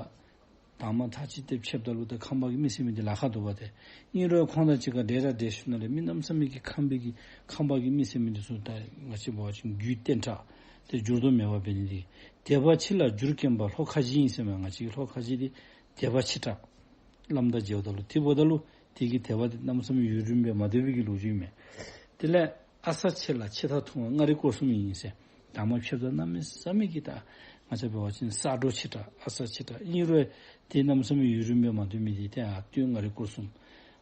དང་མ་ཐག་ཅིག་ཏེ་ཕྱདཔ་ད་ལུ་ཏེ་ཁམས་པ་གི་མི་ཟེར་མི་འདི་ལཱ་ཁག་འདུག་པ། ཏེ་ཨིན་རུང་ཁོང་དང་གཅིག་ཁར་འབྲེལ་ར་འབྲེལ་ཞིནམ་ལས་མི་གནམ་མེད་ས་མེད་ཀྱི་ཁམས་པའི་གི་ཁམས་པ་གི་མི་ཟེར་མི་འདི་ཚུ་ད་ང་བཅས་འབད་བ་ཅིན་རྒྱུད་བརྟན་དྲགས་ཏེ་འགྱུར་དུ་མེད་པ་འབད་ནི་འདི་དད་པ་ཆེ་ལ་འགྱུར་སྐྱེན་པ་ལྷོ་ཁ་བཞི་ཨིན་ཟེར་མས། ང་བཅས་ཀྱི་ལྷོ་ཁ་བཞི་འདི་དད་པ་ཆེ་དྲགས། བླམ་དང་མཇལཝ་ད་ལུ་དེ་འབདཝ་ད་ལུ་དེ་གི་དད་པ་འདི་གནམ་མེད་ས་མེད་ཡུན་རིངམོ་སྦེ་མ་སྡོད་པའི་གི་ལོ་རྒྱུས་ཨིན་མས། དེ་ལས་ཨ་ས་ཆེ་ལ་ཆེ་ཐག་ཐུང་བ་མངའ་རིས་སྐོར་གསུམ་ཨིན་ཟེར། དང་མ་ཕྱདཔ་ད་གནམ་མེད་ས་མེད་ཀྱི་ད་ང་བཅས་འབད་བ་ཅིན་ས་འགྲོ་ཆེ་དྲགས་ཨ་ས་ཆེ་དྲགས་ཨིན་རུང་དེ་གནམ་མེད་ས་མེད་ཡུན་རིངམོ་སྦེ་མ་སྡོད་མི་འདི་ཏེ་ཨ་སྟོད་མངའ་རིས་སྐོར་གསུམ།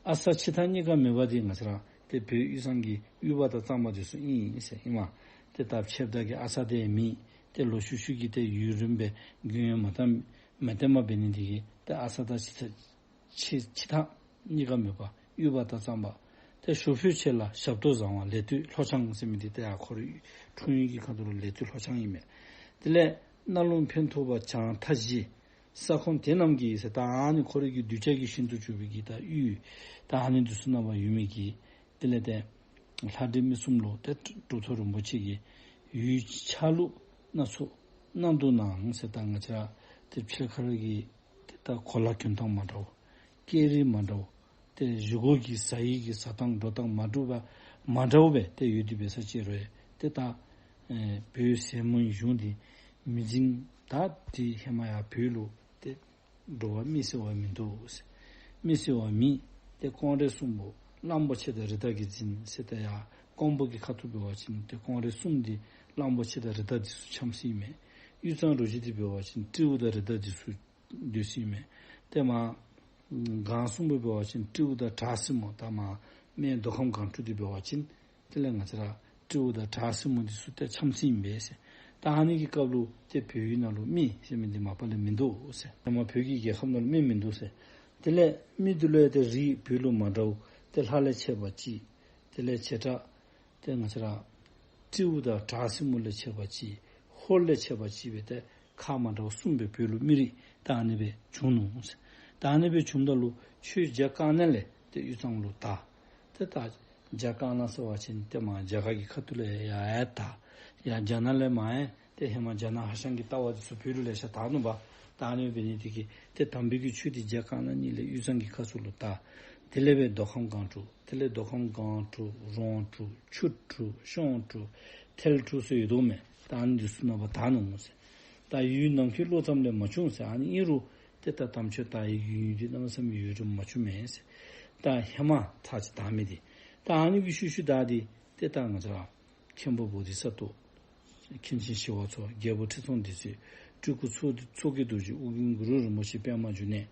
ཨ་ས་ཆེ་ཐག་གཉིས་ཀ་མེད་པ་འདི་ང་བཅས་ར་ཏེ་བོད་དབུས་གཙང་གི་དབུས་པ་དང་གཙང་པ་འདི་ཚུ་ཨིན་ཟེར་ཨིན་མས། ཏེ་ད་ཕྱདཔ་ད་གི་ཨ་ས་དེ་མེད། ཏེ་ལོ་ཤུལ་ཤུལ་གྱི་ཏེ་ཡུན་རིངམོ་སྦེ་རྒྱུན་ཡང་མ་བརྟན་མ་བརྟན་པ་འབད་ནི་འདི་གིས་ཏེ་ཨ་ས་དང་ཆེ་ཐག་ཆེ་ཆེ་ཐག་གཉིས་ཀ་མེད་པ་དབུས་པ་དང་གཙང་པ། ཏེ་ཞོ་ཕུད་ཆེ་ལ་ཞབས་ཏོག་བཟང་བ་ལེགས་སྟོད་ལྷོ་བྱང་ཟེར་མི་འདི་ཏེ་ཡར་ཁོ་རའི་འཁྲུངས་ཡུལ་གྱི་ཁ་ཐུག་ལུ་ལེགས་སྟོད་ལྷོ་བྱང་ཨིན་མས། དེ་ལས་སྣར་ལུང་ཕན་ཐོགས་པ་བྱང་མཐའ་བཞི། ས་ཁོངས་དེ་རྣམས་ཀྱི་ཟེར་ད་ཨ་ནི་ཁོ་རའི་གི་གདུལ་བྱ་གི་ཞིང་དུ་གྱུར་པའི་གི་ད་ཡུལ་ད་ཨ་ནི་འདི་ཚུ་རྣམ་པར་ཡོད་མི་གི་དེ་ལས་ཏེ་ལྷ་འདྲེ་མི་གསུམ་ལུ་ཏེ་གྲུབ་ཐོབ་རིན་པོ་ཆེ་གིས་ཡུལ་ཆ་ལུགས་སྣ་ཚོགས་གནང་འདུག་གནང་ཟེར། ད་ང་བཅས་ཏེ་ཕྱི་ཁར་གྱི་ཏེ་ད་གོ་ལ་གྱོན་སྟངས་མ་འདྲཝ་སྐྱེས་རིགས་མ་འདྲཝ་ཏེ་བཞེས་སྒོ་གི་ཟ་ཡི་གི་ཟ་སྟངས་འགྲོ་སྟངས་མ་འདྲཝ་མ་འདྲཝ་སྦེ་ཏེ་ཡོད་དེ་འབད་ས་ཅིག་རུང་ཏེ་ད་ཨེ་བོད་ཟལ་མོའི་གཞུང་འདི་མི་འཛིན། ད་དེ་ཧེ་མ་ཡར་བོད་ལུ་ཏེ་འགྲོ་བ་མི་ཟེར་བ་མིན་འདུག་ཟེར། མི་ཟེར་བ་མེད། ཏེ་ཀོང་རེ་གསུམ་པོ་གླང་པོ་ཆེ་དང་རི་དྭགས་ཀྱིས་འཛིན་ཟེར། ཏེ་ཡར་ ཀོང་པོ་གི་ཁ་ཐུག་འབད་བ་ཅིན་ཏེ་ཀོང་རལ་གསུམ་འདི་གླང་པོ་ཆེ་དང་རི་དྭགས་འདི་ཚུ་འཁྱམས་ཟེར་ཨིན་མས། དབུས་གཙང་རུ་བཞི་འདི་འབད་བ་ཅིན་སྤྲེའུ་དང་རི་དྭགས་འདི་ཚུ་སྡོད་ཟེར་ཨིན་མས། ཏེ་མར་སྒང་གསུམ་པོ་འབད་བ་ཅིན་སྤྲེའུ་དང་བྲག་སྲིན་མོ། ད་མར་སྨད་མདོ་ཁམས་སྒང་དྲུག་འདི་འབད་བ་ཅིན་དེ་ལས་ང་བཅས་ར་སྤྲེའུ་དང་བྲག་སྲིན་མོ་འདི་ཚུ་ཏེ་འཁྱམས་ཟེར་ཨིན་པས་ཟེར། ད་ཨ་ནི་གི་སྐབས་ལུ་ཏེ་བོད་ཡུལ་ནང་ལུ་མི་ཟེར་མི་འདི་མ་པ་ལས་མིན་འདུག་ཟེར། ཧེ་མ་བོད་ཀྱི་རྒྱལ་ཁབ་ནང་ལུ་མི་མིན་འདུག་ཟེར། དེ་ལས་མི་འདི་ལུ་ཡང་ཏེ་རིགས་བོད་ལུ་མ་འདྲཝ་ཏེ་ལྷ་ལས་མཆེད་པ་གཅིག། དེ་ལས་བྱེ་བྲག་ཏེ་ང་བཅས་ར་སྤྲེའུ་དང་བྲག་སྲིན་མོ་ལས་མཆེད་པ་གཅིག། ཧོར་ལས་མཆེད་པ་གཅིག་སྦེ་ཏེ་ཁག་མ་འདྲཝ་གསུམ་སྦེ་བོད་ལུ་མི་རིགས་ད་ཨ་ནི་སྦེ་བྱུང་ནུག་ཟེར། ད་ཨ་ནི་སྦེ་བྱུངམ་ད་ལུ་ཆོས་རྒྱ་དཀར་ནག་ལས་ཏེ་དབུས་གཙང་ལུ་དར། ཏེ་ད་རྒྱ་དཀར་ནག་ཟེར་བ་ཅིན་ཏེ་མར་རྒྱ་གར་གྱི་ཁ་ཐུག་ལས་ཡར་ཡར་དར། ཡར་རྒྱ་ནག་ལས་མར་ཡང་ཏེ་ཧེ་མ་རྒྱ་ནག་ཧྭ་ཤང་གི་ལྟ་བ་འདི་ཚུ་བོད་ལུ་ལེ་ཤ་དར་ནུག་པ། ད་ཨ་ནི་འབད་ནི་འདི་གིས་ཏེ་དམ་པའི་གི་ཆོས་འདི་རྒྱ་དཀར་ནག་གཉིས་ལས་དབུས་གཙང་གི་ཁ་ཐུག་ལུ་དར། དེ་ལས་སྦེ་མདོ་ཁམས་སྒང་དྲུག། དེ་ལས་མདོ་ཁམས་སྒང་དྲུག་རོང་དྲུག་ཆུ་དྲུག་གཤོང་དྲུག་ཐེལ་དྲུག་ཟེར་ཡོད་དོ་མས། ད་ཨ་ནི་འདི་ཚུ་ནང་པ་དར་ནུག་ཟེར། ད་ཡུལ་ནམ་མཁའི་གློག་ཙམ་ལས་མ་བྱུང་ཟེར། ཨ་ནི་ཨིན་རུང་ཏེ་ད་དམ་ཆོས་དར་བའི་གི་ཡུལ་འདི་གནམ་མེད་ས་མེད་ཡུལ་འདྲཝ་མ་བྱུང་མས་ཟེར། ད་ཧེ་མ་ཚར་གཅིག་དར་མི་འདི་ད་ཨ་ནི་གི་ཤུལ་ཤུལ་དར་འདི་ཏེ་ད་ང་བཅས་ར་མཁན་པོ་བོ་དྷི་ས་ཏྭ། མཁན་ཆེན་ཞི་བ་འཚོ། རྒྱལ་པོ་ཁྲི་སྲོང་ལྡེ་བཙན། སྤྲུལ་སྐུ་མཚོ་མཚོ་སྐྱེས་རྡོ་རྗེ། ཨོ་རྒྱན་གུ་རུ་རིན་པོ་ཆེ། པདྨ་འབྱུང་གནས།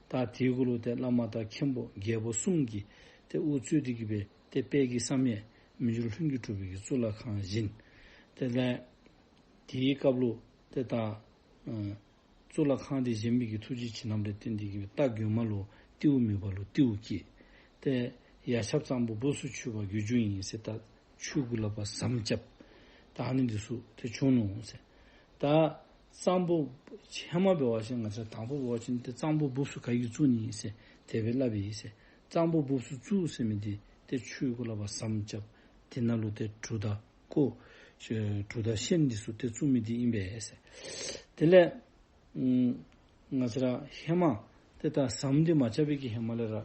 ད་དེའི་གུ་ལུ་ཏེ་བླ་མ་དང་མཁན་པོ་རྒྱལ་པོ་གསུམ་གྱིས་ཏེ་དབུ་གཙོས་ཏེ་གི་སྦེ་ཏེ་དཔལ་གྱི་བསམ་ཡས་མི་འགྱུར་ལྷུན་གྱིས་གྲུབ་པའི་གི་གཙུག་ལག་ཁང་བཞེངས། དེ་ལས་དེའི་སྐབས་ལུ་ཏེ་ད་ཨ་གཙུག་ལག་ཁང་འདི་བཞེངས་པའི་གི་ཐུགས་རྗེ་བྱིན་རླབས་ལས་བརྟེན་ཏེ་གི་སྦེ་རྟ་མགོན་མ་ལུ་རྟེའུ་མེད་པ་ལུ་རྟེའུ་སྐྱེས། ཏེ་ཡ་ཞབས་གཙང་པོ་སྦུབས་སུ་ཆུད་པ་གྱུར་འགྱུར་ཡིན་ཟེར། ད་ཆུ་གུ་ལུ་ཕར་ཟམ་རྐྱབ། ད་ཨ་ནི་འདི་ཚུ་ཏེ་བྱུང་ནུག་ཟེར། ད་གཙང་པོ་ཧེ་མ་འབད་བ་ཅིན་ང་བཅས་དང་པོ་འབད་བ་ཅིན་ཏེ་གཙང་པོ་སྦུབས་སུ་ག་གིས་བཙུགས་ནི་ཟེར་དེ་སྦེ་སླབ་ཨིན་ཟེར། གཙང་པོ་སྦུབས་སུ་བཙུགས་ཟེར་མི་འདི་ཏེ་ཆུའི་གུ་ལུ་ཕར་ཟམ་རྐྱབ། དེ་ནང་ལུ་ཏེ་གྲུ་དང་ཀོ་གྲུ་དང་ཤན་འདི་ཚུ་ཏེ་བཙུགས་མི་འདི་ཨིན་པས་ཟེར། དེ་ལས་ཨུམ་ང་བཅས་ར་ཧེ་མ་ཏེ་ད་ཟམ་འདི་མ་རྐྱབ་པའི་གི་ཧེ་མ་ལས་ར་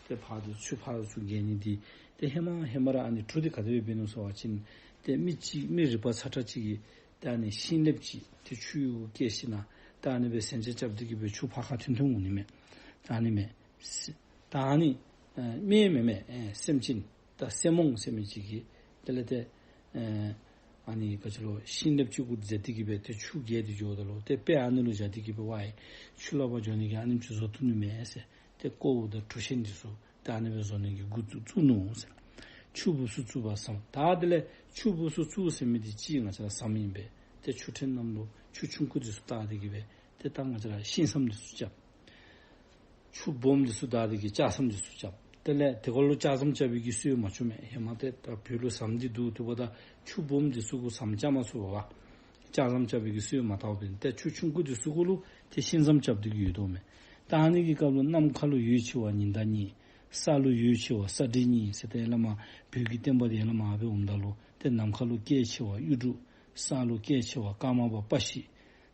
ཏེ་ཕར་ཏེ་ཆུ་ཕར་ཚུར་བརྒལ་ནི་འདི་ཏེ་ཧེ་མ་ཧེ་མ་ར་ཨ་ནི་གྲུ་འདི་ག་དེ་སྦེ་འབད་ནུག་ཟེར་བ་ཅིན་ཏེ་མི་གཅིག་མི་རིག་པ་ཚ་དྲགས་ཅིག་གིས་ཏེ་ཨ་ནི་ཤིང་ལེབ་ཅིག་ཏེ་ཆུའི་གུ་བཀལ་ཞིནམ་ད་ཨ་ནི་སྦེ་ཟམ་ཅིག་རྐྱབ་སྟེ་གི་སྦེ་ཆུ་ཕར་ཁ་འཐོན་འཐོན་འོང་ནི་མས། ད་ཨ་ནི་མས། ད་ཨ་ནི་ཨེ་མི་མེན་མས། ཨེ་སེམས་ཅན་ད་སེམས་མོ་ཟེར་མི་ཅིག་གིས་དེ་ལས་ཏེ་ཨེ་ཨ་ནི་ག་ཅི་ལོ་ཤིང་ལེབ་ཅིག་གུ་མཛད་དེ་གི་སྦེ་ཏེ་ཆུ་བརྒལ་ཏེ་འགྱོཝ་ད་ལུ་ཏེ་དཔེ་ཨ་ནི་ལུ་བཞག་སྟེ་གི་སྦེ་ཝའི་ཆུ་ལུ་ཕར་འགྱོ་ནི་གི་ཨ་ནེམ་ཅིག་བཟོ་བཏུབ་ནི་མས་ཟེར། ཏེ་ཀོཝ་དང་གྲུ་ཤན་འདི་ཚུ་ཏེ་ཨ་ནི་སྦེ་བཟོ་ནི་གི་འགོ་བཙུགས་བཙུགས་ནུག་ཟེར། ཆུ་སྦུབས་སུ་བཙུགས་པ་ཟམ། ད་དེ་ལས་ཆུ་སྦུབས་སུ་བཙུགས་ཟེར་མི་འདི་ཅིག་ང་བཅས་ར་ཟམ་ཨིན་པས། ཏེ་ཆུ་ཕྲན་རྣམས་ལུ་ཆུ་ཆུང་ཀུ་འདི་ཚུ་བཏགས་ཏེ་གི་སྦེ་ཏེ་ད་ང་བཅས་ར་ཤིང་ཟམ་འདི་ཚུ་རྐྱབ། ཆུ་སྦོམ་འདི་ཚུ་བཏགས་ཏེ་གི་ལྕགས་ཟམ་འདི་ཚུ་རྐྱབ། དེ་ལས་དེ་གུ་ལུ་ལྕགས་ཟམ་རྐྱབ་པའི་གི་སྲོལ་མ་བྱུང་མས། ཧེ་མ་ཏེ་ད་བོད་ལུ་ཟམ་འདི་འདུག། དེ་འབདཝ་ད་ཆུ་སྦོམ་འདི་ཚུ་གུ་ཟམ་རྐྱབ་མ་ཚུགས་པས། ལྕགས་ཟམ་རྐྱབ་པའི་གི་སྲོལ་མ་དར་བས། ཏེ་ཆུ་ཆུང་ཀུ་འདི་ཚུ་གུ་ལུ་ཏེ་ཤིང་ཟམ་རྐྱབ་སྟེ་གི་ཡོད་དོ་མས། ད་ཨ་ནི་གི་སྐབས་ལུ་ནམ་མཁའ་ལུ་འོད་ཆེ་བ་ཉི་ཟླ་གཉིས། ས་ལུ་འོད་ཆེ་བ་ས་འབྲས་གཉིས་ཟེར། ཏེ་བླ་མ་བོད་ཀྱི་བསྟན་པ་འདི་ཡར་ལས་མར་སྦེ་འོངམ་ད་ལུ་ཏེ་ནམ་མཁའ་ལུ་གལ་ཆེ་བ་གཡུ་འབྲུག། ས་ལུ་གལ་ཆེ་བ་ཀརྨ་པ་དཔའ་ཤོད།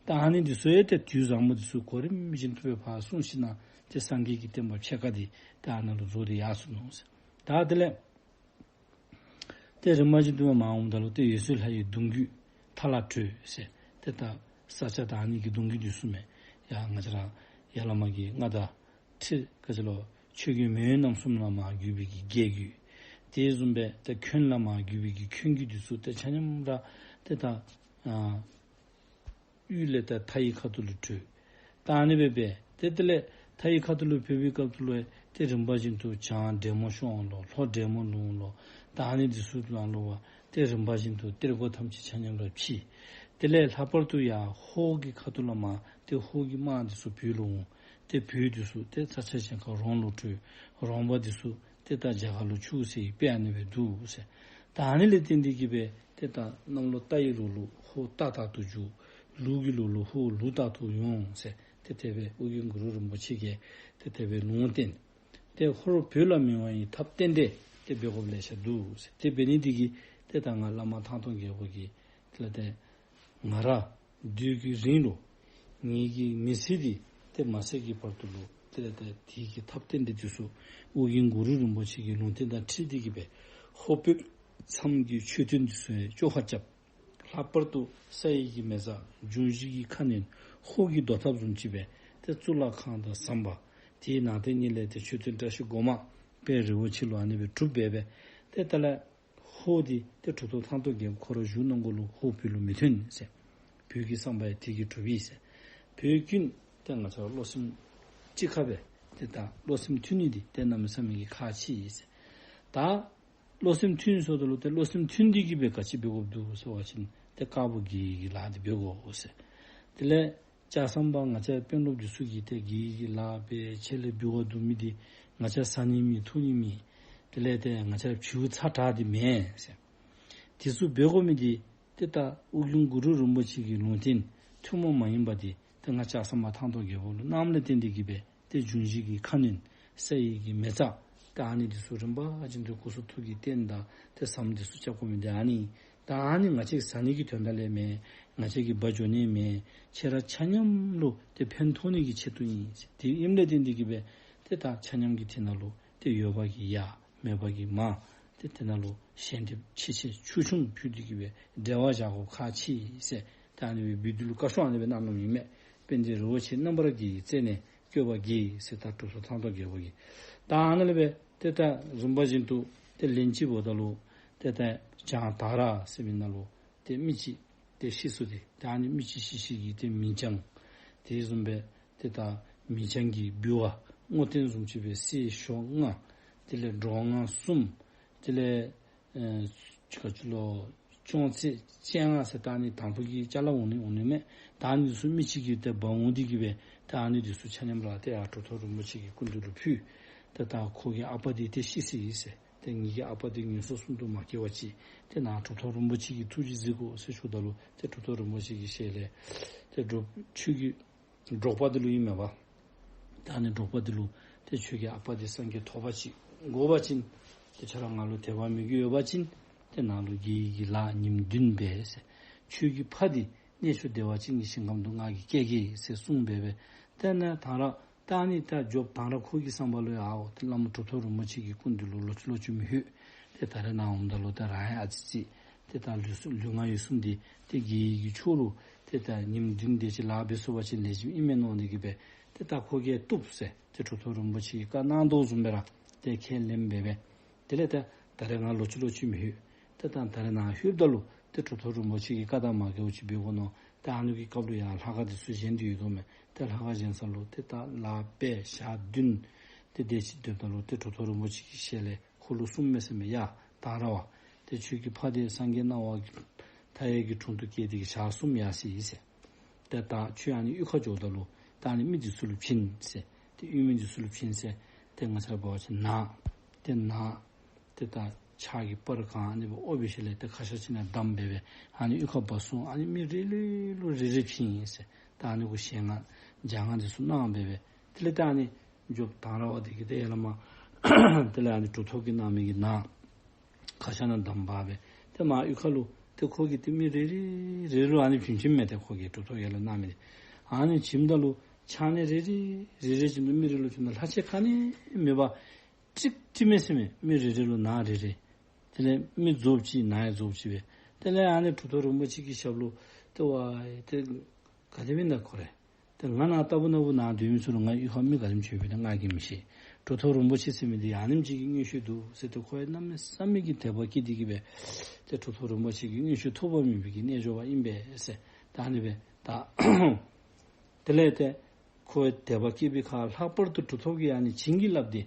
ད་ཨ་ནི་འདི་ཚུ་ཡང་ཏེ་དུས་བཟང་པོ་འདི་ཚུ་གོ་རིམ་བཞིན་དུ་སྦེ་ཕར་སོང་ཞིནམ་ཏེ་སངས་རྒྱས་ཀྱི་བསྟན་པ་ཕྱེད་ཀ་འདི་ཏེ་ཨ་ནཱ་ལུ་རྫོགས་ཏེ་ཡར་སོ་ནུག་ཟེར། ད་དེ་ལས་ཏེ་རིམ་པ་བཞིན་དུ་མར་འོངམ་ད་ལུ་ཏེ་འོད་ཟེར་ལྷ་ཡི་གདུང་བརྒྱུད་མཐའ་ལ་གྲོལ་ཟེར། ཏེ་ད་ས་སྐྱ་ད་ཨ་ནི་གི་གདུང་བརྒྱུད་འདི་ཚུ་མས། ཡ་ང་བཅས་ར་ཡར་ལས་མར་གྱི་མངའ་བདག་ཁྲི་ག་ཅི་ལོ་ཆོས་རྒྱལ་མེས་དབོན་རྣམ་གསུམ་ལས་མར་བརྒྱུད་པའི་གི་རྒྱལ་བརྒྱུད། དེ་བཟུམ་སྦེ་ཏེ་འཁོན་ལས་མར་བརྒྱུད་པའི་གི་འཁོན་བརྒྱུད་འདི་ཚུ་ཏེ་ཆ་མཉམ་ར་ཏེ་ད་ཨ་དབུས་ལས་ད་མཐའ་ཡི་ཁ་ཐུག་ལུ་བྲོས། ད་ཨ་ནི་སྦེ་སྦེ་ཏེ་དེ་ལས་མཐའ་ཡི་ཁ་ཐུག་ལུ་བྲོས་པའི་སྐབས་སུ་ལུ་ཏེ་རིམ་པ་བཞིན་དུ་བྱང་འབྲས་མོ་ཤོང་ལོ་ལྷོ་འབྲས་མོ་ལུང་ལོ། ད་ཨ་ནི་འདི་ཚུ་ནང་ལུ་བ་ཏེ་རིམ་པ་བཞིན་དུ་གཏེར་སྒོ་ཐམས་ཅད་ཆ་མཉམ་ར་ཕྱེ། དེ་ལས་ལྷག་པར་དུ་ཡར་ཧོར་གྱི་ཁ་ཐུག་ལས་མར་ཏེ་ཧོར་གྱི་དམག་འདི་ཚུ་བོད་ལུ་འོང་། ཏེ་བོད་འདི་ཚུ་ཏེ་ས་ཆ་གཞན་ཁར་རོང་ལུ་བྲོས། རོང་པ་འདི་ཚུ་ཏེ་ད་རྒྱ་གར་ལུ་ཆུག་ཟེར་བའི་དཔེ་ཨ་ནི་སྦེ་འདུག་ཟེར། ད་ཨ་ནི་ལས་བརྟེན་ཏེ་གི་སྦེ་ཏེ་ད་གནམ་ལོ་རྟ་ཡི་ལོ་ལུ་ཧོར་རྟ་དར་དུ་འགྱུར། ལུག་གི་ལོ་ལུ་ཧོར་ལུག་དར་དུ་འོང་ཟེར། ཏེ་དེ་སྦེ་ཨོ་རྒྱན་གུ་རུ་རིན་པོ་ཆེ་གིས་ཏེ་དེ་སྦེ་ལུང་བསྟན། ཏེ་ཧོར་བོད་ལ་མི་འོང་བའི་ཐབས་རྟེན་འབྲེལ་ཏེ་འབད་དགོཔ་ལེ་ཤ་འདུག་ཟེར། ཏེ་འབད་ནི་འདི་གིས་ཏེ་ད་ང་བླ་མ་ཐང་སྟོང་རྒྱལ་པོ་གིས་དེ་ལས་ཏེ་ང་ར་དུས་ཀྱི་རིང་ལུ་ངེ་གི་མི་ཚེ་འདི་ཏེ་མ་ཟད་ཀྱི་བར་དུ་ལུ་ཏེ་ད་དེ་གི་ཐབས་རྟེན་འབྲེལ་འདི་ཚུ་ཨོ་རྒྱན་གུ་རུ་རིན་པོ་ཆེ་གི་ལུང་བསྟན་དང་འཁྲིལ་ཏེ་གི་སྦེ་ཧོར་བོད་མཚམས་ཀྱི་མཆོད་རྟེན་འདི་ཚུ་ཡང་བཅོ་ཁ་རྐྱབ། ལྷག་པར་དུ་ས་ཡི་གི་མེ་བཟའ་འབྱུང་བཞི་གི་ཁ་གནོན་ཧོར་གྱི་རྡོ་ཐབ་བཟུམ་ཅིག་སྦེ་ཏེ་གཙུག་ལག་ཁང་དང་ཟམ་པ་དེའི་ནང་དེ་གཉིས་ལས་ཏེ་མཆོད་རྟེན་བཀྲ་ཤིས་སྒོ་མང་དཔལ་རི་བོ་ཆེ་ལུ་ཨ་ནི་སྦེ་གྲུབ་སྦེ་སྦེ་ཏེ་ད་ལས་ ཧོར་འདི་ཏེ་གྲུབ་ཐོབ་ཐང་སྟོང་རྒྱལ་པོ་ཁོ་ར་བཞུགས་གནང་དགོ་ལོ། ཧོར་བོད་ལུ་མི་ཐོན་ཟེར། བོད་ཀྱི་བསམ་པ་ཡང་དེ་གིས་གྲུབ་ཡི་ཟེར། བོད་ཀུན་ཏེ་ང་བཅས་བློ་སེམས་གཅིག་ཁར་སྦེ་ཏེ་ད་བློ་སེམས་མཐུན་ནི་འདི་ཏེ་གནམ་མེད་ས་མེད་ཀྱི་ཁག་ཆེ་ཡི་ཟེར། ད་བློ་སེམས་མཐུན་སོངམ་ད་ལུ་ཏེ་བློ་སེམས་མཐུན་ཏེ་གིས་སྦེ་ག་ཅི་འབད་དགོཔ་འདུག་ཟེར་བ་ཅིན་ཏེ་དཀར་པོ་དགེ་བའི་གི་ལཱ་འདི་འབད་དགོ་ཟེར། དེ་ལས་ལྕགས་ཟམ་པ་ང་བཅས་དཔོན་སློབ་འདི་ཚུ་གིས་ཏེ་དགེ་བའི་གི་ལཱ་འབད་ཆེ་ལེ་འབུལ་བ་བསྡུ་མི་འདི་ང་བཅས་ཟ་ནི་མེད་འཐུང་ནི་མེད། དེ་ལས་ཏེ་ང་བཅས་བྱིའུ་ཚ་དྲགས་འདི་མེན་ཟེར། དེ་ཚུ་འབད་དགོ་མི་འདི་ཏེ་ད་ཨོ་རྒྱན་གུ་རུ་རིན་པོ་ཆེ་གི་ལུང་བསྟན་ཐུན་མོང་མ་ཡིན་པ་འདི་ཏེ་ང་ལྕགས་ཟམ་པ་ཐང་སྟོང་རྒྱལ་པོ་ལུ་གནངམ་ལས་བརྟེན་ཏེ་གིས་སྦེ་ཏེ་འབྱུང་བཞི་གི་ཁ་གནོན་ས་ཡི་གི་མེ་བཙའ་ད་ཨ་ནི་འདི་ཚུ་རིམ་པ་བཞིན་དུ་སྐུ་གསུང་ཐུགས་ཀྱི་རྟེན་དང་ཏེ་ཟམ་འདི་ཚུ་རྐྱབ་དགོ་མི་འདི་ཨ་ནི། ད་ཨ་ནི་ང་བཅས་ཟ་ནི་གི་དོན་དག་ལས་མེན། ང་བཅས་ཀྱི་འབག་འགྱོ་ནི་མེན། ཁྱེད་ར་ཆ་མཉམ་ལུ་ཏེ་ཕན་ཐོགས་ནི་གི་ཆེད་དུ་ཨིན། དེ་ཨིནམ་ལས་བརྟེན་ཏེ་གིས་སྦེ་ཏེ་ད་ཆ་མཉམ་གྱི་དེ་ནང་ལུ་ཏེ་ཡོད་པ་གིས་ཡར་མེད་པ་གིས་མར་ཏེ་དེ་ནང་ལུ་ཞལ་འདེབས་ཆེ་ཆེ་ཆུང་ཆུང་ཕུལ་ཏེ་གིས་སྦེ་འབྲེལ་བ་བཞག་དགོཔ་ཁག་ཆེ་ཟེར། ད་ཨ་ནི་སྦེ་འབུལ་སྡུད་ལུ་བཀའ་ཤོག་ཨ་ནི་སྦེ་གནང་གནངམ་ཨིན་མས། དཔལ་ལྡན་རི་བོ་ཆེ་རྣམ་པར་རྒྱལ་བའི་སྲས་ནས་བསྐོས་པ་དགེ་ཟེར་ད་གྲུབ་ཐོབ་ཐང་སྟོང་རྒྱལ་པོ་གིས། ད་ཨ་ནི་ལས་སྦེ་ཏེ་ད་རིམ་པ་བཞིན་དུ་ཏེ་ལན་གཅིག་འབདཝ་ད་ལུ་ཏེ་ད་བྱང་དང་ར་ཟེར་མི་ནང་ལུ་ཏེ་མི་གཅིག་ཏེ་ཤི་སོ་སྟེ། ད་ཨ་ནི་མི་གཅིག་ཤི་ཤི་གི་ཏེ་མིང་བྱང་དེ་བཟུམ་སྦེ་ཏེ་ད་མིང་བྱང་གི་འབུལ་བ་བསྔོ་རྟེན་བཟུམ་ཅིག་སྦེ་གསེར་ཞོ་ལྔ། དེ་ལས་སྒྲོ་ལྔ་གསུམ། དེ་ལས་ཨེ་ག་ཅི་ལོ་ཅོང་ཙེ་སྤྱན་སྔ་ཟེར་ད་ཨ་ནི་དང་ཕུ་གི་ཅ་ལ་འོང་ནི་འོང་ནི་མས། ད་ཨ་ནི་འདི་ཚུ་མི་གཅིག་གིས་ཏེ་འབག་འོང་སྟེ་གིས་སྦེ་ད་ཨ་ནི་འདི་ཚུ་ཆ་མཉམ་ར་ཏེ་ཡར་གྲུབ་ཐོབ་རིན་པོ་ཆེ་གི་སྐུ་མདུན་ལུ་ཕུལ། ཏེ་ད་ཁོ་གི་ཨ་པ་འདི་ཏེ་ཤི་སོ་ཡི་ཟེར། ཏེ་ངེ་གི་ཨ་པ་འདི་ངན་སོང་གསུམ་དུ་མ་སྐྱེ་བ་ཅིག་ཏེ་ནཱ་གྲུབ་ཐོབ་རིན་པོ་ཆེ་གི་ཐུགས་རྗེས་གཟིགས་དགོ་ཟེར་ཞུཝ་ད་ལུ་ཏེ་གྲུབ་ཐོབ་རིན་པོ་ཆེ་གི་ཞལ་ལས་ཏེ་འགྲོ་ཁྱོད་ཀྱི་འབྲོག་པ་འདི་ལུ་ཨིན་མས་པ། ད་ཨ་ནི་འབྲོག་པ་འདི་ལུ་ཏེ་ཁྱོད་ཀྱི་ཨ་པ་འདི་སངས་རྒྱས་ཐོབ་པ་ཅིག་དགོ་པ་ཅིན་ཏེ་ཁྱོད་ར་ང་ལུ་དད་པ་མོས་གུས་ཡོད་པ་ཅིན་ཏེ་ནཱ་ལུ་དགེ་བའི་གི་ལཱ་ཉིནམ་བདུན་འབད་ཟེར། ཁྱོད་ཀྱི་ཕ་འདི་གནས་མཆོག་བདེ་བ་ཅན་གྱི་ཞིང་ཁམས་དུ་ང་གིས་བསྐྱལ་གེ་ཟེར་གསུངས་སྦེ་སྦེ། ཏེ་ནཱ་དང་ར་ད་ཨ་ནི་ད་མགྱོགས་དང་ར་ཁོ་གི་བསམ་པ་ལུ་ཡང་ཨའོ་ཏེ་བླམ་གྲུབ་ཐོབ་རིན་པོ་ཆེ་གི་སྐུ་མདུན་ལུ་ལོག་ཅི་ལོག་ཅི་མི་ལྷོད། ཏེ་ད་རེས་ནཱ་འོངམ་ད་ལུ་ད་རང་ཡང་ཨ་ཙི་ཙི་ཏེ་ད་ལུས་ལུས་ངག་ཡིད་གསུམ་འདི་ཏེ་དགེ་བའི་གི་ཕྱོགས་ལུ་ཏེ་ད་ཉིནམ་བདུན་དེ་ཅིག་ལཱ་འབད་ཚུགས་པ་ཅིན་ལེགས་ཤོམ་ཨིན་མས་མནོ་ནི་གིས་སྦེ་ཏེ་ད་ཁོ་གིས་བཏུབ་ཟེར་ཏེ་གྲུབ་ཐོབ་རིན་པོ་ཆེ་གིས་བཀའ་གནང་དོ་བཟུམ་སྦེ་ར་ཏེ་ཁས་ལེན་འབད་སྦེ། དེ་ལས་ད་ད་རེས་ང་ལོག་ཅི་ལོག་ཅི་མི་ལྷོད། ཏེ་ད་ད་རེས་ནཱ་ལྷོདཔ་ད་ལུ་ཏེ་གྲུབ་ཐོབ་རིན་པོ་ཆེ་གིས་བཀའ་དང་མ་འགལཝ་ཅིག་འབད་དགོ་མནོ། ཏེ་ཨ་ནི་གི་སྐབས་ལུ་ཡང་ལྷ་ཁང་འདི་ཚུ་བཞེངས་ཏེ་ཡོད་དོ་མས། ཏེ་ལྷ་ཁང་བཞེངས་ས་ལུ་ཏེ་ད་ལཱ་འབད་ཞག་བདུན་ཏེ་དེ་ཅིག་སྡོདཔ་ད་ལུ་ཏེ་གྲུབ་ཐོབ་རིན་པོ་ཆེ་གི་ཞལ་ལས་ཁོ་ལུ་གསུངམ་མས་ཟེར་མས། ཡ་དང་ར་བ། ཏེ་ཁྱོད་ཀྱི་ཕ་འདི་སངས་རྒྱས་སྣང་བ་མཐའ་ཡས་ཀྱི་དྲུང་དུ་བསྐྱལ་ཏེ་གིས་ཞག་གསུམ་ཡར་སོ་ཡི་ཟེར། ཏེ་ད་ཁྱོད་ཨ་ནི་གཡུས་ཁར་འགྱོཝ་ད་ལུ་ད་ཨ་ནི་མི་འདི་ཚུ་ལུ་བྱིན་ཟེར། ཏེ་གཡུས་མི་འདི་ཚུ་ལུ་བྱིན་ཟེར། ཏེ་ང་བཅས་ར་འབད་བ་ཅིན་ནཱ་ཏེ་ནཱ་ཏེ་ད་ཕྱག་གི་པར་གང་ཨ་ནི་སྦེ་དབོར་བའི་ཤུལ་ལས་ཏེ་ཁ་ཤ་ཅིག་ནཱ་བསྡམས་སྦེ་སྦེ་ཨ་ནི་གཡུས་ཁར་འབག་སོང་། ཨ་ནི་མི་རེ་རེ་ལུ་རེ་རེ་བྱིན་ཟེར། ད་ཨ་ནི་གུ་ཞལ་སྔ་ལྗགས་སྔ་འདི་ཚུ་གནང་སྦེ་སྦེ། དེ་ལས་ད་ཨ་ནི་མགྱོགས་དང་ར་བ་འདི་གིས་ཏེ་ཡར་ལས་མར་དེ་ལས་ཨ་ནི་གྲུབ་ཐོབ་ཀྱིས་གནང་མི་གི་ནཱ་ཁ་ཤ་ནང་བསྡམས་སྦེ་སྦེ་ཏེ་མར་གཡུས་ཁ་ལུ་ཏེ་ཁོ་གིས་ཏེ་མི་རེ་རེ་རེ་ལུ་ཨ་ནི་བྱིན་བྱིནམ་མས། ཏེ་ཁོ་གིས་གྲུབ་ཐོབ་ཡར་ལས་གནང་མི་འདི་ཨ་ནི་བྱིནམ་ད་ལུ་ཕྱག་ནི་རེ་རེ་རེ་རེ་བྱིན་དོ། མི་རེ་ལུ་བྱིན་དོ། ལྷག་ཆད་ག་ནི་མེད་པར་ཀྲིག་ཀྲི་མས་ཟེར་མས། མི་རེ་རེ་ལུ་ནཱ་རེ་རེ། དེ་ལས་མི་རྫོགསཔ་ཅིག་ནཱ་ཡང་རྫོགསཔ་ཅིག་སྦེ། དེ་ལས་ཨ་ནི་གྲུབ་ཐོབ་རིན་པོ་ཆེ་གི་ཞབས་ལུ་ཏེ་ཝའི་ཏེ་ག་དེ་སྦེ་ཨིན་ན་ཁོ་རེ། ཏེ་ང་ནཱ་ལྟ་བུ་ན་བུ་ནཱ་སྡོད་མི་ཚུ་ལུ་ང་གཡུས་ཁར་མི་ག་དེམ་ཅིག་ཡོད་པས་ཏེ་ང་གིས་མི་ཤེས། གྲུབ་ཐོབ་རིན་པོ་ཆེ་ཟེར་མི་འདི་ཨ་ནེམ་ཅིག་གི་མངོན་ཤེས་འདུག་ཟེར་ཏེ་ཁོ་ཡང་གནམ་མེད་ས་མེད་ཀྱི་དད་པ་སྐྱེས་ཏེ་གིས་སྦེ་ཏེ་གྲུབ་ཐོབ་རིན་པོ་ཆེ་གི་མངོན་ཤེས་ཐོབ་པ་མེད་པའི་གི་རྣལ་འབྱོར་པ་ཨིན་པས་ཟེར། ད་ཨ་ནི་སྦེ་ད་དེ་ལས་ཏེ་ཁོ་དད་པ་སྐྱེས་པའི་ཁར་ལྷག་པར་དུ་གྲུབ་ཐོབ་ཀྱིས་ཨ་ནི་བྱིན་གྱིས་བརླབས་ཏེ་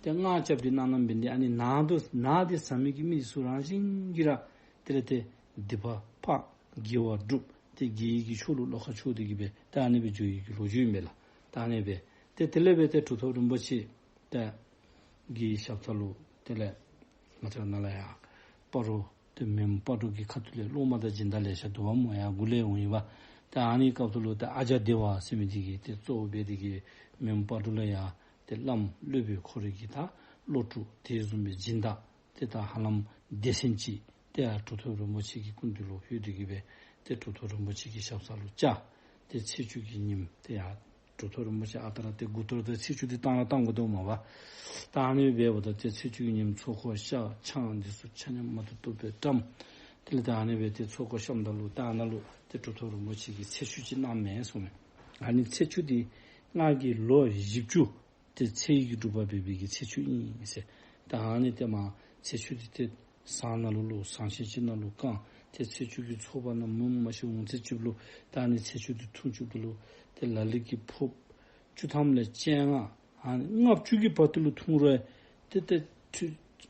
ཏེ་སྔགས་རྐྱབ་སྟེ་གནང་གནངམ་འབད་ནི་འདི་ཨ་ནི་ནཱ་དུ་ནཱ་འདི་ཟ་མི་གི་མི་འདི་ཚུ་རང་བཞིན་གྱིས་ར་དེ་ལས་ཏེ་སྡིག་པ་ཕག་དགེ་བ་སྒྲུབ་སྟེ་དགེ་བའི་གི་ཕྱོགས་ལུ་བློ་ཁ་ཕྱོགས་ཏེ་གིས་སྦེ་ཏེ་ཨ་ནི་སྦེ་འགྱོ་ནི་གི་ལོ་རྒྱུས་ཨིན་པས་ལགས། ད་ཨ་ནི་སྦེ་ཏེ་དེ་ལས་སྦེ་ཏེ་གྲུབ་ཐོབ་རིན་པོ་ཆེ་ཏེ་གི་ཞབས་ས་ལུ་དེ་ལས་ང་བཅས་ནཱ་ལས་ཡར་སྤ་རོ་ཏེ་མེན་པ་སྤ་རོ་གི་ཁ་ཐུག་ལས་སློབ་མ་དང་སྦྱིན་བདག་ལེ་ཤ་འདུ་བ་སྨོ་ཡར་འགོ་ལས་འོང་ཡི་བ། ཏེ་ཨ་ནི་སྐབས་སུ་ལུ་ཏེ་ཨ་ཇ་བདེ་བ་ཟེར་མི་འདི་གིས་ཏེ་གཙོ་བོ་འབད་དེ་གིས་མེན་པ་སྤ་རོ་ལས་ཡར་ཏེ་བླམ་སློབ་དཔོན་ཁོ་རའི་གི་ད་སློབ་ཕྲུག་དེ་བཟུམ་སྦེ་སྦྱིན་བདག་ཏེ་ད་ཧ་ལམ་སྡེ་ཚན་ཅིག་ཏེ་ཡར་གྲུབ་ཐོབ་རིན་པོ་ཆེ་གི་སྐུ་མདུན་ལུ་ལྷོད་དེ་གིས་སྦེ་ཏེ་གྲུབ་ཐོབ་རིན་པོ་ཆེ་གི་ཞབས་ས་ལུ་བཅར། ཏེ་ཚེས་བཅུ་གི་ཉིནམ་ཏེ་ཡར་གྲུབ་ཐོབ་རིན་པོ་ཆེ་ཨ་རྟག་ར་ཏེ་མགུ་ཏོ་ར་ཏེ་ཚེས་བཅུ་འདི་བཏང་ར་བཏང་དགོ་དོ་མས་པ། ད་ཨ་ནི་སྦེ་འབདཝ་ད་ཏེ་ཚེས་བཅུ་གི་ཉིནམ་ཚོགས་འཁོར་ཤར་ཆང་འདི་ཚུ་ཆ་མཉམ་མ་ཐུབ་ཐུབ་སྦེ་བཀྲམ། དེ་ལས་ད་ཨ་ནི་སྦེ་ཏེ་ཚོགས་འཁོར་བཤམས་ད་ལུ་ད་ཨ་ནཱ་ལུ་ཏེ་གྲུབ་ཐོབ་རིན་པོ་ཆེ་གིས་ཚེས་བཅུ་ཅིག་གནངམ་མས་གསུངམ་མས། ཨ་ནི་ཚེས་བཅུ་འདི་སྔགས་ཀྱི་ལོ་བཞི་བཅུ་ཏེ་ཚེ་ཡི་གི་སྒྲུབ་པ་འབད་བའི་གི་ཚེས་བཅུ་ཨིན་ཟེར། ད་ཨ་ནི་ཏེ་མར་ཚེས་བཅུ་འདི་ཏེ་ ཟངས་ནང་ལུ་བླུགས། ཟངས་ཤིང་ཅིག་ནང་ལུ་བཀང་། ཏེ་ཚེས་བཅུ་གི་ཚོགས་པ་ནང་མུ་མ་ཤི་འོང་ཚེ་ཅིག་ལུ་ད་ཨ་ནི་ཚེས་བཅུ་འདི་འཐུང་བཅུགཔ་ད་ལུ་ཏེ་ལ་ལུ་གིས་ཕོརཔ་བཅུ་ཐམ་ལས་བཅོ་ལྔ་ཨ་ནི་ལྔ་བཅུ་གི་བར་དུ་ལུ་འཐུང་རུང་ཏེ་ཏེ་ཆུ་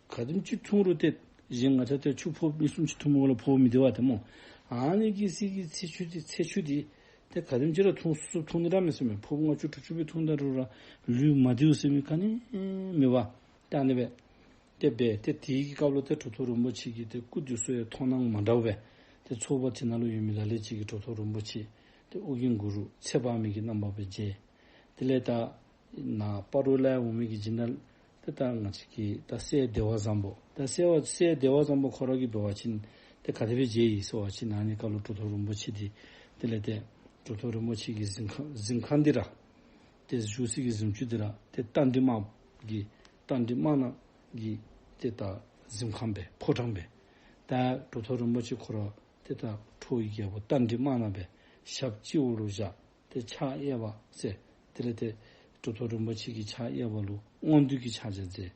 ག་དེམ་ཅིག་འཐུང་རུང་ཏེ་གཞན་ང་བཅས་ཏེ་ཆུ་ཕོརཔ་གཉིས་གསུམ་ཅིག་འཐུངམ་ལས་ཕོརཔ་མི་བདེ་བ་ཏེ་སྨོ། ཨ་ནི་གི་ཚེས་ཀྱི་ཚེས་བཅུ་འདི་ཚེས་བཅུ་འདི་ཏེ་ག་དེམ་ཅིག་ར་འཐུང་ཚུགས་ཚུགས་འཐུང་ནི་ར་མེད་ཟེར་མས། ཕོརཔ་ལྔ་བཅུ་དྲུག་ཅུ་སྦེ་འཐུངམ་ད་རུང་ར་ལུས་མ་བདེཝ་ཟེར་མི་ག་ནི་མེད་པར་ད་ཨ་ནི་སྦེ་ཏེ་འབད། ཏེ་དེའི་གི་སྐབས་ལུ་ཏེ་གྲུབ་ཐོབ་རིན་པོ་ཆེ་གི་ཏེ་སྐུ་འདི་ཚུ་ཡང་མཐོང་སྣང་མ་འདྲཝ་སྦེ་ཏེ་ཚོགས་པ་དེ་ནང་ལུ་ཡོད་མི་ལ་ལུ་ཅིག་གིས་གྲུབ་ཐོབ་རིན་པོ་ཆེ་ཏེ་ཨོ་རྒྱན་གུ་རུ་ཚེ་དཔག་མེད་ཀྱི་རྣམ་པ་སྦེ་མཇལ། དེ་ལས་ད་ནཱ་སྤ་རོ་ལས་འོང་མི་གི་སྦྱིན་བདག་ཏེ་ད་ང་བཅས་ཀྱི་ད་སྲས་བདེ་བ་བཟང་པོ་ད་སྲས་བ་སྲས་བདེ་བ་བཟང་པོ་ཁོ་ར་གིས་འབད་བ་ཅིན་ཏེ་ག་དེ་སྦེ་མཇལ་ཡི་ཟེར་བ་ཅིན་ཨ་ནི་སྐབས་ལུ་གྲུབ་ཐོབ་རིན་པོ་ཆེ་འདི་དེ་ལས་ཏེ་གྲུབ་ཐོབ་རིན་པོ་ཆེ་གི་གཟིམ་ཁང་གཟིམ་ཁང་འདི་ར་ཏེ་བཞུགས་སའི་གི་གཟིམ་ཅུང་འདི་ར་ཏེ་རྟ་མགྲིན་དམར་གྱི་རྟ་མགྲིན་དམར་ནག་གི་ཏེ་ད་གཟིམ་ཁང་སྦེ་ཕོ་བྲང་སྦེ་ད་གྲུབ་ཐོབ་རིན་པོ་ཆེ་ཁོ་ར་ཏེ་ད་ཁྲོ་བོའི་རྒྱལ་པོ་རྟ་མགྲིན་དམར་ནག་སྦེ་ཞབས་སྤྱི་བོ་ལུ་བཞག། ཏེ་ཕྱག་གཡས་པ་ཟེར། དེ་ལས་ཏེ་གྲུབ་ཐོབ་རིན་པོ་ཆེ་གི་ཕྱག་གཡས་པ་ལུ་དབང་སྡུད་ཀྱི་ཕྱག་རྒྱ་མཛད།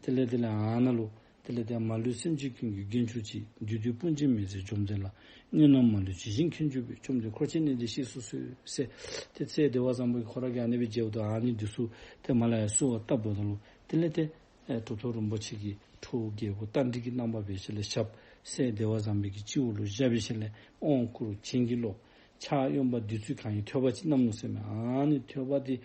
དེ་ལས་དེ་ལས་ཨ་ནཱ་ལུ་དེ་ལས་ཏེ་མ་ལུས་སེམས་ཅན་ཀུན་གྱི་རྒྱན་གྱུར་ཅིག། བདུད་འདུལ་དཔུང་བཅས་མི་བཟད་འཇོམས་མཛད་ལ། དངོས་རྣམས་མ་ལུས་ཇི་བཞིན་མཁྱེན་གྱུར་པའི། བཅོམ་ལྡན་འཁོར་བཅས་གནས་འདིར་གཤེགས་སུ་གསོལ་ཟེར། ཏེ་སྲས་བདེ་བ་བཟང་པོ་གིས་ཁོ་ར་གིས་ཨ་ནི་སྦེ་མཇལཝ་ད་ཨ་ནི་འདི་ཚུ་ཏེ་མར་ལས་ཡར་གསོལ་བ་བཏབ་འབདཝ་ད་ལུ་དེ་ལས་ཏེ་ཨེ་གྲུབ་ཐོབ་རིན་པོ་ཆེ་གིས་ཁྲོ་བོ་རྒྱལ་པོ་རྟ་མགྲིན་གྱི་རྣམ་པ་འབད་ཞིནམ་ལས་ཞབས་སྲས་བདེ་བ་བཟང་པོ་གི་སྤྱི་བོ་ལུ་བཞག་འབད་ཞིནམ་ལས་དབང་བསྐུར་བྱིན་གྱིས་རློབས། ཕྱག་གཡོན་པ་བདུད་རྩི་གང་ཡིན་ཐོད་པ་ཅིག་བསྣམས་ནུག་ཟེར་མས། ཨ་ནི་ཐོད་པ་འདི་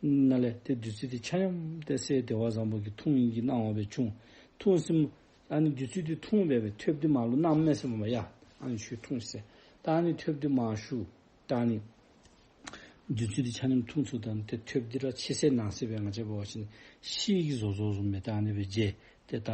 ནང་ལས་ཏེ་བདུད་རྩི་འདི་ཆ་མཉམ་ཏེ་སྲས་བདེ་བ་བཟང་པོ་གིས་འཐུང་ནི་གི་གནང་བ་སྦེ་བྱུང་། འཐུང་ཞིནམ་ཨ་ནི་བདུད་རྩི་འདི་འཐུང་སྦེ་སྦེ་ཐོདཔ་འདི་མར་ལུ་བསྣམས་མས་ཟེར་མས་པ། ཡ་ཨ་ནི་ཁྱོད་འཐུང་ཟེར། ད་ཨ་ནི་ཐོདཔ་འདི་མར་བཞུགས། ད་ཨ་ནི་བདུད་རྩི་འདི་ཆ་མཉམ་འཐུང་ཚུགས་ད་ནི་ཏེ་ཐོདཔ་འདི་ར་ཕྱི་སེལ་ནང་སེལ་སྦེ་ང་བཅས་འབད་བ་ཅིན་ཤེལ་གྱིས་བཟོ་བཟོཝ་བཟུམ་སྦེ་ད་ཨ་ནི་སྦེ་མཇལ། ཏེ་ད་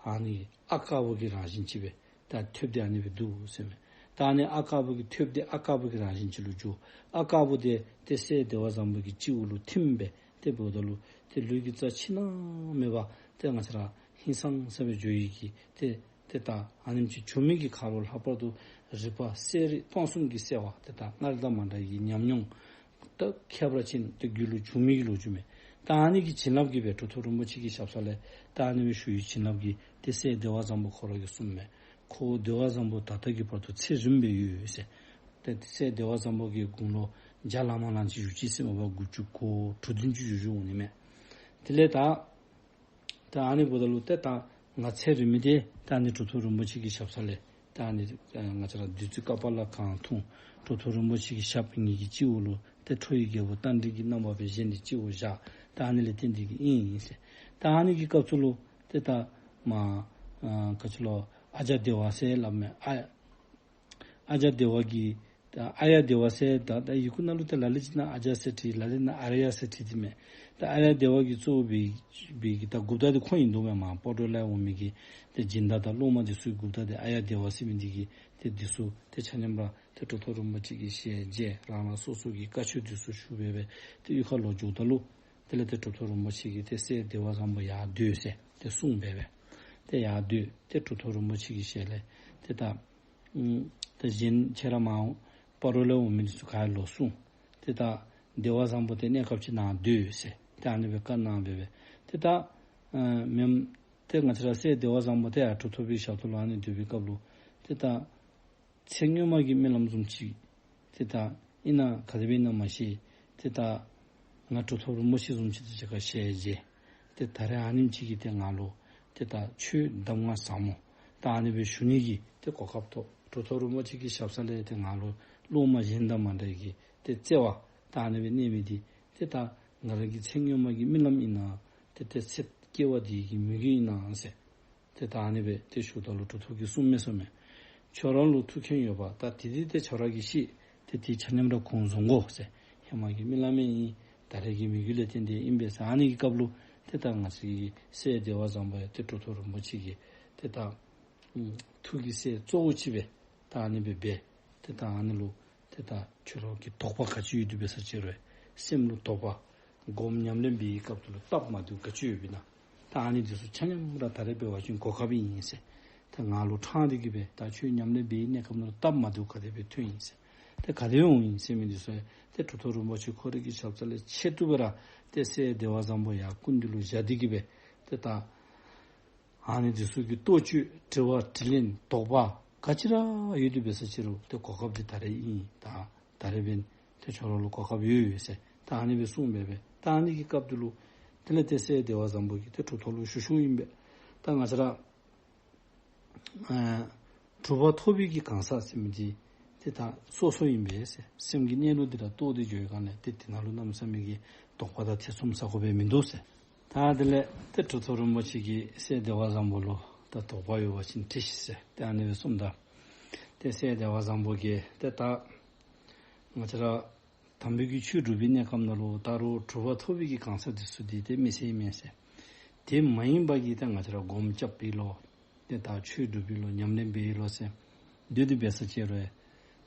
ཨ་ནི་ཨ་དཀར་པོ་གི་རང་བཞིན་ཅིག་སྦེ་ད་ཐོདཔ་འདི་ཨ་ནི་སྦེ་འདུག་ཟེར་མས། ད་ཨ་ནི་ཨ་དཀར་པོ་གི་ཐོདཔ་འདི་ཨ་དཀར་པོ་གི་རང་བཞིན་ཅིག་ལུ་གྱུར། ཨ་དཀར་པོ་འདི་ཏེ་སྲས་བདེ་བ་བཟང་པོ་གི་སྤྱི་བོ་ལུ་ཐིམ་སྦེ་ཏེ་འབདཝ་ད་ལུ་ཏེ་ལུས་ཀྱི་རྩ་ཕྱི་ནང་མེད་པར་ཏེ་ང་བཅས་ར་ཧིང་སངས་ས་སྦེ་འགྱོ་ཡི་གི་ཏེ་ཏེ་ད་ཨ་ནེམ་ཅིག་བྱུང་མི་གི་ཁར་ལུ་ལྷག་པར་དུ་རིག་པ་གསལ་རིག་སྟོང་གསུམ་གྱི་གསལ་བ་ཏེ་ད་སྔར་དང་མ་འདྲ་བའི་ཉམས་མྱོང་ད་ཁྱད་པར་ཅན་ཏེ་རྒྱུད་ལུ་བྱུང་མི་གི་ལོ་རྒྱུས་མས། ད་ཨ་ནི་གི་བྱིན་རླབས་ཀྱིས་སྦེ་གྲུབ་ཐོབ་རིན་པོ་ཆེ་གི་ཞབས་ས་ལས་ད་ཨ་ནི་སྦེ་ཞུ་བའི་བྱིན་རླབས་ཀྱིས་ཏེ་སྲས་བདེ་བ་བཟང་པོ་ཁོ་ར་གིས་གསུངས་མས། ཁོ་བོ་བདེ་བ་བཟང་པོ་ད་ལྟ་གི་བར་དུ་ཚེ་རིངམོ་སྦེ་ཡོད་ཟེར། ཏེ་སྲས་བདེ་བ་བཟང་པོ་གི་དགུང་ལོ་བརྒྱ་ལང་མ་ལང་ཅིག་བཞུགས་ཅི་ཟེར་མས་པ། དགུ་བཅུ་གོ་དྲུག་བདུན་ཅུ་བཞུགས་བཞུགསཔ་འོང་ནི་མས། དེ་ལས་ད་ད་ཨ་ནི་འབདཝ་ད་ལུ་ཏེ་ད་ང་ཚེ་རིང་མི་འདི་ད་ཨ་ནི་གྲུབ་ཐོབ་རིན་པོ་ཆེ་གི་ཞབས་ས་ལས་ད་ཨ་ནི་ང་བཅས་ར་བདུད་རྩི་ཀ་པཱ་ལ་གང་འཐུང་། གྲུབ་ཐོབ་རིན་པོ་ཆེ་གི་ཞབས་ངེ་གི་སྤྱི་བོ་ལུ་ཏེ་ཁྲོ་བོའི་རྒྱལ་པོ་རྟ་མགྲིན་གྱི་རྣམ་པ་སྦེ་བཞེངས་ཏེ་སྤྱི་བོ་བཞག། ད་ཨ་ནི་ལས་བརྟེན་ཏེ་གི་ཨིན་ཨིན་ཟེར། ད་ཨ་ནི་གི་སྐབས་སུ་ལུ་ཏེ་ད་མ་ཨ་ག་ཅི་ལོ་ཨཱརྱ་དེ་བ་ཟེར་སླབ་མས། ཨ་ཨཱརྱ་དེ་བ་གིས་ད་ཨཱརྱ་དེ་བ་ཟེར་ད་ད་ཡི་གུ་ནང་ལུ་ད་ལ་ལུ་ཅིག་ནང་ཨཱརྱ་ཟེར་བྲིས། ལ་ལུ་ནང་ཨཱརྱ་ཟེར་བྲིས་ཏེ་མས། ད་ཨཱརྱ་དེ་བ་གིས་གཙོ་བོ་འབད་འབད་གི་ད་འགོ་བདག་འདི་ཁོ་ཨིན་འདུག་མས། མར་སྤ་རོ་ལས་འོང་མི་གི་ཏེ་སྦྱིན་བདག་དང་སློབ་མ་འདི་ཚུ་གི་འགོ་བདག་འདི་ཨཱརྱ་དེ་བ་ཟེར་མི་འདི་གིས་ཏེ་འདི་ཚུ་ཏེ་ཆ་མཉམ་ར་ཏེ་གྲུབ་ཐོབ་རིན་པོ་ཆེ་གི་ཞལ་མཇལ། རང་རང་སོ་སོ་གི་བཀའ་ཆོས་འདི་ཚུ་ཞུ་སྦེ་སྦེ་ཏེ་གཡུས་ཁར་ལོག་འགྱོཝ་ད་ལུ་དེ་ལས་ཏེ་གྲུབ་ཐོབ་རིན་པོ་ཆེ་གིས་ཏེ་སྲས་བདེ་བ་བཟང་པོ་ཡར་སྡོད་ཟེར་ཏེ་གསུངས་སྦེ་སྦེ་ཏེ་ཡར་སྡོད། ཏེ་གྲུབ་ཐོབ་རིན་པོ་ཆེ་གི་ཞལ་ལས་ཏེ་ད་ཨུམ་ཏེ་གཞན་ཁྱེད་ར་མར་སྤ་རོ་ལས་འོང་མི་འདི་ཚུ་ག་ར་ལོག་སོང་། ཏེ་ད་བདེ་བ་བཟང་པོ་ཏེ་གནས་སྐབས་ཅིག་ནཱ་སྡོད་ཟེར་ཏེ་ཨ་ནི་སྦེ་བཀའ་གནང་སྦེ་སྦེ་ཏེ་ད་ཨ་མེན་ཏེ་ང་བཅས་ར་སྲས་བདེ་བ་བཟང་པོ་ཏེ་ཡར་གྲུབ་ཐོབ་པའི་ཞབས་ཐོག་ལུ་ཨ་ནི་སྡོད་པའི་སྐབས་ལུ་ཏེ་ད་ཚེ་སྔོན་མ་གི་རྨི་ལམ་བཟུམ་ཅིག་ཏེ་ད་ཨིན་ན་ག་དེ་སྦེ་ཨིན་ན་མ་ཤེས། ཏེ་ད་ང་གྲུབ་ཐོབ་རིན་པོ་ཆེ་བཟུམ་ཅིག་དང་གཅིག་ཁར་ཞལ་མཇལ། ཏེ་ད་རེས་ཨ་ནེམ་ཅིག་གིས་ཏེ་ང་ལུ་ཏེ་ད་ཆོས་གདམས་ངག་ཟབ་མོ་ད་ཨ་ནི་སྦེ་ཞུ་ནི་གི་ཏེ་གོ་སྐབས་ཐོབ། གྲུབ་ཐོབ་རིན་པོ་ཆེ་གི་ཞབས་ས་ལས་ཏེ་ང་ལུ་སློབ་མ་གཞན་དང་མ་འདྲ་གི་ཏེ་བརྩེ་བ་ད་ཨ་ནི་སྦེ་གནང་མི་འདི་ཏེ་ད་ང་ར་གི་ཚེ་སྔོན་མ་གི་རྨི་ལམ་ཨིན་ན་ཏེ་ཏེ་ཚེ་སྐྱེ་བ་འདི་གི་མོས་གུས་ཨིན་ན་ཟེར། ཏེ་ད་ཨ་ནི་སྦེ་ཏེ་ཞུཝ་ད་ལུ་གྲུབ་ཐོབ་ཀྱིས་གསུངས་མས་གསུངས་མས། ཁྱོད་རང་ལུ་ཐུགས་མཁྱེན་ཡོད་པ་ད་དེ་འདི་ཏེ་ཁྱོད་ར་གིས་ཤེས། ཏེ་དེ་ཆ་མཉམ་ར་ཁུངས་བཟུང་དགོ་ཟེར། ཧེ་མ་གི་རྨི་ལམ་ཨིན། ད་རེས་ཀྱི་མོས་གུས་ལས་བརྟེན་ཏེ་ཨིན་པས་ཟེར། ཨ་ནི་གི་སྐབས་ལུ་ཏེ་ད་ང་བཅས་ཀྱི་སྲས་བདེ་བ་བཟང་པོ་ཡང་ཏེ་གྲུབ་ཐོབ་རིན་པོ་ཆེ་གི་ཏེ་ད་ཨུམ་ཐུགས་ཀྱི་སྲས་གཙོ་བོ་ཅིག་སྦེ་ད་ཨ་ནི་སྦེ་འབད། ཏེ་ད་ཨ་ནི་ལུ་ཏེ་ད་ཁྱོད་ར་གི་དོགས་པ་ག་ཅི་ཡོད་དེ་འབད་ས་ཅིག་རུང་སེམས་ལུ་དོགས་པ་སྒོམ་ཉམས་ལེན་འབད་བའི་སྐབས་སུ་ལུ་སྟབས་མ་བདེཝ་ག་ཅི་ཡོདཔ་ཨིན་ན། ད་ཨ་ནི་འདི་ཚུ་ཆ་མཉམ་ར་ད་རེས་འབད་བ་ཅིན་གོ་སྐབས་ཨིན་ཟེར། ད་ང་ལུ་ཕྲང་སྟེ་གི་སྦེ་ད་ཁྱོད་ཉམས་ལེན་འབད་བའི་གནས་སྐབས་ནང་ལུ་སྟབས་མ་བདེཝ་ག་དེ་སྦེ་ཐོན་ཡི་ཟེར། ད་ག་དེ་སྦེ་འོང་ཡི་ཟེར་མི་འདི་ཚུ་ཡང་ཏེ་གྲུབ་ཐོབ་རིན་པོ་ཆེ་ཁོ་རའི་གི་ཞབས་ས་ལས་ཆེད་དུ་སྦེ་ར་ཏེ་སྲས་བདེ་བ་བཟང་པོ་ཡར་སྐུ་མདུན་ལུ་བཞག་སྟེ་གི་སྦེ་ཏེ་ད་ ཨ་ནི་འདི་ཚུ་གི་ལྟོ་དཔྱོད་དྲི་བ་དྲིས་ལན་དོགས་པ་ག་ཅི་ར་ཡོད་དེ་འབད་ས་ཅི་རུང་ཏེ་གོ་སྐབས་འདི་ད་རེས་ཨིན། ད་ད་རེས་འབདན་ཏེ་ཁྱོད་ར་ལུ་གོ་སྐབས་ཡོད་ཡོད་ཟེར་ད་ཨ་ནི་སྦེ་གསུངས་སྦེ་སྦེ་ད་ཨ་ནི་གི་སྐབས་འདི་ལུ་དེ་ལས་ཏེ་སྲས་བདེ་བ་བཟང་པོ་གིས་ཏེ་གྲུབ་ཐོབ་ལུ་ཞུ་ཞུཝ་ཨིན་པས། ད་ང་བཅས་ར་ཨ་གྲུབ་པ་ཐོབ་པའི་གི་གང་ཟག་ཟེར་མི་འདི་ཏེ་ད་སོ་སོ་ཨིན་པས་ཟེར། སེམས་ཀྱི་གནས་ལུགས་འདི་ར་རྟོགས་ཏེ་འགྱོ་བའི་སྒང་ལས་ཏེ་དེ་ནང་ལུ་གནམ་མེད་ས་མེད་ཀྱི་དོགས་པ་དང་ཐེ་ཚོམ་ཟ་དགོ་པའི་མིན་འདུག་ཟེར། ད་དེ་ལས་ཏེ་གྲུབ་ཐོབ་རིན་པོ་ཆེ་གིས་སྲས་བདེ་བ་བཟང་པོ་ལུ་ད་དོགས་པ་ཡོད་པ་ཅིན་དྲིས་ཤིག་ཟེར་ཏེ་ཨ་ནི་སྦེ་གསུངམ་ད་ཏེ་སྲས་བདེ་བ་བཟང་པོ་གིས་ཏེ་ད་ང་བཅས་ར་དམ་པའི་གི་ཆོས་སྒྲུབ་པའི་གནས་སྐབས་ནང་ལུ་ད་རུང་གྲུབ་པ་ཐོབ་པའི་གི་གང་ཟག་འདི་ཚུ་འདི་ཏེ་མི་སེར་མེན་ཟེར། དེ་མ་ཡིན་པ་གི་ཏེ་ང་བཅས་ར་སྒོམ་རྐྱབ་པའི་ལོ་ཏེ་ད་ཆོས་སྒྲུབ་པའི་ལོ་ཉམས་ལེན་འབད་བའི་ལོ་ཟེར་སྡོད་དེ་འབད་ས་ཅི་རུང་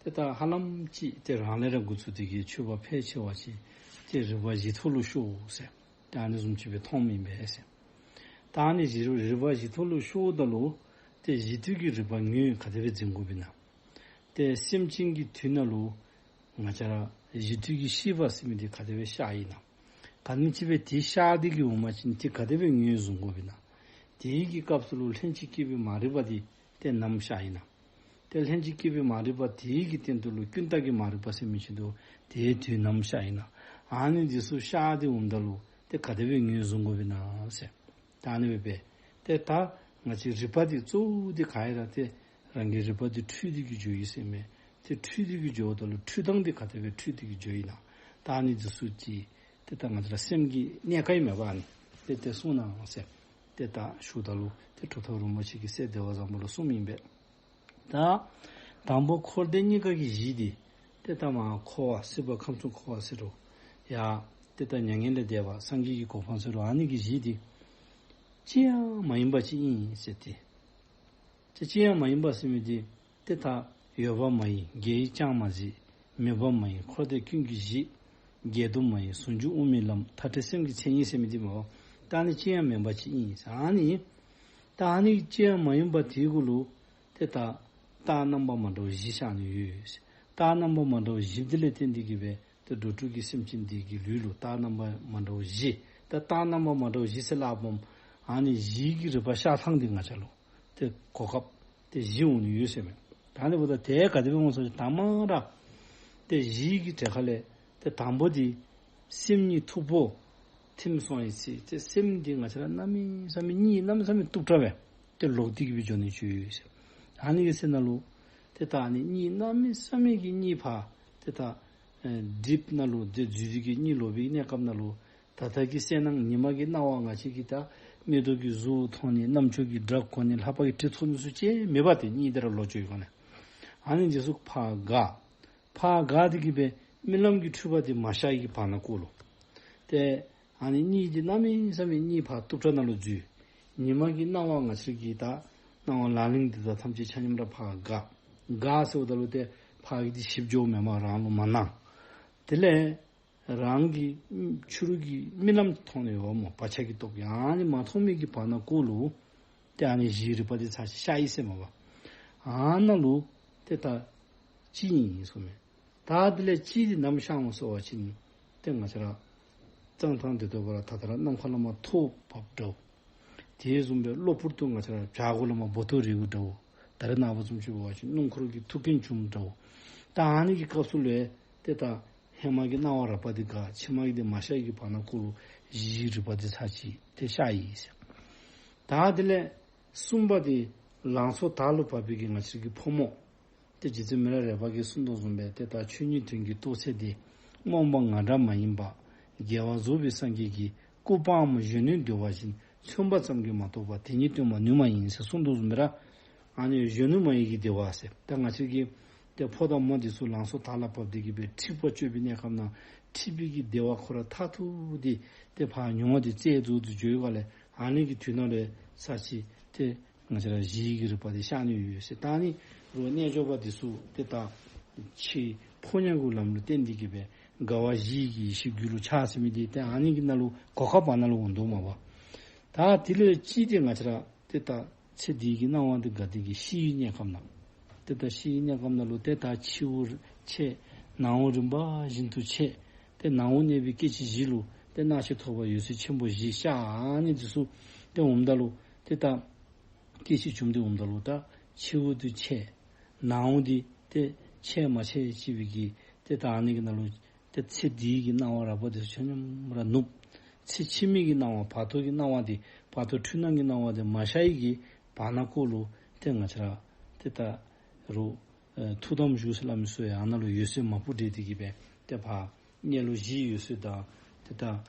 ཏེ་ད་ཧ་ལམ་ཅིག་ཏེ་རང་ལས་ར་འགོ་བཙུགས་ཏེ་གི་ཆོས་པ་ཕལ་ཆེ་བ་ཅིག་ཏེ་རིག་པ་བཞི་མཐོ་ལུ་ཤོར་ཟེར་ཏེ་ཨ་ནི་བཟུམ་ཅིག་སྦེ་མཐོངམ་ཨིན་པས་ཟེར། ད་ཨ་ནི་བཞི་རུ་རིག་པ་བཞི་མཐོ་ལུ་ཤོརཝ་ད་ལུ་ཏེ་གཞི་དུས་ཀྱི་རིག་པ་ངོས་ག་དེ་སྦེ་འཛིན་དགོཔ་ཨིན་ན། ཏེ་སེམས་ཅན་གྱི་དུས་ནང་ལུ་ང་བཅས་ར་གཞི་དུས་ཀྱི་ཤེས་པ་ཟེར་མི་འདི་ག་དེ་སྦེ་ཤར་ཡི་ན། ག་ནི་ཅིག་སྦེ་དེ་ཤར་ཏེ་གི་འོང་པ་ཅིན་ཏེ་ག་དེ་སྦེ་ངོས་བཟུང་དགོཔ་ཨིན་ན། དེའི་གི་སྐབས་སུ་ལུ་ལྷན་ཅིག་སྐྱེས་པའི་མ་རིག་པ་འདི་ཏེ་ནམ་ཤར་ཡི་ན། ཏེ་ལྷན་ཅིག་སྐྱེས་པའི་མ་རིག་པ་དེའི་གི་སྟེང་དུ་ལུ་ཀུན་བརྟགས་ཀྱི་མ་རིག་པ་ཟེར་མི་ཅིག་འདུག། དེའི་དུས་ནམ་ཤར་ཡི་ན། ཨ་ནི་འདི་ཚུ་ཤར་ཏེ་འོངམ་ད་ལུ་ཏེ་ག་དེ་སྦེ་ངོས་བཟུང་དགོཔ་ཨིན་ན་ཟེར། ད་ཨ་ནི་སྦེ་སྦེ་ཏེ་ད་ང་བཅས་རིག་པ་འདི་གཙོ་བོ་འདི་ག་ཨིན་ར་ཏེ་རང་གི་རིག་པ་འདི་འཁྲུལ་ཏེ་གི་འགྱོ་ཡི་ཟེར་མས། ཏེ་འཁྲུལ་ཏེ་གི་འགྱོཝ་ད་ལུ་འཁྲུལ་ཐངས་འདི་ག་དེ་སྦེ་འཁྲུལ་ཏེ་གི་འགྱོ་ཡི་ན། ད་ཨ་ནི་འདི་ཚུ་ཅིག་ཏེ་ད་ང་བཅས་ར་སེམས་ཀྱི་གནས་སྐབས་ཨིན་མས་པ་ཨ་ནི། ཏེ་ཏེ་གསུངས་གནང་ཟེར། ཏེ་ད་ཞུཝ་ད་ལུ་ཏེ་གྲུབ་ཐོབ་རིན་པོ་ཆེ་གིས་སྲས་བདེ་བ་བཟང་པོ་ལུ་གསུངམ་ཨིན་པས། ད་དང་པོ་འཁོར་འདས་གཉིས་ཀ་གི་གཞི་འདི་ཏེ་ད་མར་འཁོར་བ་སྲིད་པ་ཁམས་གསུམ་འཁོར་བ་ཟེར་རུང་ཡང་ཏེ་ད་མྱ་ངན་ལས་འདས་པ་སངས་རྒྱས་ཀྱི་གོ་འཕང་ཟེར་རུང་ཨ་ནི་གི་གཞི་འདི་ཅི་ཡང་མ་ཡིན་པ་ཅིག་ཨིན་ཟེར་ཏེ། ཏེ་ཅི་ཡང་མ་ཡིན་པ་ཟེར་མི་འདི་ཏེ་ད་ཡོད་པ་མ་ཡིན་བརྒལ་ཡིས་ཀྱང་མ་གཟིགས། མེད་པ་མ་ཡིན་འཁོར་འདས་ཀུན་གྱི་གཞི། བརྒལ་དུ་མ་ཡིན་ཟུང་འཇུག་དབུ་མའི་ལམ། མཐའ་བྲལ་སེམས་ཀྱི་མཚན་ཉིད་ཟེར་མི་འདི་མས་པ། ད་ཨ་ནི་ཅི་ཡང་མིན་པ་ཅིག་ཨིན་ཟེར། ཨ་ནི་ད་ཨ་ནི་ཅི་ཡང་མ་ཡིན་པ་དེའི་གུ་ལུ་ཏེ་ད་རྟགས་རྣམ་པ་མ་འདྲཝ་བཞི་ཤར་ནི་ཡོད་ཟེར། རྟགས་རྣམ་པ་མ་འདྲཝ་བཞི་འདི་ལས་བརྟེན་ཏེ་གི་སྦེ་ཏེ་འགྲོ་དྲུག་གི་སེམས་ཅན་འདི་གི་ལུས་ལུ་རྟགས་རྣམ་པ་མ་འདྲཝ་བཞི། ད་རྟགས་རྣམ་པ་མ་འདྲཝ་བཞི་ཟེར་སླབ་བམ་ཨ་ནི་གཞི་གི་རིག་པ་ཤར་ཐངས་འདི་ང་བཅས་ལུ་ཏེ་གོ་སྐབས་ཏེ་བཞི་འོང་ནི་ཡོད་ཟེར་མས། ད་ཨ་ནི་འབདཝ་ད་ཏེ་ག་དེ་སྦེ་འོང་ཟེར་བ་ཅིན་དང་པ་ར་ཏེ་གཞི་གི་གྲལ་ཁ་ལས་ཏེ་དང་པོ་འདི་སེམས་གཉིས་མཐུག་པོ་ཐིམ་སོང་ཡི་ཚེ་ཏེ་སེམས་འདི་ང་བཅས་ར་གནམ་མེད་ས་མེད་གཉིད་གནམ་མེད་ས་མེད་སྟུག་དྲགས་སྦེ་ཏེ་ལོག་སྟེ་གི་སྦེ་འགྱོ་ནི་ཅིག་ཡོད་ཟེར། ཨ་ནི་གི་ཚེ་ནང་ལུ་ཏེ་ད་ཨ་ནི་གཉིད་གནམ་མེད་ས་མེད་ཀྱི་གཉིད་ཕར་ཏེ་ད་ཨེ་སྒྲིབ་ནང་ལུ་ཏེ་འཛུལ་ཏེ་གི་གཉིད་ལོག་པའི་གནས་སྐབས་ནང་ལུ་ད་ལྟ་གི་གསལ་སྣང་ཉི་མ་གི་སྣང་བ་ང་བཅས་ཀྱིས་ད་མིག་ཏོ་གིས་གཟུགས་མཐོང་ནི་རྣམ་ཅོ་གིས་སྒྲ་གོ་ནི་ལྷ་པ་གིས་དྲི་ཐོས་ནི་ཚུ་ཅིག་མེད་པར་ཏེ་གཉིད་དེ་ར་ལོག་འགྱོ་ཡི་ག་ནི། ཨ་ནི་འདི་ཚུ་ཕར་འགག། ཕར་འགག་སྟེ་གི་སྦེ་རྨི་ལམ་གྱི་འཁྲུལ་པ་འདི་མ་ཤར་བའི་གི་བར་ན་ཀོ་ལུ་ཏེ་ཨ་ནི་གཉིད་འདི་གནམ་མེད་ས་མེད་གཉིད་ཕར་སྟུག་དྲགས་ནང་ལུ་འཛུལ། ཉི་མ་གི་སྣང་བ་ང་བཅས་ཀྱི་ད་སྣང་བ་ལག་ལེན་འདི་དང་ཐམས་ཅད་ཆ་མཉམ་ར་ཕར་འགག། འགག་ཟེརཝ་ད་ལུ་ཏེ་ཕར་གི་འདི་ཞིབ་འགྱོཝ་མེན་པར་རང་ལུ་མ་སྣང་། དེ་ལས་རང་གི་ཕྱི་རོལ་གྱི་རྨི་ལམ་མཐོང་ནི་ཡོད་སྨོ། བག་ཆགས་ཀྱི་སྟོབས་ཀྱིས་ཨ་ནི་མ་མཐོང་མི་གི་བར་ན་ཀོ་ལུ་ཏེ་ཨ་ནི་གཞིའི་རིག་པ་འདི་ཚར་ཅིག་ཤར་ཡི་ཟེར་མས་པ། ཨ་ནཱ་ལུ་ཏེ་ད་གཅིག་ཨིན་གསུངས་མས། ད་དེ་ལས་གཅིག་འདི་ནམ་ཤར་འོང་ཟེར་བ་ཅིན་ཏེ་ང་བཅས་ར་གཙང་ཐང་འདི་ལྟ་བུ་ར་ད་ལྟོ་ར་ནམ་མཁའ་ལས་མར་ཐོག་བབས་འདྲཝ། དེ་བཟུམ་སྦེ་གློ་བུར་དུ་ང་བཅས་ར་བྱག་གུ་ལས་མར་སྦོ་ཏོ་རིལ་བུ་འདྲཝ། ད་རེས་ནངས་པ་བཟུམ་ཅིག་འབད་བ་ཅིན་སྣུམ་འཁོར་གྱི་ཐུག་རྐྱེན་བྱུངམ་འདྲཝ། ད་ཨ་ནི་གི་སྐབས་སུ་ལས་ཏེ་ད་ཧེ་མ་གི་སྣང་བ་རགས་པ་འདི་འགག། ཕྱི་མ་གི་འདི་མ་ཤར་གྱི་བར་ན་ཀོ་ལུ་གཞིའི་རིག་པ་འདི་ཚར་ཅིག་ཏེ་ཤར་ཡི་ཟེར། ད་དེ་ལས་གསུམ་པ་འདི་ལང་ཚོ་དར་ལུ་བབས་པའི་གི་ང་བཅས་ཀྱི་ཕོ་མོ། ཏེ་རྗེ་བཙུན་མི་ལ་རས་པ་གིས་གསུངས་དོ་བཟུམ་སྦེ་ཏེ་ད་ཆོས་ཉིད་དོན་གྱི་རྟོགས་ཚད་འདི། རྨོངས་པ་ང་འདྲ་མ་ཡིན་པ། རྒྱལ་བ་རྫོགས་པའི་སངས་རྒྱས་ཀྱིས། སྐུ་སྤངས་མོ་གཞོན་ནུའི་བདེ་བ་བཞིན། མཚོན་པ་ཙམ་གྱིས་མ་གཏོགས་པ། དེ་ཉིད་སྟོན་པ་ནུས་མ་ཡིན། ཟེར་གསུངས་དོ་བཟུམ་སྦེ་ར། ཨ་ནི་གཞོན་ནུ་མ་ཡི་གི་བདེ་བ་ཟེར། ད་ང་བཅས་ཀྱི་ཏེ་ཕོ་དང་མོ་འདི་ཚུ་ལང་ཚོ་དར་ལ་བབས་ཏེ་གི་སྦེ་འཁྲིག་པ་སྤྱོད་པའི་གནས་སྐབས་ནང་འཁྲིག་པའི་གི་བདེ་བ་ཁོ་ར་མཐར་ཐུག་འདི་ཏེ་ཕར་མྱོང་བ་འདི་རྩལ་རྫོགས་ཏེ་འགྱོ་ཡི་ག་ལས། ཨ་ནི་གི་དུས་ནང་ལས་ཚར་ཅིག་ཏེ་ང་བཅས་ར་གཞི་གི་རིག་པ་འདི་ཤར་ནི་ཡོད་ཟེར། ད་ཨ་ནི་རུང་རྣལ་འབྱོར་པ་འདི་ཚུ་ཏེ་ད་ཕྱི་ཕོ་ཉ་གི་ལམ་ལུ་བརྟེན་ཏེ་གི་སྦེ་དགའ་བ་གཞི་གི་ཡེ་ཤེས་རྒྱུད་ལུ་འཆར་ཟེར་མི་འདི་ཏེ་ཨ་ནི་གི་ནང་ལུ་གོ་སྐབས་ཨ་ནཱ་ལུ་འོང་དོ་མས་པ། ད་དེ་ལས་ཅིག་ཏེ་ང་བཅས་ར་ཏེ་ད་ཚེ་འདི་གི་སྣང་བ་འདི་འགག་སྟེ་གི་ཤི་བའི་གནས་སྐབས་ནང་། ཏེ་ད་ཤི་བའི་གནས་སྐབས་ནང་ལུ་ཏེ་ད་ཕྱི་དབུགས་ཆད། ནང་དབུགས་རིམ་པ་བཞིན་དུ་ཆད། ཏེ་ནང་དབུགས་གནས་པའི་སྐད་ཅིག་གཞི་ལུ་ཏེ་སྣང་མཆེད་ཐོབ་པ་འོད་ཟེར་ཆེན་པོ་བཞི་ཤར། ཨ་ནི་འདི་ཚུ་ཏེ་འོངམ་ད་ལུ་ཏེ་ད་ སྐད་ཅིག་བྱུངམ་འདི་འོངམ་ད་ལུ་ད་ཕྱི་དབུགས་འདི་ཆད། ནང་དབུགས་འདི་ཏེ་ཆད་མ་ཆད་ཅིག་སྦེ་གི་ཏེ་ད་ཨ་ནི་གི་ནང་ལུ་ཏེ་ཚེ་འདི་གི་སྣང་བ་རགས་པ་འདི་ཆ་མཉམ་ར་ནུབ། ཚེ་ཕྱི་མའི་གི་སྣང་བ་བར་དོ་གི་སྣང་བ་འདི་བར་དོ་འཁྲུལ་སྣང་གི་སྣང་བ་འདི་མ་ཤར་བའི་གི་བར་ན་ཁོ་ལུ་ཏེ་ང་བཅས་ར་ཏེ་ད་རུང་ཨེ་ཐུགས་དམ་བཞུགས་ཟེར་སླབ་མི་ཚུ་ཡང་ཨ་ནཱ་ལུ་འོད་གསལ་མ་བུ་འདྲེས་ཏེ་གི་སྦེ་ཏེ་ཕར་གནས་ལུགས་གཞིའི་འོད་གསལ་དང་ཏེ་ད་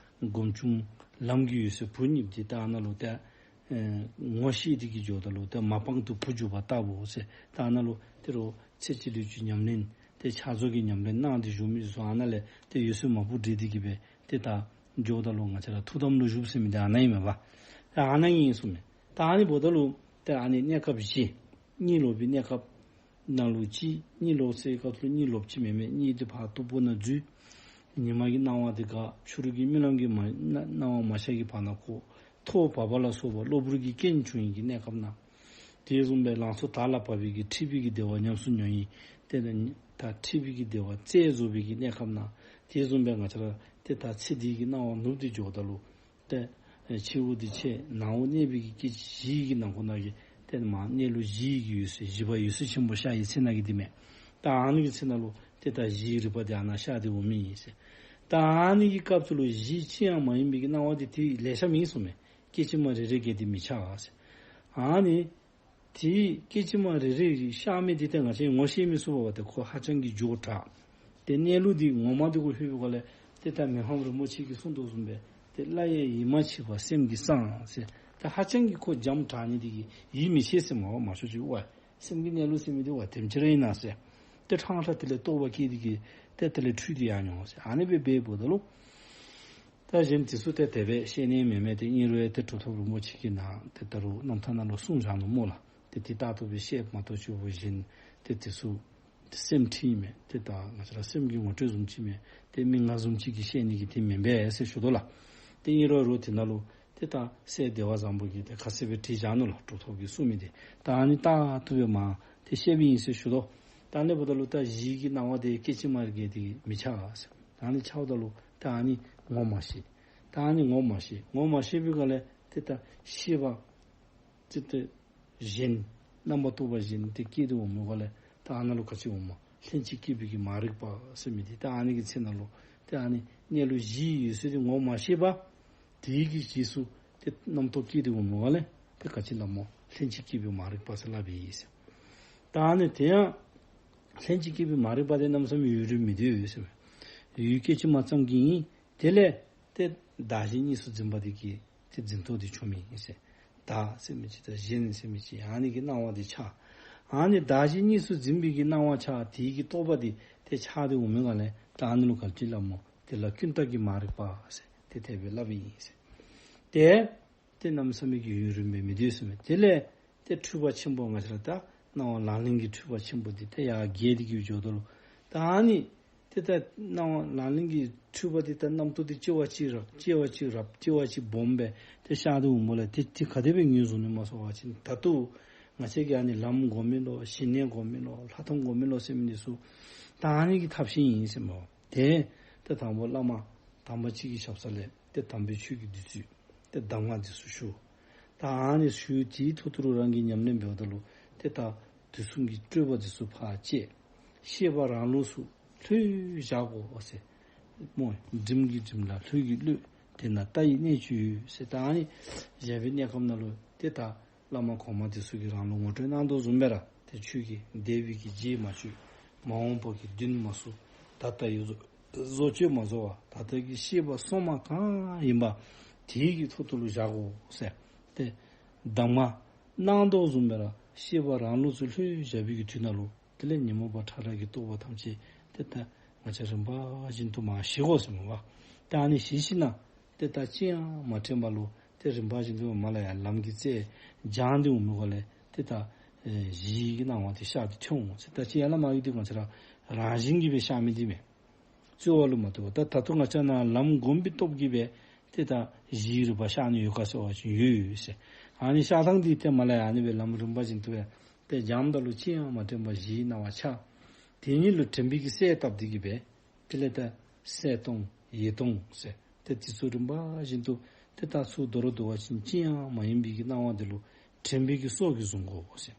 སྒོམ་བྱུང་ལམ་གྱི་འོད་གསལ་བུ་གཉིས་འདི་ད་ཨ་ནཱ་ལུ་ཏེ་ཨེ་ངོ་ཤེས་ཏེ་གི་འགྱོཝ་ད་ལུ་ཏེ་མ་སྤངས་དུ་བུ་འཇུག་པ་ལྟ་བུ་ཟེར། ད་ཨ་ནཱ་ལུ་ཏེ་རུང་ཚེ་གཅིག་ལུས་ཀྱི་ཉམས་ལེན་ཏེ་ཕྱག་རྫོགས་ཀྱི་ཉམས་ལེན་གནང་སྟེ་བཞུགས་མི་ཚུ་ཨ་ནཱ་ལས་ཏེ་འོད་གསལ་མ་བུ་འདྲེས་ཏེ་གི་སྦེ་ཏེ་ད་འགྱོཝ་ད་ལུ་ང་བཅས་ར་ཐུགས་དམ་ལུ་བཞུགས་ཟེར་མི་འདི་ཨ་ནཱ་ཨིན་མས་པ། ད་ཨ་ནཱ་ཨིན་གསུངས་མས། ད་ཨ་ནི་འབདཝ་ད་ལུ་ཏེ་ཨ་ནི་གནས་སྐབས་བཞི། གཉིད་ལོག་པའི་གནས་སྐབས་ནང་ལུ་གཅིག། གཉིད་ལོག་སའི་སྐབས་སུ་གཉིད་ལོགཔ་ཅིག་མེན་མས། གཉིད་འདི་ཕར་སྟུག་པོ་ནང་འཛུལ། ཉི་མ་གི་སྣང་བ་འདི་འགག། ཕྱི་རོལ་གྱི་རྨི་ལམ་གྱི་མ་སྣང་བ་མ་ཤར་གྱི་བར་ན་ཁོ་ཐོག་བབས་པ་ལ་སོགས་པ་གློ་བུར་གྱི་རྐྱེན་བྱུང་ཡི་གི་གནས་སྐབས་ན། དེ་བཟུམ་སྦེ་ལང་ཚོ་དར་ལ་བབས་པའི་གི་འཁྲིག་པའི་གི་བདེ་བ་ཉམས་སུ་མྱོང་ཡི། ཏེ་ད་འཁྲིག་པའི་གི་བདེ་བ་རྩལ་རྫོགས་པའི་གི་གནས་སྐབས་ན། དེ་བཟུམ་སྦེ་ང་བཅས་ར་ཏེ་ད་ཚེ་འདི་གི་སྣང་བ་ནུབ་སྟེ་འགྱོཝ་ད་ལུ་ཏེ་ཕྱི་དབུགས་འདི་ཆད། ནང་དབུགས་གནས་པའི་གི་སྐད་ཅིག་བཞི་གི་ནང་ཁོངས་ན་གི་ཏེ་མར་གནས་ལུགས་བཞི་གི་འོད་གསལ་བཞི་པ་འོད་གསལ་ཆེན་པོ་ཤར་བའི་ཚེ་ན་གི་འདི་མས། ད་ཨ་ནི་གི་ཚེ་ན་ལུ་ཏེ་ད་གཞིའི་རིག་པ་འདི་ཨ་ནཱ་ཤར་ཏེ་འོང་མི་ཨིན་ཟེར། ད་ཨ་ནི་གི་སྐབས་སུ་ལུ་གཞི་ཅི་ཡང་མ་ཡིན་པའི་གི་སྣང་བ་འདི་ཏེ་ལེ་ཤ་མེད་གསུངས་མས། སྐད་ཅིག་མ་རེ་རེ་གིས་འདི་མི་ཆགས་ཟེར། ཨ་ནི་ཏེ་སྐད་ཅིག་མ་རེ་རེ་ཤར་མི་འདི་ཏེ་ང་བཅས་ངོ་ཤེས་མི་ཚུགས་པས་པ། ཏེ་ཁོ་ཧ་ཅང་གི་མགྱོགས་དྲགས། ཏེ་གནས་ལུགས་འདི་ངོ་མ་འདི་གུ་ལྷོད་པའི་སྒང་ལས་ཏེ་ད་མི་ཕམ་རིན་པོ་ཆེ་གིས་གསུངས་དོ་བཟུམ་སྦེ་ཏེ་སླར་ཡང་ཡིད་མ་ཆེས་པར་སེམས་ཀྱིས་གསང་ཟེར། ཏེ་ཧ་ཅང་གི་ཁོ་འཇམ་དྲགས་ནི་འདི་གིས་ཡིད་མི་ཆེས་ཟེར་མས་པ། མང་ཤོས་ཅིག་ཝའི་སེམས་ཀྱི་གནས་ལུགས་ཟེར་མི་འདི་ཝའི་དེམ་ཅིག་ར་ཨིན་ན་ཟེར། ཏེ་ཕྲང་ཕྲང་དེ་ལས་རྟོག་པ་སྐྱེས་ཏེ་གི་ཏེ་དེ་ལས་འཁྲུལ་ཏེ་ཡར་འགྱོ་ཟེར། ཨ་ནི་སྦེ་འབདཝ་ད་ལུ་ད་གཞན་དེ་ཚུ་ཏེ་དེ་སྦེ་ཤེས་ནི་མེན་མས། ཏེ་ཨིན་རུང་ཡང་ཏེ་གྲུབ་ཐོབ་རིན་པོ་ཆེ་གིས་ནཱ་ཏེ་ད་རུང་རྣམ་ཐར་ནང་ལུ་གསུངས་བཞག་ནུག་སྨོ་ལགས། ཏེ་དེ་ལྟར་དུ་སྦེ་བཤད་མ་གཏོགས་ཆོས་པོ་གཞན་ཏེ་དེ་ཚུ་སེམས་ཁྲིད་མས། ཏེ་ད་ང་བཅས་ར་སེམས་ཀྱི་ངོ་སྤྲོད་བཟུམ་ཅིག་མས། ཏེ་མི་ང་བཟུམ་ཅིག་གིས་བཤད་ནི་གི་དེ་མེན་པས་ཟེར་ཞུ་དོ་ལགས། ཏེ་ཨིན་རུང་རུང་དེ་ནང་ལུ་ཏེ་ད་སྲས་བདེ་བ་བཟང་པོ་གིས་ཏེ་ཁ་གསལ་སྦེ་བྲིས་བཞག་ནུག་ལགས། གྲུབ་ཐོབ་ཀྱིས་གསུངས་མི་འདི་ད་ཨ་ནི་ལྟར་དུ་སྦེ་མར་ཏེ་བཤད་པའི་ཨིན་ཟེར་ཞུ་དོ། ད་ཨ་ནི་འབདཝ་ད་ལུ་ད་གཞི་གི་སྣང་བ་འདི་སྐད་ཅིག་མ་རེ་གིས་འདི་མི་ཆགས་ཟེར། ད་ཨ་ནི་ཆགསཔ་ད་ལུ་ད་ཨ་ནི་ངོ་མ་ཤེས། ད་ཨ་ནི་ངོ་མ་ཤེས། ངོ་མ་ཤེས་པའི་སྒང་ལས་ཏེ་ད་ཤེས་པ་ཏེ་ད་གཞན་རྣམ་པར་རྟོག་པ་གཞན་ཏེ་སྐྱེས་ཏེ་འོང་མི་སྒང་ལས་ད་ཨ་ནཱ་ལུ་ག་ཅི་འོངམ་མས། ལྷན་ཅིག་སྐྱེས་པའི་གི་མ་རིག་པ་ཟེར་མི་འདི་ད་ཨ་ནི་གི་ཚེ་ན་ལུ་ཏེ་ཨ་ནི་གནས་ལུགས་གཞིའི་འོད་གསལ་འདི་ངོ་མ་ཤེས་པ། དེའི་གི་རྗེས་སུ་ཏེ་རྣམ་རྟོག་སྐྱེས་ཏེ་འོང་མི་སྒང་ལས་ཏེ་ག་ཅི་སླབ་སྨོ། ལྷན་ཅིག་སྐྱེས་པའི་མ་རིག་པ་ཟེར་སླབ་ཨིན་ཟེར། ད་ཨ་ནི་དེ་ཡང་ལྷན་ཅིག་སྐྱེས་པའི་མ་རིག་པ་དེ་གནམ་མེད་ས་མེད་ཡུན་རིང་མི་སྡོད་ཟེར། ཡུལ་སྐད་ཅིག་མ་ཙམ་གྱིས་ཨིན། དེ་ལས་ཏེ་བདག་གཞན་གཉིས་སུ་འཛིན་པ་དེ་གིས་ཏེ་འཛིན་རྟོག་དེ་བྱུང་མི་ཨིན་ཟེར། བདག་ཟེར་མི་ཅིག་དང་གཞན་ཟེར་མི་ཅིག་ཨ་ནི་གི་སྣང་བ་དེ་ཆགས། ཨ་ནི་བདག་གཞན་གཉིས་སུ་འཛིན་པའི་གི་སྣང་བ་ཆགས། དེའི་གི་རྟོག་པ་དེ་ཏེ་ཆགས་ཏེ་འོང་མི་སྒང་ལས་ད་ཨ་ནི་ལུ་ག་ཅི་སླབ་སྨོ། དེ་ལ་ཀུན་བརྟགས་ཀྱི་མ་རིག་པ་ཟེར་ཏེ་དེ་སྦེ་སླབ་ཨིན་ཟེར། ཏེ་ཏེ་གནམ་མེད་ས་མེད་ཀྱི་ཡུན་རིངམོ་སྦེ་མི་སྡོད་ཟེར་མས། དེ་ལས་ཏེ་འཁྲུལ་པ་ཆེན་པོ་ང་བཅས་ར་ད་སྣང་བ་ལང་ལིང་གི་འཁྲུལ་པ་ཆེན་པོ་འདི་ཏེ་ཡར་རྒྱས་ཏེ་གི་འགྱོཝ་ད་ལུ་ད་ཨ་ནི་ཏེ་ད་སྣང་བ་ལང་ལིང་གི་འཁྲུལ་པ་འདི་ད་རྣམ་རྟོག་འདི་སྐྱེ་བ་གཅིག་རབ་སྐྱེ་བ་གཅིག་རབ་སྐྱེ་བ་གཅིག་སྦོམ་སྦེ་ཏེ་ཤར་ཏེ་འོང་མི་ལས་ཏེ་ཏེ་ག་དེ་སྦེ་ངོས་བཟུང་ནི་སྨོ་ཟེར་བ་ཅིན་ད་ལྟོ་ང་བཅས་ཀྱིས་ཨ་ནི་ལམ་སྒོམ་མི་ལོ་ཞི་གནས་སྒོམ་མི་ལོ་ལྷ་ལྟུང་སྒོམ་མི་ལོ་ཟེར་མི་འདི་ཚུ་ད་ཨ་ནི་གི་ཐབས་ཤེས་ཨིན་ཟེར་མས། ཏེ་ཏེ་དང་པོ་བླ་མ་དམ་པ་ཅིག་གི་ཞབས་ས་ལས་ཏེ་དམ་པའི་ཆོས་ཀྱི་བདུད་རྩི་ཏེ་གདམས་ངག་འདི་ཚུ་ཞུ། ད་ཨ་ནི་ཞུ་དེའི་ཐོག་ཏུ་རང་གིས་ཉམས་ལེན་འབདཝ་ད་ལུ་ཏེ་ད་དུས་གསུམ་གྱི་སྤྲོས་པ་འདི་ཚུ་ཕར་བཅད། ཤེས་པ་རང་ལུགས་སུ་ལྷོད་བཞག་དགོ་ཟེར། སྨོ། སྒྲིམ་གྱིས་སྒྲིམ་ལ་ལྷོད་ཀྱིས་གློད། དེ་ན་ལྟ་བའི་གནད་ཅིག་ཡོད་ཟེར། ད་ཨ་ནི་བཞག་པའི་གནས་སྐབས་ནང་ལུ་ཏེ་ད་བླ་མ་གོང་མ་དེ་ཚུ་གིས་རང་ལུ་ངོ་སྤྲོད་གནང་དོ་བཟུམ་སྦེ་ར་ཏེ་ཁྱོད་ཀྱིས་འདས་པའི་གི་རྗེས་མ་ཆོད། མ་འོངས་པ་གི་མདུན་མ་བསུ། ད་ལྟ་ཡི་བཟོ་བཟོ་བཅོས་མ་བཟོ་བར་ད་ལྟ་གི་ཤེས་པ་སོ་མ་གང་ཡིན་པ་དེའི་གི་ཐོག་ཏུ་ལུ་བཞག་དགོ་ཟེར། ཏེ་གདམས་ངག་གནང་དོ་བཟུམ་སྦེ་ར་ཤེས་པ་རང་ལུགས་སུ་ལྷོད་བཞག་པའི་གི་དུས་ནང་ལུ་དེ་ལས་ཉོན་མོངས་པ་ཕྲ་རགས་ཀྱི་རྟོག་པ་ཐམས་ཅད་ཏེ་ད་ང་བཅས་རིམ་པ་བཞིན་དུ་མར་ཞི་དགོ་ཟེར་མས་པ། ཏེ་ཨ་ནི་ཞི་ཞིནམ་ལས་ཏེ་ད་ཅི་ཡང་མ་དྲན་པ་ལུ་ཏེ་རིམ་པ་བཞིན་དུ་མར་ལས་ཡར་ལམ་གྱི་རྩལ་སྦྱངས་ཏེ་འོང་མི་སྒང་ལས་ཏེ་ད་ཨེ་གཞིའི་གི་སྣང་བ་དེ་ཤར་ཏེ་ཐོན་འོང་ཟེར། ད་ཅི་ཡང་བླ་མ་གིས་འདི་ང་བཅས་ར་རང་བཞིན་གྱིས་སྦེ་ཤར་མི་འདི་མས། རྩོལ་བ་ལུ་མ་ལྟོས་པར་ད་ད་ལྟོ་ང་བཅས་ནཱ་ལམ་སྒོམ་པའི་སྟོབས་ཀྱིས་སྦེ་ཏེ་ད་གཞིའི་རིམ་པ་ཤར་ནི་ཡོད་ག་ཟེར་བ་ཅིན་ཡོད་ཡོད་ཟེར། ཨ་ནི་ཤར་ཐངས་འདི་ཏེ་མར་ལས་ཡར་ཨ་ནི་སྦེ་ལམ་རིམ་པ་བཞིན་དུ་སྦེ་ཏེ་སྦྱངམ་ད་ལུ་ཅི་ཡང་མ་དྲན་པར་གཞིའི་སྣང་བ་འཆར། དེ་ཉིད་ལུ་དྲན་པའི་གི་གསལ་བཏབ་སྟེ་གི་སྦེ་དེ་ལས་ད་གསལ་སྟོང་ཡེ་སྟོང་ཟེར་ཏེ་དེ་ཚུ་རིམ་པ་བཞིན་དུ་ཏེ་ད་ཚུར་མདོར་བསྡུ་བ་ཅིན་ཅི་ཡང་མ་ཡིན་པའི་གི་སྣང་བ་འདི་ལུ་ དྲན་པའི་གི་སྲོག་གིས་བཟུང་དགོ་ཟེར།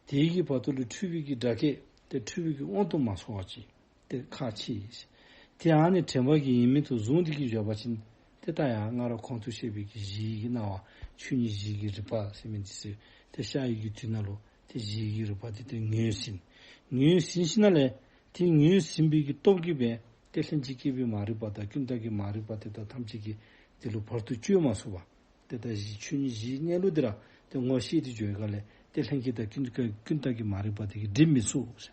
དེའི་གི་བར་དུ་ལུ་འཁྲུལ་པའི་གི་སྒྲ་སྐད་དེ་འཁྲུལ་པའི་གི་དབང་དུ་མ་སོང་བ་ཅིག་དེ་ཁག་ཆེ་ཟེར། དེ་ཨ་ནི་དྲན་པ་གི་ཡིན་མིན་དུ་བཟུང་སྟེ་གི་འགྱོ་བ་ཅིན་དེ་ད་ཡང་སྔར་གོང་དུ་བཤད་པའི་གི་གཞི་གི་སྣང་བ་ཆོས་ཉིད་གཞི་གི་རིག་པ་ཟེར་མི་འདི་ཚུ་དེ་ཤར་བའི་གི་དུས་ན་ལུ་དེ་གཞི་གི་རིག་པ་དེ་དེ་ངོས་ཟིན། ངོས་ཟིན་ཞིནམ་ལས་དེ་ངོས་ཟིན་པའི་གི་སྟོབས་ཀྱིས་སྦེ་དེ་ལྷན་ཅིག་སྐྱེས་པའི་མ་རིག་པ་དང་ཀུན་བཏགས་ཀྱི་མ་རིག་པ་དེ་དག་ཐམས་ཅད་ཀྱིས་དེ་ལུ་བར་དུ་གཅོད་མ་ཚུགས་པ། དེ་ད་གཞི་ཆོས་ཉིད་གཞིའི་གནས་ལུགས་འདི་ར་དེ་ངོ་ཤེས་ཏེ་འགྱོ་བའི་སྒང་ལས་དེ་ལྷན་སྐྱེས་དང་ཀུན་ཀུན་བཏགས་ཀྱི་མ་རིག་པ་དེ་གིས་སྒྲིབ་མི་ཚུགས།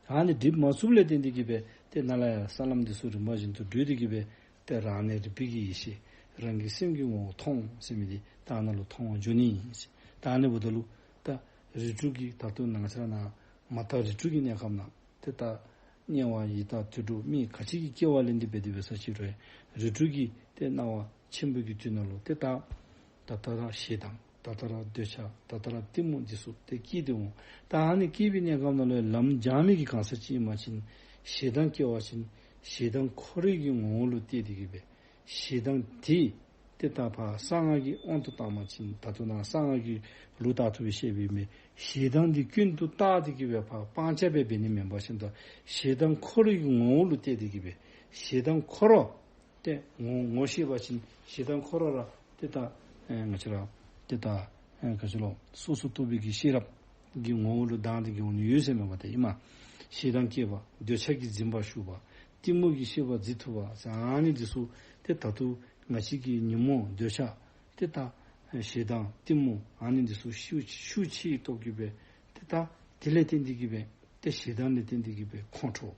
ཨ་ནི་སྒྲིབ་མ་ཚུགསཔ་ལས་བརྟེན་ཏེ་གི་སྦེ་དེ་ནཱ་ལས་ཡར་ས་ལམ་འདི་ཚུ་རིམ་པ་བཞིན་དུ་བགྲོད་དེ་གི་སྦེ་དེ་རང་གནས་རིག་པའི་གི་ཡེ་ཤེས་རང་གི་སེམས་ཀྱི་ངོ་བོ་མཐོང་ཟེར་མི་འདི་ད་ནཱ་ལུ་མཐོང་བར་འགྱུར་ནི་ཨིན། ད་ཨ་ནི་འབདཝ་ད་ལུ་ད་རིགས་དྲུག་གི་ད་ལྟོ་ནང་ཆ་ནང་མ་དག་རིགས་དྲུག་གི་གནས་སྐབས་ནང་དེ་ད་དམྱལ་བ་ཡི་དྭགས་དུད་འགྲོ་མི་ག་ཅི་གི་སྐྱེ་བ་ལེན་ཏེ་འབད་དེ་འབད་ས་ཅིག་རུང་རིགས་དྲུག་གི་དེ་སྣང་བ་ཆེན་པོ་གི་དུས་ན་ལུ་དེ་ད་ད་ལྟོ་ར་ཞེ་སྡང་ད་ལྟོ་ར་འདོད་ཆགས་ད་ལྟོ་ར་གཏི་མུག་འདི་ཚུ་དེ་སྐྱེས་ཏེ་འོང་། ད་ཨ་ནི་སྐྱེས་པའི་གནས་སྐབས་ནང་ལུ་ལམ་སྦྱང་མི་གི་གང་ཟག་ཅིག་ཨིན་པ་ཅིན་ཞེ་སྡང་སྐྱེ་བ་ཅིན་ཞེ་སྡང་འཁོར་བའི་གི་ངོ་བོ་ལུ་བལྟས་ཏེ་གི་སྦེ་ཞེ་སྡང་དེ་དེ་ད་ཕར་གསང་སྔགས་ཀྱི་དབང་དུ་བཏང་བ་ཅིན་ད་ལྟོ་ནཱ་གསང་སྔགས་ཀྱི་ལུགས་ལྟར་དུ་སྦེ་བཤད་པའི་མི་ཞེ་སྡང་འདི་ཀུན་ཏུ་བཏགས་ཏེ་གི་སྦེ་ཕར་སྤང་བྱ་སྦེ་འབད་ནི་མེན་པར་ཞིནམ་ད་ཞེ་སྡང་འཁོར་བའི་ངོ་བོ་ལུ་བལྟས་ཏེ་གི་སྦེ་ཞེ་སྡང་འཁོར་བ་དེ་ངོ་ངོ་ཤེས་པ་ཅིན་ཞེ་སྡང་འཁོར་བ་ར་དེ་ད་ཨེ་ང་བཅས་ར་དེ་ད་ཨེ་ག་ཅི་ལོ་སོ་སོ་རྟོག་པའི་གི་ཤེས་རབ་ཀྱི་ངོ་བོ་ལུ་ལྡང་སྟེ་གི་འོང་ནི་ཡོད་ཟེར་མེན་པ་དེ་ཨིན་མས། ཞེ་སྡང་སྐྱེས་པ་འདོད་ཆགས་ཀྱིས་འཛིན་པ་ཞུགས་པ་གཏི་མུག་གི་ཤེས་པ་འཛིན་ཐུབ་པ་ཟེར་ཨ་ནི་འདི་ཚུ་དེ་ད་ལྟོ་ང་བཅས་ཀྱི་ཉོན་མོངས་འདོད་ཆགས་དེ་ད་ཞེ་སྡང་གཏི་མུག་ཨ་ནི་འདི་ཚུ་ཤུགས་ཤུགས་ཆེའི་སྟོབས་ཀྱིས་སྦེ་དེ་ད་དེ་ལས་བརྟེན་ཏེ་གི་སྦེ་དེ་ཞེ་སྡང་ལས་བརྟེན་ཏེ་གི་སྦེ་ཁོང་ཁྲོ།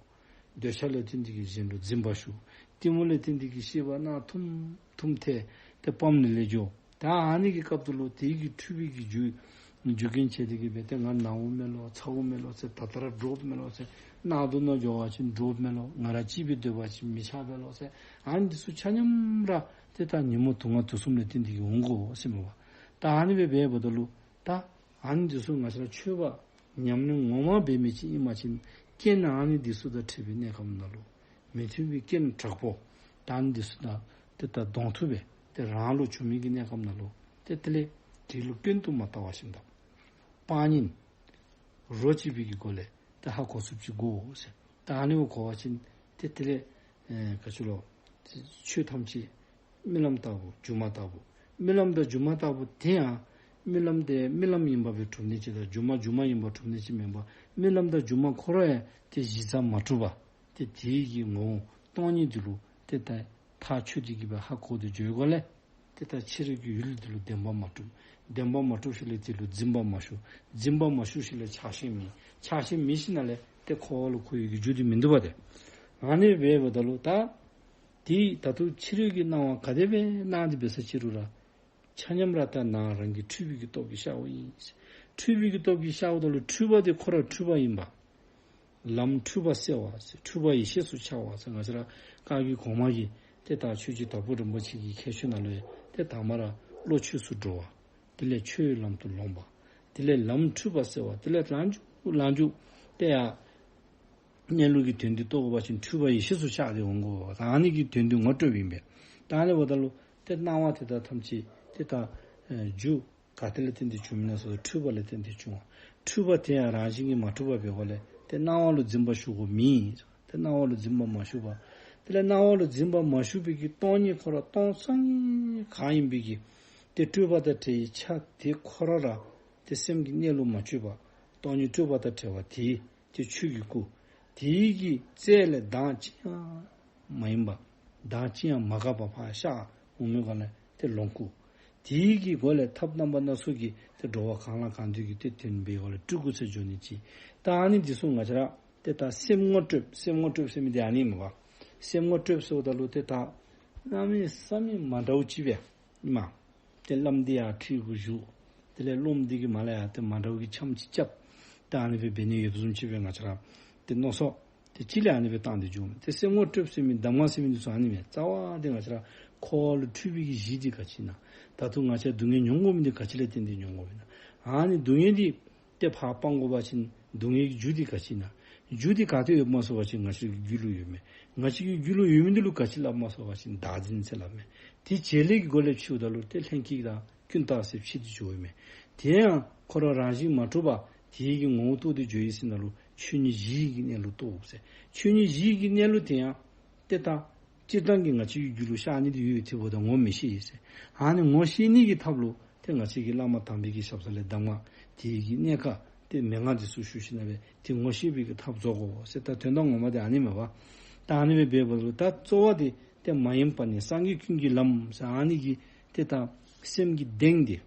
འདོད་ཆགས་ལས་བརྟེན་ཏེ་གི་གཞན་ལུ་འཛིན་པ་ཞུགས། གཏི་མུག་ལས་བརྟེན་ཏེ་གི་ཤེས་པ་ནང་ཐུམ་ཐུམ་ཐལ་ཏེ་སྤམ་ནི་ལས་འགྱོ། ད་ཨ་ནི་གི་སྐབས་སུ་ལུ་དེ་གི་འཁྲུལ་པའི་གི་རྒྱུ་རྒྱུ་རྐྱེན་བྱས་ཏེ་གི་སྦེ་ཏེ་ང་ན་འོང་མས་ལོ་ཚ་འོང་མས་ལོ་ཟེར་ད་ལྟོ་ར་འདྲོག་མས་ལོ་ཟེར་གནག་དུང་ནང་འགྱོ་བ་ཅིན་འདྲོག་མས་ལོ་ང་ར་གཅིག་སྦེ་སྡོད་པ་ཅིན་མི་ཆགས་པས་ལོ་ཟེར་ཨ་ནི་འདི་ཚུ་ཆ་མཉམ་ར་ཏེ་ད་ཉོན་མོངས་དུག་ལྔ་དུག་གསུམ་ལས་བརྟེན་ཏེ་གི་འོང་དགོ་ཟེར་མས་པ། ད་ཨ་ནི་སྦེ་འབདཝ་ད་ལུ་ད་ཨ་ནི་འདི་ཚུ་ང་བཅས་ར་ཆོས་པ་ཉམས་ལེན་ངོ་མ་འབད་མི་ཅིག་ཨིན་པ་ཅིན་རྐྱེན་ཨ་ནི་འདི་ཚུ་དང་འཕྲད་པའི་གནས་སྐབས་ནང་ལུ་མི་མཐུན་པའི་རྐྱེན་དྲག་པོ་ད་ཨ་ནི་འདི་ཚུ་དང་ཏེ་ད་གདོང་ཐུག་སྦེ་ཏེ་རང་ལུ་བྱུང་མི་གི་གནས་སྐབས་ནང་ལུ་ཏེ་དེ་ལས་དེ་ལུ་སྐྱོན་དུ་མ་ལྟ་བར་ཞིནམ་ད་སྤང་གཉེན་རོ་གཅིག་པའི་གི་སྒོ་ལས་ཏེ་ཧ་གོ་ཚུགསཔ་ཅིག་དགོ་ཟེར། ད་ཨ་ནི་སྦེ་གོ་བ་ཅིན་ཏེ་དེ་ལས་ཨེ་ག་ཅི་ལོ་ཆོས་ཐམས་ཅད་རྨི་ལམ་ལྟ་བུ་སྒྱུ་མ་ལྟ་བུ། རྨི་ལམ་དང་སྒྱུ་མ་ལྟ་བུ་དེ་ཡང་རྨི་ལམ་དེ་རྨི་ལམ་ཡིན་པ་སྦེ་གྲུབ་ནི་ཅིག་དང་སྒྱུ་མ་སྒྱུ་མ་ཡིན་པ་གྲུབ་ནི་ཅིག་མེན་པར་རྨི་ལམ་དང་སྒྱུ་མ་ཁོ་ར་ཡང་ཏེ་གཞི་རྩ་མ་གྲུབ་པ། ཏེ་དེའི་གི་ངོ་བོ་སྟོང་ཉིད་འདི་ལུ་ཏེ་ད་ཐག་ཆོད་དེ་གི་སྦེ་ཧ་གོ་སྟེ་འགྱོ་དགོ་ལས། ཏེ་ད་ཕྱི་རོལ་གྱི་ཡུལ་འདི་ལུ་བདེན་པ་མ་གྲུབ། བདེན་པ་མ་གྲུབ་ཞིནམ་ལས་དེ་ལུ་འཛིན་པ་མ་ཞུགས། འཛིན་པ་མ་ཞུགས་ཞིནམ་ལས་ཆགས་ཞེན་མེད། ཆགས་ཞེན་མེད་ཞིནམ་ལས་ཏེ་འཁོར་བ་ལུ་འཁོར་བའི་གི་རྒྱུ་དེ་མིན་འདུག་པ་ཏེ། ཨ་ནི་སྦེ་འབདཝ་ད་ལུ་ད་དེ་ད་ལྟོ་ཕྱི་རོལ་གྱི་སྣང་བ་ག་དེ་སྦེ་སྣང་སྟེ་འབད་ས་ཅིག་རུང་ར་ཆ་མཉམ་ར་ད་ནང་རང་གི་འཁྲུལ་པའི་གི་སྟོབས་ཀྱིས་ཤརཝ་ཨིན། འཁྲུལ་པའི་གི་སྟོབས་ཀྱིས་ཤརཝ་ད་ལུ་འཁྲུལ་པ་དེ་ཁོ་ར་འཁྲུལ་པ་ཨིན་པ། ལམ་འཁྲུལ་པ་སེལ་བ་ཟེར་འཁྲུལ་པ་ཡེ་ཤེས་སུ་འཆར་བ་ཟེར་ང་བཅས་ར་བཀའ་བརྒྱུད་གོང་མ་གི་ཏེ་ད་ཆོས་རྗེ་དྭགས་པོ་རིན་པོ་ཆེ་གི་ཁྱད་ཆོས་ནང་ལུ་ཡང་ཏེ་དང་པ་ར་བློ་ཆོས་སུ་འགྲོ་བ། དེ་ལས་ཆོས་ལམ་དུ་ལོངས་པ། དེ་ལས་ལམ་འཁྲུལ་པ་སེལ་བ། དེ་ལས་ལངས་འཇུག་ལངས་འཇུག་ཏེ་ཡང་གནས་ལུགས་ཀྱི་དོན་འདི་རྟོགས་དགོ་པ་ཅིན་འཁྲུལ་པ་ཡེ་ཤེས་སུ་ཤར་ཏེ་འོང་དགོ། ད་ཨ་ནི་གི་དོན་འདི་ངོ་སྤྲོད་ཨིན་པས། ད་ཨ་ནི་འབདཝ་ད་ལུ་ཏེ་སྣང་བ་དེ་དག་ཐམས་ཅད་ཏེ་ད་ཨེ་རྒྱུ་ག་ཏེ་ལས་བརྟེན་ཏེ་བྱུང་མི་ན་ཟེར་འཁྲུལ་པ་ལས་བརྟེན་ཏེ་བྱུང་བ། འཁྲུལ་པ་དེ་ཡང་རང་བཞིན་གྱིས་མ་གྲུབ་པ་འབད་དགོ་ལས་ཏེ་སྣང་བ་ལུ་འཛིན་པ་ཞུགས་དགོ་མི། ཏེ་སྣང་བ་ལུ་འཛིན་པ་མ་ཞུགས་པ། དེ་ལས་སྣང་བ་ལུ་འཛིན་པ་མ་ཞུགས་པའི་གི་སྟོང་ཉིད་ཁོ་ར་སྟོང་སང་ཉིད་གང་ཡིན་པའི་གི་ཏེ་སྤྲོས་པ་དང་བྲལ་བའི་ཆ་དེ་ཁོ་ར་ར་ཏེ་སེམས་ཀྱི་གནས་ལུགས་མ་བཅོས་པ་སྟོང་ཉིད་སྤྲོས་པ་དང་བྲལ་བ་དེ་ཏེ་ཆོས་ཀྱི་སྐུ། དེའི་གི་རྩལ་ལས་གདངས་ཅི་ཡང་མ་ཡིན་པ། གདངས་ཅི་ཡང་མ་འགགས་པ་ཕར་ཤར་འོང་མི་སྒང་ལས་ཏེ་ལོངས་སྐུ། དེའི་གི་སྒོ་ལས་ཐབས་རྣམ་པ་སྣ་ཚོགས་ཀྱིས་ཏེ་འགྲོ་བ་གང་ལ་གང་འདུལ་གྱི་ཏེ་དོན་འབད་སྒང་ལས་སྤྲུལ་སྐུ་ཟེར་འགྱོ་ནི་ཅིག། ད་ཨ་ནི་འདི་ཚུ་ང་བཅས་ར་ཏེ་ད་སེམས་ངོ་སྤྲོད་སེམས་ངོ་སྤྲོད་ཟེར་མི་འདི་ཨ་ནི་མས་པ། སེམས་ངོ་སྤྲོད་ཟེརཝ་ད་ལུ་ཏེ་ད་གནམ་མེད་ས་མེད་མ་འདྲཝ་ཅིག་སྦེ་ཨིན་མས། ཏེ་བླམ་འདི་ཡར་ཁྲི་གུ་བཞུགས། དེ་ལས་སློབམ་འདི་གིས་མར་ལས་ཡར་ཏེ་མ་འདྲཝ་གི་འཆམ་ཅིག་རྐྱབ། ཏེ་ཨ་ནི་སྦེ་འབད་ནི་ཡོདཔ་བཟུམ་ཅིག་སྦེ་ང་བཅས་ར་ཏེ་མནོ་བསམ་དེ་ཅིག་ལས་ཨ་ནི་སྦེ་བཏང་སྟེ་འགྱོ་མས། ཏེ་སེམས་ངོ་སྤྲོད་ཟེར་མི་གདམས་ངག་ཟེར་མི་འདི་ཚུ་ཨ་ནི་མས། རྩ་བ་འདི་ང་བཅས་ར་འཁོར་བ་ལུ་འཁྲུལ་པའི་གི་གཞི་འདི་ག་ཅི་ཨིན་ན། ད་རུང་ང་བཅས་སྡུག་བསྔལ་མྱོང་དགོ་མི་འདི་ག་ཅི་ལས་བརྟེན་ཏེ་མྱོང་དགོཔ་ཨིན་ན། ཨ་ནི་སྡུག་བསྔལ་འདི་ཏེ་ཕར་སྤང་དགོ་པ་ཅིན་སྡུག་བསྔལ་གྱི་རྒྱུ་འདི་ག་ཅི་ཨིན་ན། རྒྱུ་འདི་ག་ཏེ་ཡོདཔ་སྨོ་ཟེར་བ་ཅིན་ང་བཅས་ཀྱི་རྒྱུད་ལུ་ཡོད་མས། ང་བཅས་ཀྱི་རྒྱུད་ལུ་ཡོད་མི་འདི་ལུ་ག་ཅི་སླབ་སྨོ་ཟེར་བ་ཅིན་བདག་འཛིན་ཟེར་སླབ་མས། དེ་བྱེད་ལས་ཀྱི་སྒོ་ལས་ཕྱེཝ་ད་ལུ་ཏེ་ལྷན་སྐྱེས་དང་ཀུན་བརྟགས་ཟེར་ཕྱེ་སྟེ་འགྱོཝ་མས། དེ་ཡང་ཁོ་ར་རང་བཞིན་མ་གྲུབ་པ་དེ་གི་ངོ་བོ་རྟོགས་ཏེ་འགྱོ་ཡི་ཟེར་ན་ལུ་ཆོས་ཉིད་གཞིའི་གི་གནས་ལུགས་རྟོགས་ཟེར། ཆོས་ཉིད་གཞིའི་གི་གནས་ལུགས་དེ་ཡང་ཏེ་ད་སྤྱིར་བཏང་གི་ང་བཅས་ཀྱི་རྒྱུད་ལུ་ཤར་ནི་དེ་ཡོད་ཡོད་དེ་འབདཝ་ད་ངོ་མི་ཤེས་ཡི་ཟེར། ཨ་ནི་ངོ་ཤེས་ནི་གི་ཐབས་ལུ་ཏེ་ང་བཅས་ཀྱི་བླ་མ་དམ་པའི་གི་ཞབས་ས་ལས་གདམས་ངག་དེ་གི་གནད་ཁ་ཏེ་མན་ངག་འདི་ཚུ་ཞུ་ཞིནམ་ལས་ཏེ་ངོ་ཤེས་པའི་གི་ཐབས་རྫོགས་དགོ་ཟེར། ད་དོན་དག་ངོ་མ་དེ་ཨ་ནི་མས་པ། ད་ཨ་ནི་སྦེ་འབདཝ་ད་ལུ་ད་གཙོ་བོ་དེ་ཏེ་མ་ཡེངས་པ་ནི་སངས་རྒྱས་ཀུན་གྱི་ལམ་ཟེར། ཨ་ནི་གི་ཏེ་ད་སེམས་ཀྱི་གདེང་དེ་